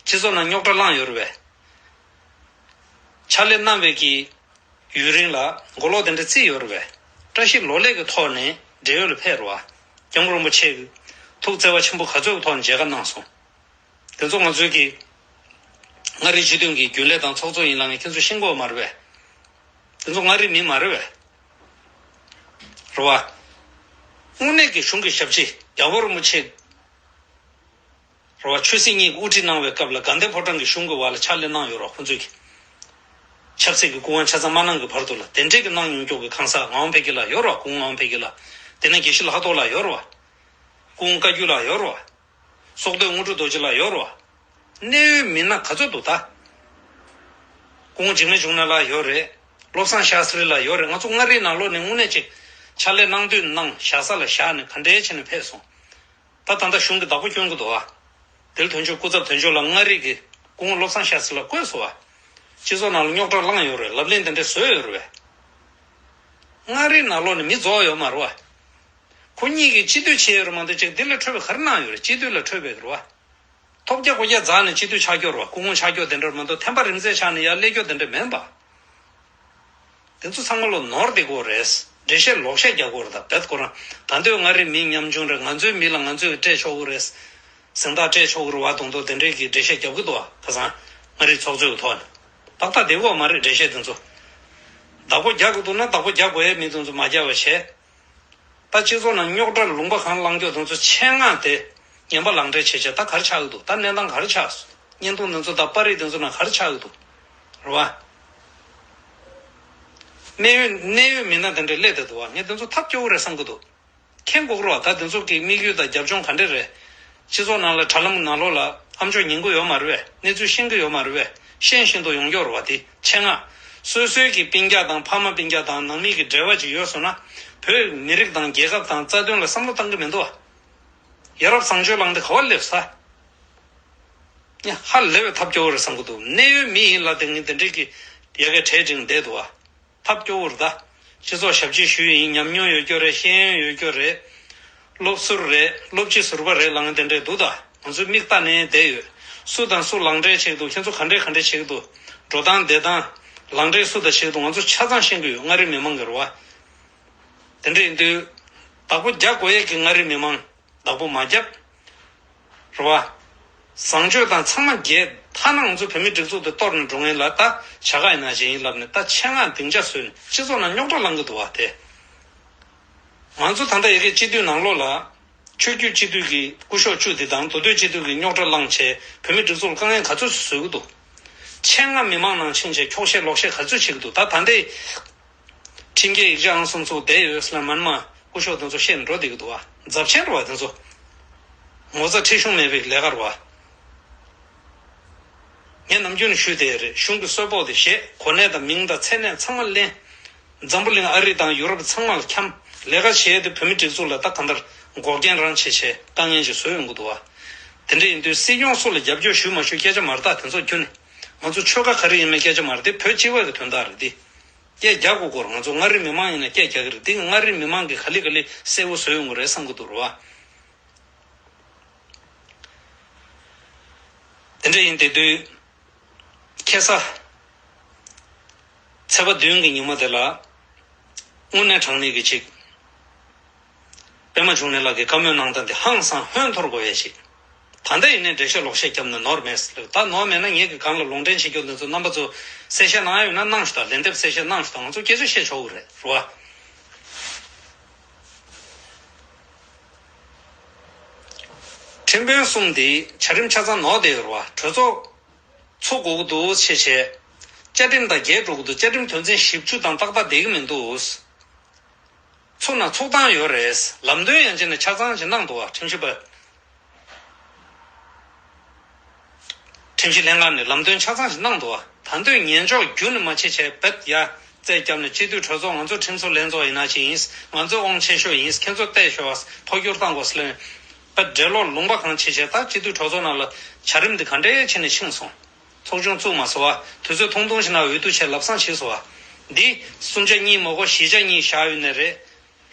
སྤྱི་ཚོགས་ནང་རྙོག་དྲ་བསླངས་ཡོད་རེད་པས། ཕྱག་ལས་གནང་བའི་གི་ཡུན་རིང་ལ་མགོ་ལོག་དེ་འདྲ་བརྩིས་ཡོད་རེད་པས། བཀྲ་ཤིས་ལོ་ལེགས་ཀྱི་ཐོག་ནས་བགྲེས་ཡོལ་ལ་ཕེབས་རེད་པ། སྐྱབས་མགོན་རིན་པོ་ཆེ་གི་ཐུགས་བརྩེ་བ་ཆེན་པོ་ག་ཚོད་ཀྱི་ཐོག་ནས་མཇལ་ཁ་གནང་སོང་། དེ་ཚོ་ང་ཚོའི་གི་མངའ་རིས་སྤྱི་མཐུན་གྱི་རྒྱུན་ལས་དང་ཚོགས་གཙོ་ཡིན་ལབ་མཁན་ཁྱེད་ཚོས་ཤེས་ཀྱི་ཡོད་མ་རེད་པས། དེ་ཚོ་མངའ་རིས་མི་མ་རེད་པས། རེད་པ། དངོས་གནས་ཀྱི་གཞུང་གི་ཞབས་ཕྱི་རྒྱལ་བ་རིན་པོ་ཆེ། རེད་པ། ཆོས་སྲིད་གཉིས་ཀྱི་དབུ་ཁྲིད་གནང་བའི་སྐབས་ལ་དགའ་ལྡན་ཕོ་བྲང་གི་གཞུང་གི་འོག་ལ་ཕྱག་ལས་གནང་ཡོད་རེད་པ། ཁོང་ཚོས་ཀྱི་ཆབ་སྲིད་ཀྱི་སྐུ་དབང་ཆ་ཚང་མ་གནང་གི་བར་དུ་ལ་དེ་འདྲས་ཀྱི་གནང་མྱོང་རྒྱུ་གི་གང་ཟག་ངག་དབང་འཕེལ་རྒྱས་ལགས་ཡོད་རེད་པ། སྐུ་ངོ་ངག་དབང་འཕེལ་རྒྱས་ལགས། དེ་ནས་དགེ་བཤེས་ལྷག་རྡོར་ལགས་ཡོད་རེད་པ། སྐུ་ངོ་བཀའ་བརྒྱུད་ལགས་ཡོད་རེད་པ། སྲོག་བདོས་དངོས་གྲུབ་རྡོ་རྗེ་ལགས་ཡོད་རེད་པ། གནད་ཡོད་མི་སྣ་ག་ཚོད་འདུག་ད། སྐུ་ངོ་འཇིགས་མེད་འབྱུང་གནས་ལགས་ཡོད་རེད། བློ་བཟང་ཤཱ་སྟྲི་ལགས་ཡོད་རེད། ང་ཚོ་མངའ་རིས་ནང་ལོགས་ནས་དངོས་གནས་ཅིག་ཕྱག་ལས་གནང་འདོད་གནང་། བཞག་ས་ལ་བཞག་ནས་ག་འདྲས་བྱས་ནས་ཕེབས་སོང་། ད་ད་ལྟ་གཞུང་གིས་བདག་པོ་སྐྱོན་གྱི་འདུག་པ། དེ་ལ་དོན་གཅོད་སྐུ་ཚབ་དོན་གཅོད་ལགས་མངའ་རིས་ཀྱི་སྐུ་ངོ་བློ་བཟང་ཤཱ་སྟྲི་ལགས་བསྐོས་སོང་པ། སྤྱི་ཚོགས་ནང་ལ་རྙོག་དྲ་བསླངས་ཡོད་རེད། ལབ་གླེང་དེ་འདྲས་བཟོས་ཡོད་རེད་པས། མངའ་རིས་ནང་ལོགས་ནས་མི་རྫོགས་ཡོད་མ་རེད་པ། ཁོ་གཉིས་ཀྱིས་སྤྱི་འཐུས་བྱས་ཡོད་རེད་མ་གཏོགས་ཅིག་འདི་ལ་འཕྲོད་པའི་ག་རེ་གནང་ཡོད་རེད། སྤྱི་འཐུས་ལ་འཕྲོད་པའི་རེད་པ། ཐོབ་རྒྱ་གོ་རྒྱ་རྫག་ནས་སྤྱི་འཐུས་ཆགས་རྒྱུ་རེད་པ། སྐུ་ངོ་ཆགས་རྒྱུ་དེ་འདྲ་མ་གཏོགས་ཐེམ་པ་རིམ་འཛེགས་ཆགས་ནས་ཡར་སླེབས་རྒྱུ་དེ་འདྲ་མིན་པ། དེ་ཚོ་ཚང་མ་ལོ་ནོར་བསྡད་ཀྱི་ཡོད་རེད། འགྲེལ་བཤད་ལོག་བཤད་རྒྱག་གི་ཡོད་རེད། ད་རྦད་ཁོ་རང་ད་འདོད་མངའ་རིས་མི་ཉམ་ཆུང་རེད། ང་ཚོའི་མི་ལ་ང་ཚོས་སྤྲད་ཆོག་གི་རེད། གཟེངས་རྟགས་སྤྲད་ཆོག་གི་རེད་པ་དང་དོ་དེ་འདྲས་ཀྱི་འགྲེལ་བཤད་རྒྱབ་ཀྱི་འདུག་པ། ཁ་སང་མངའ་རིས་ཚོགས་གཙོའི་ཐོག་ནས་ཏག་ཏག་བསྡད་ཀྱི་ཡོད་མ་རེད། འགྲེལ་བཤད་དེ་ཚོ་བདག་པོ་རྒྱག་གི་འདུག་ན་བདག་པོ་རྒྱག་དགོས་ཡས་མི་དེ་ཚོ་མ་རྒྱག་པ་བྱས། ད་སྤྱི་ཚོགས་ནང་རྙོག་དྲ་ལུང་པ་གང་བསླངས་རྒྱུ་དེ་ཚོ་ཆེད་མངགས་དེ་ངན་པ་ལག་འབྲེལ་བྱས་བྱས་ད་ག་རེ་ཆགས་ཀྱི་འདུག་ད་གནས་སྟངས་ག་རེ་ཆགས་སོང་། བརྙན་ཐུང་དེ་ཚོ་དང་པར་རིས་དེ་ཚོ་ནང་ག་རེ་ཆགས་ཀྱི་འདུག་རེད་པ། གནད་ཡོད་གནད་ཡོད་མི་སྣ་དེ་འདྲས་སླེབས་བསྡད་འདུག་པ། ངས་དེ་ཚོ་ཐབས་སྐྱོ་བོ་རེད་བསམ་གྱི་འདུག་མཁྱེན་དགོས་ཀྱི་རེད་པ། ད་དེ་ཚོ་གི་དམིགས་ཡུལ་དང་རྒྱབ་ལྗོངས་ག་འདྲས་རེད། སྤྱི་ཚོགས་ནང་ལ་དྲ་ལམ་ནང་ལོགས་ལ་ཨ་མཆོག་ཉན་གྱི་ཡོད་མ་རེད་པས། གནས་ཚུལ་ཤེས་ཀྱི་ཡོད་མ་རེད་པས། ཤེས་བཞིན་དུ་ཡོང་རྒྱུ་རེད་པ། དེ་ཆེད་མངགས་སོ་སོའི་གི་སྤུན་ཀྱག་དང་ཕ་མ་སྤུན་ཀྱག་དང་ནང་མི་གི་འབྲེལ་བ་ཅིག་ཡོད་སོང་ན་བོད་མི་རིགས་དང་རྒྱལ་ཁབ་དང་རྩ་དོན་ལ་བསམ་བློ་བཏང་གི་མི་འདུག་པ། ཡ་རབས་བཟང་སྤྱོད་ལངས་ཏེ་ག་པར་སླེབས་ས། ཧ་ལས་པའི་ཐབས་སྐྱོ་བོ་རེད་བསམ་གྱི་འདུག་གནད་ཡོད་མི་ཡིན་ལབ་དེ་ངས་དེ་འདྲས་ཀྱི་ཡ་གི་གྲས་སྒྲིག་བསྡད་འདུག་པ། ཐབས་སྐྱོ་བོ་རེད་ད། སྤྱི་ཚོགས་ཞབས་ཕྱི་ཞུས་ཡིན། ཉམས་མྱོང་ཡོད་རྒྱུ་རེད། ཤེས་ཡོན་ཡོད་རྒྱུ་རེད། སློབ་ཟུར་རེད། སློབ་སྤྱི་ཟུར་པ་རེད་ལབ་མཁན་དེ་འདྲས་འདུག་ད་ང་ཚོས་མིག་ལྟ་ནས་བསྡད་ཡོད། སུ་དང་སུ་ལག་འབྲེལ་བྱེད་ཀྱི་འདུག་ཁྱེད་ཚོ་ག་འདྲས་ག་འདྲས་བྱེད་ཀྱི་འདུག་འགྲོ་སྟངས་བསྡད་སྟངས་ལག་འབྲེལ་སུ་དང་བྱེད་ཀྱི་འདུག་ང་ཚོ་ཆ་ཚང་ཤེས་ཀྱི་ཡོད། མངའ་རིས་མི་མང་གི་རེད་པ། དེ་འདྲ་ཡིན་དུས། བདག་པོ་རྒྱག་དགོས་ཡས་ཀྱི་མངའ་རིས་མི་མང་བདག་པོ་མ་བརྒྱབ། རེད་པ། བཟང་སྤྱོད་དང་ཚང་མ་རྒྱས། ཐ་ན་ང་ཚོ་བོད་མི་སྒྲིག་འཛུགས་དེ་གཏོར་ནས་འགྲོ་མཁན་ལ་ད་བྱ་དགའ་ཡིན་ན་ཅི་ཡིན་ལབ་ནས་ད་ཆེད་མངགས་སྡིངས་ཆ་བཟོས་ནས་སྤྱི་ཚོགས་ནང་རྙོག་དྲ་བསླང་གི་འདུག་པ་དེ། ང་ཚོ་ད་ལྟ་ཡ་གི་སྤྱི་འཐུས་ནང་ལོགས་ལ། ཆོས་བརྒྱུད་སྤྱི་འཐུས་ཀྱི་སྐུ་ཞབས་བཅུ་དེ་དང་མདོ་སྟོད་སྤྱི་འཐུས་ཀྱི་རྙོག་དྲ་བསླངས་བྱས་བོད་མི་སྒྲིག་འཛུགས་ལ་དཀའ་ངལ་ག་ཚོད་བཟོ་གི་འདུག་ཆེད་མངགས་མི་མང་ནང་ཕྱིན་བྱས་འཁྱོག་བཤད་ལོག་བཤད་ག་ཚོད་བྱེད་ཀྱི་འདུག་ད་ད་ལྟའི་ཁྲིམས་འགལ་ཡིག་ཆ་ཨང་སུམ་ཚུགས་བསྡད་ཡོད་ཟེར་ལ་མ་ནི་མ་སྐུ་ཞབས་དེ་ཚོ་བཤད་ནས་འགྲོ་བསྡད་ཀྱི་འདུག་བ། རྫབ་ཆེན་རེད་བ་དེ་ཚོ། ངོ་ཚ་ཁྲེལ་གཞུང་མེད་པའི་ལས་ཀ་རེད་བ། ངས་ནམ་རྒྱུན་ནས་ཞུས་བསྡད་ཡོད་རེད། གཞུང་གི་གསོལ་ཕོགས་དེ་བཞེས། གོ་གནས་དང་མིང་དང་མཚན་གནས་ཚང་མ་ལེན། འཛམ་བུ་གླིང་ཨ་རི་དང་ཡུ་རོབ་ཚང་མ་ལ་འཁྱམས། ལས་ཀ་བྱས་ཏེ་བོད་མི་སྒྲིག་འཛུགས་ལ་ད་གང་ལྟར་འགོག་རྐྱེན་རང་བྱས་བྱས་དཀའ་ངལ་ཅིག་བཟོས་ཡོང་གི་འདུག་བ། དེ་འདྲ་ཡིན་དུས་སྲིད་སྐྱོང་སུ་ལ་རྒྱབ་སྐྱོར་ཞུས་མ་ཞུས་སྐད་ཆ་མ་རེད། ད་དེ་ཚོ་ཁྱོན་ནས་ང་ཚོ་ཆོལ་ཁ་ག་རེ་ཡིན་མིན་སྐད་ཆ་མ་རེད། དེ་བོད་སྤྱི་པ་གི་དོན་དག་རེད་དེ། སྐད་རྒྱག་དགོས་སྐོར་ང་ཚོ་མངའ་རིས་མི་མང་ཡིན་ན་སྐད་རྒྱག་གི་རེད། དེ་མངའ་རིས་མི་མང་གིས་ག་ལེ་ག་ལེ་གསལ་བོ་བཟོས་ཡོང་གི་རེད་བསམ་གི་འདུག་རེད་བ། དེ་འདྲ་ཡིན་དེ་དུས། ཁ་སང་ཚེས་པ་བདུན་གྱི་ཉིན་མོ་དེ་ལ་དངོས་གནས་དྲང་གནས་ཀྱི་ཅིག་པད་མ་འབྱུང་གནས་ལགས་ཀྱིས་བཀའ་མོལ་གནང་སྟངས་དེ་ཧང་སང་ཧོན་འཐོར་དགོས་ཡས་ཅིག་ད་ལྟ་ཡིན་ནའི་འགྲེལ་བཤད་ལོག་བཤད་བརྒྱབ་ན་ནོར་མེད་ཟེར། ད་ནོར་མེད་ན་ངེད་ཀྱི་སྒང་ལ་ལུང་འདྲེན་བྱེད་རྒྱུ་འདི་ཚོ་རྣམ་པ་ཚོ་གསལ་བཤད་གནང་ཡ་ཡོད་ན་གནང་ཤོག་དང་། ལན་འདེབས་གསལ་བཤད་གནང་ཤོག་དང་། ང་ཚོ་སྐད་ཆ་བཤད་ཆོག་གི་རེད་བ། ཁྲིམས་དཔོན་གསུམ་དེ་བྱ་རིམ་ཆ་ཚང་ནོར་བསྡད་ཡོད་རེད་བ། གྲོས་ཚོགས་ཚོགས་དགོས་ཀྱི་འདུག་ཅེས་བྱས། བཅའ་ཁྲིམས་དང་འགལ་འགྲོ་གི་འདུག་བཅའ་ཁྲིམས་དོན་ཚན་བཞི་བཅུ་དང་ཏག་ཏག་བསྡད་ཀྱི་མི་འདུག་ཚོགས་ན་ཚོགས་སྟངས་ཡོད་རེད། ལམ་སྟོན་ཡང་བྱས་ནས་ཆ་ཚང་ཞིག་གནང་འདུག་བ། ཁྲིམས་ཞིབ་པ། ཁྲིམས་ཞིབ་ལྷན་ཁང་ནས་ལམ་སྟོན་ཆ་ཚང་ཞིག་གནང་འདུག་བ། ད་དུང་ཉན་འཇོག་རྒྱུན་ནས་མ་བྱེད་བྱས་རྦད་ཡ་རྩད་བརྒྱབ་ནས་སྤྱི་འཐུས་གྲོས་ཚོགས་ང་ཚོ་ཁྲིམས་བཟོ་ལྷན་ཚོགས་ཡིན་ན་ཅི་ཡིན། ང་ཚོ་དབང་ཆེ་ཤོས་ཡིན། ཁྱེད་ཚོ་བལྟས་ཤོག་འཕོ་འགྱུར་བཏང་དགོས་ཟེར་ལབ་ནས་རྦད་འགྲེལ་ལོག་ལུང་པ་གང་བྱེད་བྱས། ད་སྤྱི་འཐུས་གྲོས་ཚོགས་ནང་ལ་བྱ་རིམ་འདི་ག་འདྲས་བྱས་ནས་ཕྱིན་སོང་། ཚོགས་ཆུང་བཙུགས་མ་སོང་བ། དུས་ཚོད་ཐུང་ཐུང་ཞིག་ནང་འོས་བསྡུ་བྱས་ལམ་སང་ཕྱིན་སོང་བ། འདི་སུམ་ཆ་གཉིས་མ་གོ་བཞི་ཆ་གཉིས་བཞག་ཡོད་ནི་རེད། རེད་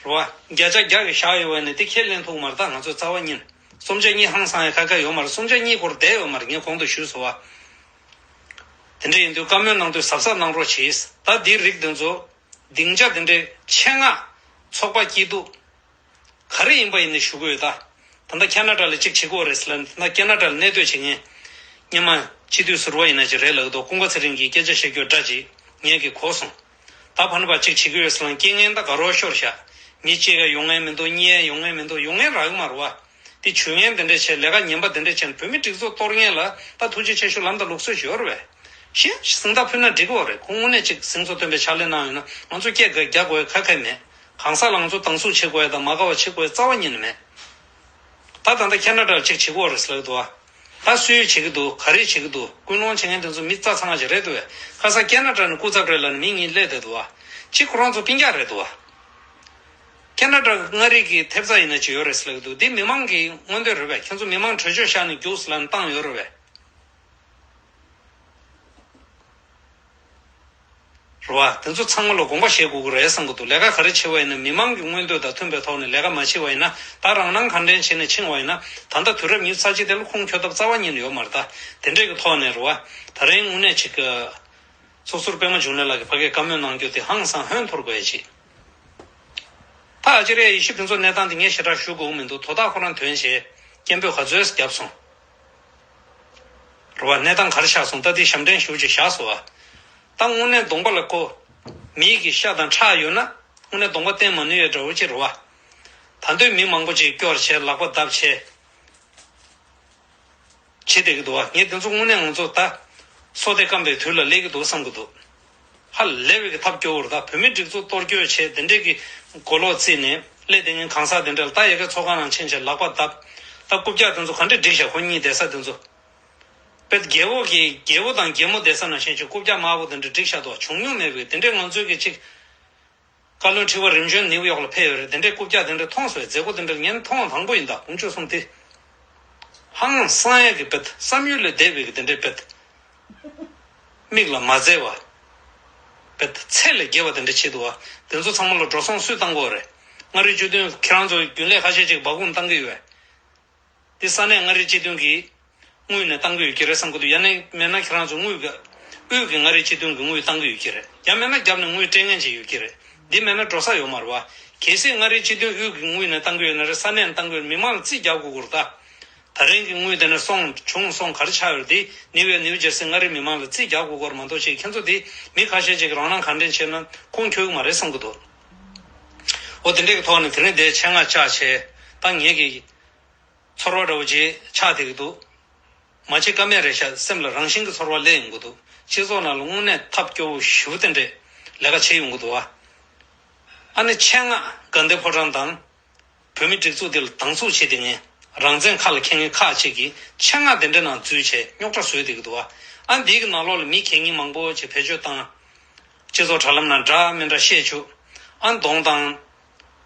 བ། བརྒྱ་ཆ་བརྒྱ་གི་བཞག་ཡོད་པ་ནི་འདི་ཁས་ལེན་ཐུབ་མ་རེད། ད་ང་ཚོས་རྩ་བ་ཉིད་ནས་ སུམ་ཆ་གཉིས་ཧང་སང་ཡ་ཁ་ཁ་ཡོད་མ་རེད། སུམ་ཆ་གཉིས་སྐོར་བསྡད་ཡོད་མ་རེད། ངས་གོང་དུ་ཞུས་སོང་བ། དེ་འདྲ་ཡིན་དུས་བཀའ་མོལ་གནང་དུས་གཟབ་གཟབ་གནང་རོགས་གྱིས། ད་འདིའི་རིགས་དེ་ཚོ་སྡིངས་ཆ་དེ་འདྲའི་ཆེད་མངགས་ཚོགས་པ་སྐྱིད་སྡུག་ག་རེ་ཡིན་པ་ཡིན་ནའི་ཞུ་གི་ཡོད་ད། ད་ལྟ་ཁ་ན་ཌ་ལ་གཅིག་བྱེད་དགོས་རེད་ཟེར་ལབ་ནས། ད་ལྟ་ཁ་ན་ཌ་ལ་གནས་སྡོད་བྱེད་མཁན་སྔོན་མ་སྤྱི་འཐུས་ཟུར་པ་ཡིན་ན་ཅིག་རེད་ལབ་ཀྱི་འདུག། ཀུན་དགའ་ཚེ་རིང་གིས་སྐད་ཆ་བཤད་རྒྱུ་འདྲ་ཅིག་ངས་ཀྱིས་གོ་སོང་། ད་ཕ་ན་པ་གཅིག་བྱེད་ཀྱི་ཡོད་ཟེར་ལབ་ནས་རྐྱེན་ངན་ད་ག་རོ་ཤོར་ཤག། མི་གཅིག་ཡང་ཡོང་མཁན་མི་འདུག། གཉིས་ཡང་ཡོང་མཁན་མི་འདུག། ཡོང་མཁན་རག་གི་མ་རེད་བ། དེ་ཇུས་ངན་དེ་འདྲས་བྱས། ལས་ཀ་ངན་པ་དེ་འདྲས་བྱས་ནས་བོད་མི་སྒྲིག་འཛུགས་གཏོར་མཁན་ལ་ད་ཐུགས་རྗེ་ཆེ་ཞུ་ལབ་ད་ལུགས་སྲོལ་ཞིག་ཡོད་རེད་པས། གཞན་ཞིག་གཟེངས་རྟགས་ཕུལ་ན་འགྲིག་གི་རེད། ཁོ་དངོས་གནས་ཅིག་གཟེངས་བཟོ་སྟོན་པའི་ཕྱག་ལས་གནང་ཡོད་ན་ང་ཚོ་སྐད་རྒྱག་དགོས་ཁ་ཁ་མེད། གང་ཟག་ལ་ང་ཚོ་སྡང་ཟུག་བྱེད་དགོས་ཡ་དང་མ་དགའ་བ་བྱེད་དགོས་ཡ་རྩ་བ་ཉིད་ནས་མེད། ད་ད་ལྟ་ཁ་ན་ཌར་ཅིག་བྱེད་དགོས་རེད་ཟེར་ལབ་འདུག་བ། ད་སུས་བྱེད་ཀྱི་འདུག། ག་རེ་བྱེད་ཀྱི་འདུག། ཀུན་སློང་བྱེད་མཁན་དེ་ཚོ་མི་རྩ་ཚང་བ་ཅིག་རེད་འདུག་བས། ཁ་སང་ཁ་ན་ཌ་ནས་སྐུ་ཚབ་རེད་ལབ་ནས་མི་གཉིས་སླེབས་བསྡད་འདུག་བ། གཅིག་ཁོ་རང་ཚོ་སྤུན་ཀྱག་རེད་འདུག་བ། ཁ་ན་ཌ་མངའ་རིས་ཀྱི་ཐེབས་རྩ་ཡིན་ན་ཅི་ཡོད་རེད་ཟེར་ལབ་ཀྱི་འདུག། འདི་མི་མང་གི་མངོན་འདོད་རེད་པས། ཁྱེད་ཚོ་མི་མང་གྲོས་ཆོད་བཞག་ནས་རྒྱུགས་ཟེར་ལབ་ནས་བཏང་ཡོད་རེད་པས། རེད་བ། དེ་ཚོ་ཚང་མ་ལ་དགོངས་པ་བཞེས་དགོས་ཀྱི་རེད་བསམ་གྱི་འདུག། ལས་ཀ་ག་རེ་བྱེད་པ་ཡིན་ན་མི་མང་གི་མངོན་འདོད་དང་མཐུན་པའི་ཐོག་ནས་ལས་ཀ་མ་བྱེད་པ་ཡིན་ན། ད་རང་སྣང་གང་དྲན་བྱས་ནས་ཕྱིན་པ་ཡིན་ན། ད་ལྟ་དུས་རབས་ཉི་ཤུ་རྩ་གཅིག་དེ་ལ་ཁུངས་འཁྱོལ་ཐབས་རྩ་བ་ཉིད་ནས་ཡོད་མ་རེད་ད། དེ་འདྲས་ཀྱི་ཐོག་ནས་རེད་བ། ད་རིང་དངོས་གནས་ཅིག་གི་ཚོགས་ཟུར་པད་མ་འབྱུང་གནས་ལགས་ཀྱིས་ཕ་གིར་བཀའ་མོལ་གནང་རྒྱུ་དེ་ཧང་སང་ཧོན་འཐོར་དགོས་ཡ་ཅིག། ད་ཨ་ཅེ་རེ་ཡེ་ཤེས་ཕུན་ཚོགས་གནས་སྟངས་དེ་ངས་ཞེ་དྲག་ཞུ་དགོས་མི་འདུག། དོ་བདག་ཁོ་རང་དོན་བྱས་སྐད་འབོད་ག་ཚོད་བརྒྱབ་སོང་། རེད་བ། གནས་སྟངས་ག་རེ་ཆགས་སོང་། ད་དེ་ཞབས་འདྲེན་ཞུ་ཅིག་བཞག་སོང་བ། ད་དངོས་གནས་གདོང་པ་ལ་ཁོ་མི་གི་ཤ་དང་ཁྲག་ཡོད་ན་དངོས་གནས་གདོང་པ་བསྟན་མ་ནུས་ཡ་འདྲ་བོ་ཅིག་རེད་བ། ད་འདོད་མི་མང་པོ་ཅིག་སྐྱོར་བྱས་ལག་པ་བརྡབ་བྱས། བྱེད་བསྡད་ཀྱི་འདུག་བ། ངས་དེ་ཚོ་དངོས་གནས་ང་ཚོ་ད་སོ་ལྟས་སྐམ་པའི་དུས་ལ་སླེབས་ཀྱི་འདུག་བསམ་གྱི་འདུག། ཧ་ལས་པའི་གི་ཐབས་སྐྱོ་བོ་རེད། ད་བོད་མི་སྒྲིག་འཛུགས་གཏོར་སྐྱོན་བྱས་དེ་འདྲས་ཀྱི་མགོ་ལོག་བརྩིས་ནས་སླེབས་བསྡད་མཁན་གང་ཟག་དེ་འདྲ་ལ་ད་ཡ་གི་ཚོགས་ཁང་ནང་ཕྱིན་བྱས་ལག་པ་བརྡབ། ད་རྐུབ་བཀྱག་དེ་ཚོ་ག་འདྲས་བསྒྲིགས་བཞག། ཁོ་གཉིས་བསྡད་ས་དེ་ཚོ། དཔེ་རྒྱལ་པོ་གི་རྒྱལ་པོ་དང་རྒྱལ་མོ་བསྡད་ས་ནང་བཞིན་བྱས་རྐུབ་བཀྱག་དམར་པོ་དེ་འདྲ་བསྒྲིགས་བཞག་འདུག། བྱུང་མྱོང་མེད་པའི་དེ་འདྲས་ང་ཚོའི་གི་ཅིག་བཀའ་བློན་ཁྲི་པ་རིམ་བྱོན་ནིའུ་ཡོག་ལ་ཕེབས་ཡོད་རེད། དེ་འདྲའི་རྐུབ་བཀྱག་དེ་འདྲ་མཐོང་སོང་། མཛད་སྒོ་དེ་འདྲ་ངས་མཐོང་བ་དང་པོ་ཡིན་ད། དགུང་ཆོས་གསུམ་དེ། ཧང་སང་ཡག་གི་བེད། བསམ་ཡུལ་ལས་འདས་པའི་གི་དེ་འདྲའི་བེད། མིག་ལ་མ་མཛེས་པ། བེད་ཚད་ལས་བརྒལ་བ་དེ་འདྲ་བྱེད་འདུག་བ། དེ་ཚོ་ཚང་མ་ལ་འགྲོ་སོང་སུས་བཏང་གི་ཡོད་རེད། མངའ་རིས་སྤྱི་མཐུན་ཁྱེད་རང་ཚོ་རྒྱུན་ལས་ཁ་ཤས་ཅིག་སྦ་ཁུག་བཏང་གི་ཡོད་པས། འདི་ས་གནས་མངའ་རིས་སྤྱི་མཐུན་གྱི་དངུལ་ནས་བཏང་གི་ཡོད་ཀྱི་རེད་བསམ་གྱི་འདུག། ཡང་ན་མེད་ན་ཁྱེད་རང་ཚོ་དངུལ་ག་དབུས་ཀྱི་མངའ་རིས་སྤྱི་མཐུན་གྱི་དངུལ་བཏང་གི་ཡོད་ཀྱི་རེད། ཡང་མེད་ན་རྒྱབ་ནས་དངུལ་སྤྲད་མཁན་ཅིག་ཡོད་ཀྱི་རེད། འདི་མེད་ན་འགྲོ་ས་ཡོད་མ་རེད་བ། གལ་སྲིད་མངའ་རིས་སྤྱི་མཐུན་དབུས་ཀྱི་དངུལ་ནས་བཏང་གི་ཡོད་ན་རེད། ས་གནས་ནས་བཏང་གི་ཡོད་ན། མི་མང་ལ་རྩིས་རྒྱག་དགོས་ཀྱི་རེད་ད། ད་རིང་གི་དངུལ་དེ་ནས་སོང་བྱུང་སོང་ག་རེ་ཆགས་ཡོད་རེད། འདི་ནིའུ་ཡོག་ནིའུ་ཇར་སི་མངའ་རིས་མི་མང་ལ་རྩིས་རྒྱག་དགོས་ཀྱི་རེད་མ་གཏོགས་ཅིག་ཁྱེད་ཚོ་འདི་མི་ཁ་ཤས་ཅིག་གི་རང་སྣང་གང་དྲན་བྱས་ན་ཁུངས་འཁྱོལ་གྱི་མ་རེད་བསམ་གྱི་འདུག། འོ་དེ་འདྲས་ཀྱི་ཐོག་ནས་དེ་རིང་འདིར་ཆེད་མངགས་བཅར་བྱས། ད་ངེད་ཀྱི་ཚོར་བ་འདྲ་བོ་ཅིག་ཆགས་བསྡད་ཀྱི་འདུག། མ་བྱེད་ཀ་མེད་རེད་ཤག། སེམས་ལ་རང་བཞིན་གྱི་ཚོར་བ་སླེབས་ཡོང་གི་འདུག། སྤྱི་ཚོགས་ནང་ལ་དངོས་གནས་ཐབས་སྐྱོ་བོ་ཞེ་པོ་དེ་འདྲས་ལས་ཀ་བྱེད་ཡོང་གི་འདུག་བ། ཨ་ནི་ཆེད་མངགས་དགའ་ལྡན་ཕོ་བྲང་དང་། བོད་མི་སྒྲིག་འཛུགས་འདི་ལ་སྡང་ཟུག་བྱེད་བསྡད་མཁན། རང་བཙན་ཁ་ལ་འཁྱེར་མཁན་ཁག་ཅིག་གིས་ཆེད་མངགས་དེ་འདྲ་ནང་འཛུལ་བྱས་རྙོག་དྲ་བཟོས་བསྡད་ཀྱི་འདུག་བ། ཨ་འདི་གི་ནང་ལོགས་ལ་མི་གད་སྙིགས་མང་པོ་ཅིག་བེད་སྤྱོད་བཏང་། སྤྱི་ཚོགས་དྲ་ལམ་ནང་འདྲ་མི་འདྲ་བཤད་བཅུག། ཨ་གདོང་དང་།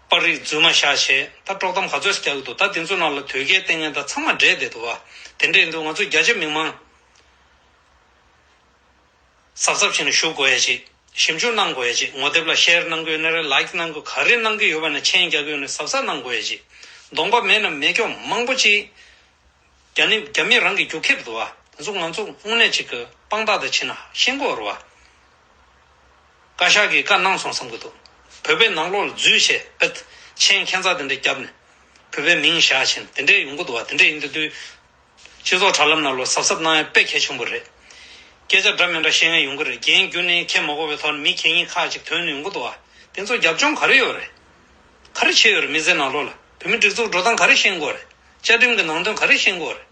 པར་རིས་རྫུན་མ་བཞག་བྱས་ད་དཀྲོག་གཏམ་ག་ཚོད་རྒྱག་གི་འདུག། ད་དེ་ཚོ་ནང་ལ་དོལ་རྒྱལ་བསྟེན་མཁན་དང་ཚང་མ་འདྲེས་བསྡད་འདུག་བ། དེ་འདྲ་ཡིན་དུས་ང་ཚོ་རྒྱ་ཆེ་མི་མང་གཟབ་གཟབ་བྱས་ནས་བཞུགས་དགོས་ཡ་ཅིག། ཞིབ་འཇུག་གནང་དགོས་ཡ་ཅིག། ངོ་དེབ་ལ་ཤེར་གནང་གི་ཡོད་ན་རེད། ལའིཀ་གནང་གི་ག་རེ་གནང་གི་ཡོད་པ་ན་མཆན་རྒྱག་གི་ཡོད་ན་གཟབ་གཟབ་གནང་དགོས་ཡ་ཅིག། གདོང་པ་མེད་ན་མེད་སྐྱོ་མང་པོ་ཅིག། རྒྱ་ནི་རྒྱ་མི་རང་གི་རྒྱུག་ཁྱེར་འདུག་བ། དེ་ཚོ་ང་ཚོ་དངོས་གནས་ཅིག་གི་དཔང་རྟགས་དེ་བྱས་ན་ཤེས་དགོས་རེད་བ། བཀའ་ཤག་གིས་བཀའ་གནང་སོང་བསམ་གྱི་འདུག། བོད་པའི་ནང་ལོགས་ལ་འཛུལ་བྱས་བེད་མཆན་ཁྱད་མཚར་དེ་འདྲ་བརྒྱབ་ནས་བོད་པའི་མིང་བཞག་བྱས་ནས་དེ་འདྲས་ཡོང་གི་འདུག་བ། དེ་འདྲས་ཡིན་དུས་དུས། སྤྱི་ཚོགས་དྲ་ལམ་ནང་ལོགས་གཟབ་གཟབ་གནང་ཡ་དཔེ་གལ་ཆེན་པོ་རེད། སྐད་ཆ་འདྲ་མི་འདྲ་བཤད་མཁན་ཡོང་གི་རེད། རྒན་རྒྱུ་ནས་ཁྱེད་མ་གོ་བའི་ཐོག་ནས་མི་གད་སྙིགས་ཁག་ཅིག་ཐོན་ནས་ཡོང་གི་འདུག་བ། དེ་ཚོ་རྒྱབ་ལྗོངས་ག་རེ་ཡོད་རེད། ག་རེ་བྱས་ཡོད་རེད། མི་ཚེ་ནང་ལོགས་ལ་བོད་མི་སྒྲིག་འཛུགས་འགྲོ་སྟངས་ག་རེ་ཤེས་དགོས་རེད། བཅའ་ཁྲིམས་ཀྱི་ནང་དོན་ག་རེ་ཤེས་དགོས་རེད།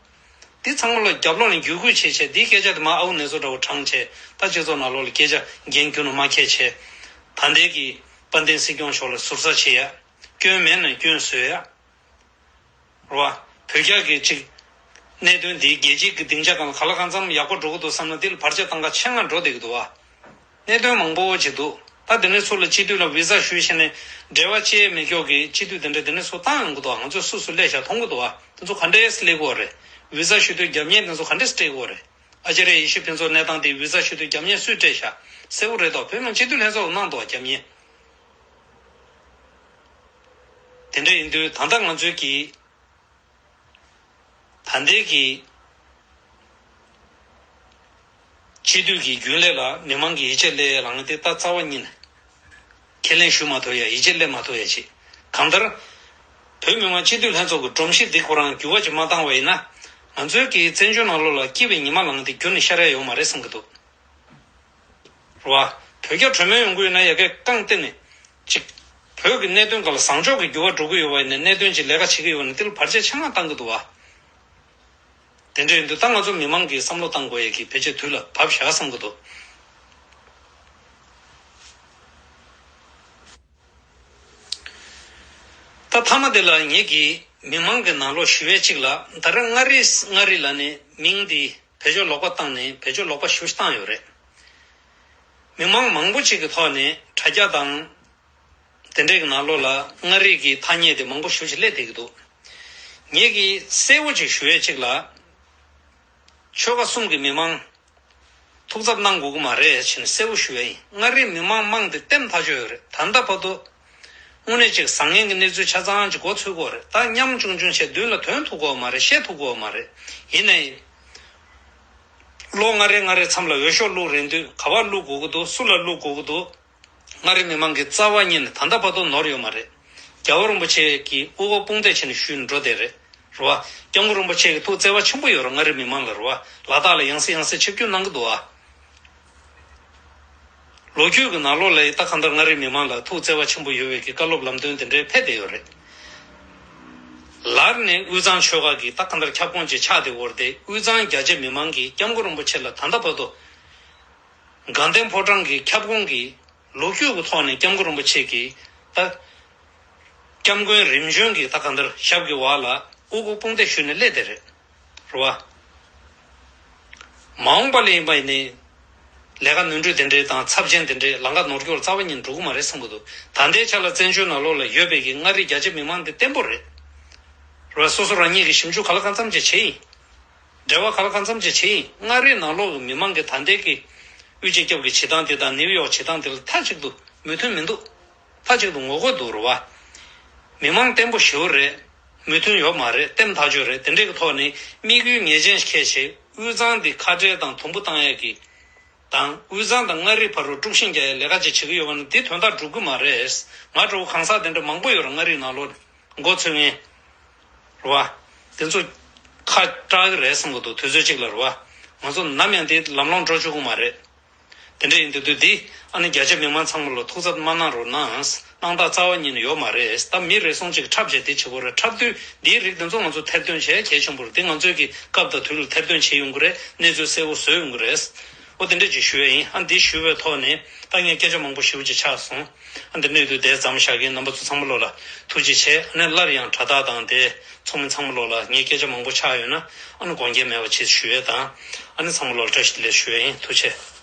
འདི་ཚང་མ་ལ་རྒྱབ་ལོགས་ནས་བརྒྱུད་སྐུལ་བྱས་བྱས། འདིའི་སྐད་ཆ་དེ་མར་ཨའུ་ནེ་ཚོ་འདྲ་བོ་དྲངས་བྱས། ད་སྤྱི་ཚོགས་ནང་ལོགས་ལ་སྐད་ཆ་རྒན་རྒྱུ་ནས་མ་ཁྱེར་བྱས། ད་ལྟའི་གི་དཔལ་ལྡན་སྲིད་སྐྱོང་མཆོག་ལ་ཟུར་ཟ་བྱེད་ཡ། སྐྱོན་མེད་ན་སྐྱོན་བཟོས་ཡ། རེད་བ། བོད་རྒྱ་གི་ཅིག་གནད་དོན་འདི་རྒྱལ་སྤྱིའི་གི་སྡིངས་ཆ་སྒང་ལ་གང་ལ་གང་འཚམ་ཡག་པོ་འགྲོ་གི་འདུག་བསམ་ན། འདི་ལ་བར་ཆད་བཏང་ག་ཆེད་མངགས་འགྲོ་བསྡད་ཀྱི་འདུག་བ། གནད་དོན་མང་པོ་ཅིག་འདུག། ད་དེ་ནས་ཚུར་ལ་སྤྱི་འཐུས་ལ་བི་ཟ་ཞུས་བྱས་ནས་འབྲེལ་བ་བཅད་མེད་སྐྱོ་གི་སྤྱི་འཐུས་དེ་འདྲ་དེ་ནས་ཚུར་བཏང་ཡོང་གི་འདུག། ང་ཚོས་སུ་སུ་སླེབས་བཞག་མཐོང་གི་འདུག་བ། དེ་ཚོ་ག་འདྲས་སླེབས་ཀྱི་ཡོད་རེད། བི་ཟ་ཞུ་དུས་རྒྱབ་གཉེར་དེ་ཚོ་ག་འདྲས་སྤྲད་ཀྱི་ཡོད་རེད། ཨ་ཅེ་རེ་ཡེ་ཤེས་ཕུན་ཚོགས་གནས་སྟངས་དེ་བི་ཟ་ཞུ་དུས་རྒྱབ་གཉེར་སུས་སྤྲད་བཞག། གསལ་པོ་རེད་དོ། བོད་མི་མང་སྤྱི་འཐུས་ལྷན་ཚོགས་གནང་འདུག་བ། རྒྱབ་གཉེར། དེ་འདྲ་ཡིན་དུས་ད་ལྟ་ང་ཚོའི་གི་ ད་ལྟའི་གི་སྤྱི་འཐུས་ཀྱི་རྒྱུན་ལས་ལ་མི་མང་གི་ཡིད་ཆེས་སླེབས་ཡ་ལངས་ཏེ་ད་རྩ་བ་ཉིད་ནས་ཁས་ལེན་ཞུ་མ་ཐུབ་ཡ། ཡིད་ཆེས་སླེབས་མ་ཐུབ་ཡ་ཅིག་གང་ལྟར། བོད་མི་མང་སྤྱི་འཐུས་ལྷན་ཚོགས་ཀྱི་སྒྲོམ་གཞི་འདི་ཁོ་རང་འགྱུར་བ་ཅིག་མ་བཏང་བ་ཡིན་ན། ང་ཚོའི་གི་བཙན་བྱོལ་ནང་ལོགས་ལ་སྐྱིད་པའི་ཉི་མ་ལངས་ཏེ་འགྱུར་ནས་ཤར་ཡ་ཡོད་མ་རེད་བསམ་གྱི་འདུག་རེད་བ། བོད་རྒྱ་གྲོས་མོལ་ཡོང་གི་ཡོད་ན་ཡ་གི་རྐང་སྟེང་ནས་ཅིག་བོད་ཀྱི་གནད་དོན་སྒང་ལ་བཟང་ཕྱོགས་ཀྱི་འགྱུར་བ་འགྲོ་གི་ཡོད་པ་ཡིན་ན། གནད་དོན་ཅིག་ལས་ཀ་བྱེད་ཀྱི་ཡོད་ན་དེ་ལ་བར་ཆད་ཆེད་མངགས་བཏང་གི་འདུག་བ། དེ་འདྲ་ཡིན་དུས་ད་ང་ཚོ་མི་མང་གིས་བསམ་བློ་བཏང་དགོས་ཡས་ཀྱི་ཕལ་ཆེར་དུས་ལ་བབས་བཞག་བསམ་གྱི་འདུག་ད་མཐའ་མ་དེ་ལ་ངེད་ཀྱིས་མི་མང་གི་ནང་ལོགས་ཞུ་ཡས་གཅིག་ལ། ད་རེས་མངའ་རིས་མངའ་རིས་ལབ་ནས་མིང་འདི་བེད་སྤྱོད་ལོག་པ་བཏང་ནས་བེད་སྤྱོད་ལོག་པ་ཞེ་པོ་ཞིག་བཏང་ཡོད་རེད། མི་མང་མང་པོ་ཅིག་གི་ཐོག་ནས་དྲ་རྒྱ་དང་དེ་འདྲའི་གི་ནང་ལོགས་ལ་མངའ་རིས་ཀྱི་ཐ་སྙད་དེ་མང་པོ་ཞེ་པོ་ཞིག་སླེབས་བསྡད་ཀྱི་འདུག་ངེད་ཀྱིས་གསལ་པོ་ཅིག་ཞུ་ཡས་གཅིག་ལ། ཆོལ་ཁ་གསུམ་གྱི་མི་མང་ཐུགས་འཚབ་གནང་དགོས་ཀྱི་མ་རེད་ཟེར་ནས་གསལ་པོ་ཞུ་ཡ་ཡིན། མངའ་རིས་མི་མང་མང་དེ་ལྟེམ་ཐག་ཆོད་ཡོད་རེད། ད་ལྟ་བར་དུ་དངོས་གནས་ཅིག་བཟང་ངན་གྱི་གནས་ཚུལ་ཆ་ཚང་ཅིག་གོ་ཚོད་ཀྱི་ཡོད་རེད། ད་ཉམ་ཆུང་ཆུང་བྱས་མདུན་ལ་ཐོན་ཐུབ་ཀྱི་ཡོད་མ་རེད། བཤད་ཐུབ་ཀྱི་ཡོད་མ་རེད། ཡིན་ནའི་ལོ་ལྔ་རེ་ལྔ་རེ་མཚམས་ལ་འོས་ཤོག་བླུགས་རན་དུས་ག་པར་བླུགས་དགོས་ཀྱི་འདུག་སུ་ལ་བླུགས་དགོས་ཀྱི་འདུག་མངའ་རིས་མི་མང་གིས་རྩ་བ་ཉིད་ནས་ད་ལྟ་བར་དུ་ནོར་ཡོད་མ་རེད། རྒྱལ་བ་རིན་པོ་ཆེ་གིས་དབུ་འཁོར་དཔུང་འདེགས་བྱས་ནས་ཞུས་ནས་འགྲོ་བསྡད་རེད། རེད་བ། སྐྱབས་མགོན་རིན་པོ་ཆེ་གི་ཐུགས་བརྩེ་བ་ཆེན་པོ་ཡོད་རེད། མངའ་རིས་མི་མང་ལ་རེད་བ། ལ་དྭགས་ལ་ཡང་སེ་ཡང་སེ་ཆིབས་བསྒྱུར་གནང་གི་འདུག་བ། ལོ་རྒྱུས་ཀྱི་ནང་ལོགས་ལ་ད་གང་ལྟར་མངའ་རིས་མི་མང་ལ་ཐུགས་བརྩེ་བ་ཆེན་པོ་ཡོད་པའི་གི་བཀའ་སློབ་ལམ་སྟོན་དེ་འདྲའི་ཕེབས་བསྡད་ཡོད་རེད། ལར་ནས་དབུས་གཙང་ཆོལ་ཁ་གི་ད་གང་ལྟར་ཁྱབ་ཁོངས་ཅིག་ཆགས་བསྡད་ཡོད་རེད་དེ། དབུས་གཙང་རྒྱ་ཆེ་མི་མང་གིས་སྐྱབས་མགོན་རིན་པོ་ཆེ་ལ་ད་ལྟ་བར་དུ་དགའ་ལྡན་ཕོ་བྲང་གི་ཁྱབ་ཁོངས་ཀྱི་ལོ་རྒྱུས་ཀྱི་ཐོག་ནས་སྐྱབས་མགོན་རིན་པོ་ཆེ་གིས་ད་སྐྱབས་མགོན་རིམ་བྱོན་གྱི་ད་གང་ལྟར་ཞབས་ཀྱི་འོག་ལ་དབུ་འཁོར་དཔུང་འདེགས་ཞུས་ནས་སླེབས་བསྡད་རེད། རེད་བ། མ་འོངས་པ་ལ་ཡིན་པ་ཡིན་ནའི་ལས་ཀ་ནོར་འཁྲུལ་དེ་འདྲའི་དང་ཚབས་ཆེན་དེ་འདྲའི་ལམ་ཁ་ནོར་སྐྱོར་རྩ་བ་ཉིད་འགྲོ་གི་མ་རེད་བསམ་གྱི་འདུག་ད་ལྟའི་ཆ་ལ་བཙན་བྱོལ་ནང་ལོགས་ལ་ཡོད་པའི་གི་མངའ་རིས་རྒྱ་ཆེ་མི་མང་དེ་བརྟན་པོ་རེད། རེད་བ། སོ་སོ་རང་ཉིད་ཀྱི་ཞིབ་འཇུག་ག་ལ་གང་འཚམ་ཅིག་བྱས་ཡིན། འབྲེལ་བ་ག་ལ་གང་འཚམ་ཅིག་བྱས་ཡིན། མངའ་རིས་ནང་ལོགས་ཀྱི་མི་མང་གི་ད་ལྟའི་གི་དབུས་སྤྱི་ཁྱབ་ཀྱི་བྱེད་སྟངས་དེ་དང་ནིའུ་ཡོག་བྱེད་སྟངས་དེ་ལ་མཐའ་གཅིག་ཏུ་མོས་མཐུན་མི་འདུག་མཐའ་གཅིག་ཏུ་ངོ་རྒོལ་འདུག་རེད་བ། མི་མང་བརྟན་པོ་ཞེ་པོ་རེད། མོས་མཐུན་ཡོད་མ་རེད། ལྟེམ་ཐག་ཆོད་རེད། དེ་འདྲའི་གི་ཐོག་ནས་དམིགས་ཡུལ་ངེས་ཅན་ཞིག་འཁྱེར་བྱས་དབུས་གཙང་འདི་ཁ་བྲལ་དང་དུམ་བུ་བཏང་ཡས་ཀྱི་དང་། དབུས་གཙང་དང་མངའ་རིས་བར་དུ་དཀྲུག་ཤིང་རྒྱག་ཡས་ལས་ཀ་ཅིག་བྱེད་ཀྱི་ཡོད་པ་ན་འདི་དོན་དག་འགྲུབ་ཀྱི་མ་རེད། ང་འདྲ་བོ་གང་ཟག་དེ་འདྲ་མང་པོ་ཡོད་རེད། མངའ་རིས་ནང་ལོགས་མགོ་ཚོས་མཁན། རེད་བ། དེ་ཚོ་ཁ་བཀྲག་གི་རེད་བསམ་གྱི་འདུག་དུས་ཚོད་གཅིག་ལ་རེད་བ། ང་ཚོ་ནམ་ཡང་འདི་ལམ་ལྷོང་འགྲོ་བཅུག་གི་མ་རེད། དེ་འདྲ་ཡིན་དུས་དུས་འདི་ཨ་ནི་རྒྱ་ཆེ་མི་མང་ཚང་མ་ལ་ཐུགས་འཚབ་མ་གནང་རོགས་གནང་། གནང་སྟངས་རྩ་བ་ཉིད་ནས་ཡོད་མ་རེད། ད་མི་རེ་ཟུང་ཅིག་འཁྲབ་བྱས་དེ་བྱེད་དགོས་རེད། འཁྲབ་དུས་འདིའི་རིགས་དེ་ཚོ་ང་ཚོ་ཐེར་འདོན་བྱས་གལ་ཆེན་པོ་རེད། དེ་ང་ཚོའི་གི་སྐབས་དང་དུས་ལ་ཐེར་འདོན་བྱས་ཡོང་གི་རེད། གནས་ཚུལ་གསལ་པོ་བཟོས་ཡོང་གི་རེད། འོ་དེ་འདྲ་ཅིག་ཞུ་ཡས་ཡིན། ཨ་འདི་ཞུ་བའི་ཐོག་ནས་ད་ངས་སྐད་ཆ་མང་པོ་ཞེ་པོ་ཅིག་ཆགས་སོང་། ཨ་འདི་གནས་དུས་དེ་མཚམས་བཞག་གི་ཡིན། རྣམ་པ་ཚོ་ཚང་མ་ལོག་ལ་ཐུགས་རྗེ་ཆེ། ཨ་ནི་སླར་ཡང་དྲ་བདག་དང་དེ་ཚོགས་མི་ཚང་མ་ལོག་ལ་ངས་སྐད་ཆ་མང་པོ་ཆགས་ཡོད་ན་ཨ་ནི་དགོངས་འགལ་མེད་པ་ཅིག་ཞུ་ཡས་དང་། ཨ་ནི་ཚང་མ་ལོག་ལ་བཀྲ་ཤིས་བདེ་ལེགས་ཞུ་ཡས་ཡིན། ཐུགས་རྗེ་ཆེ།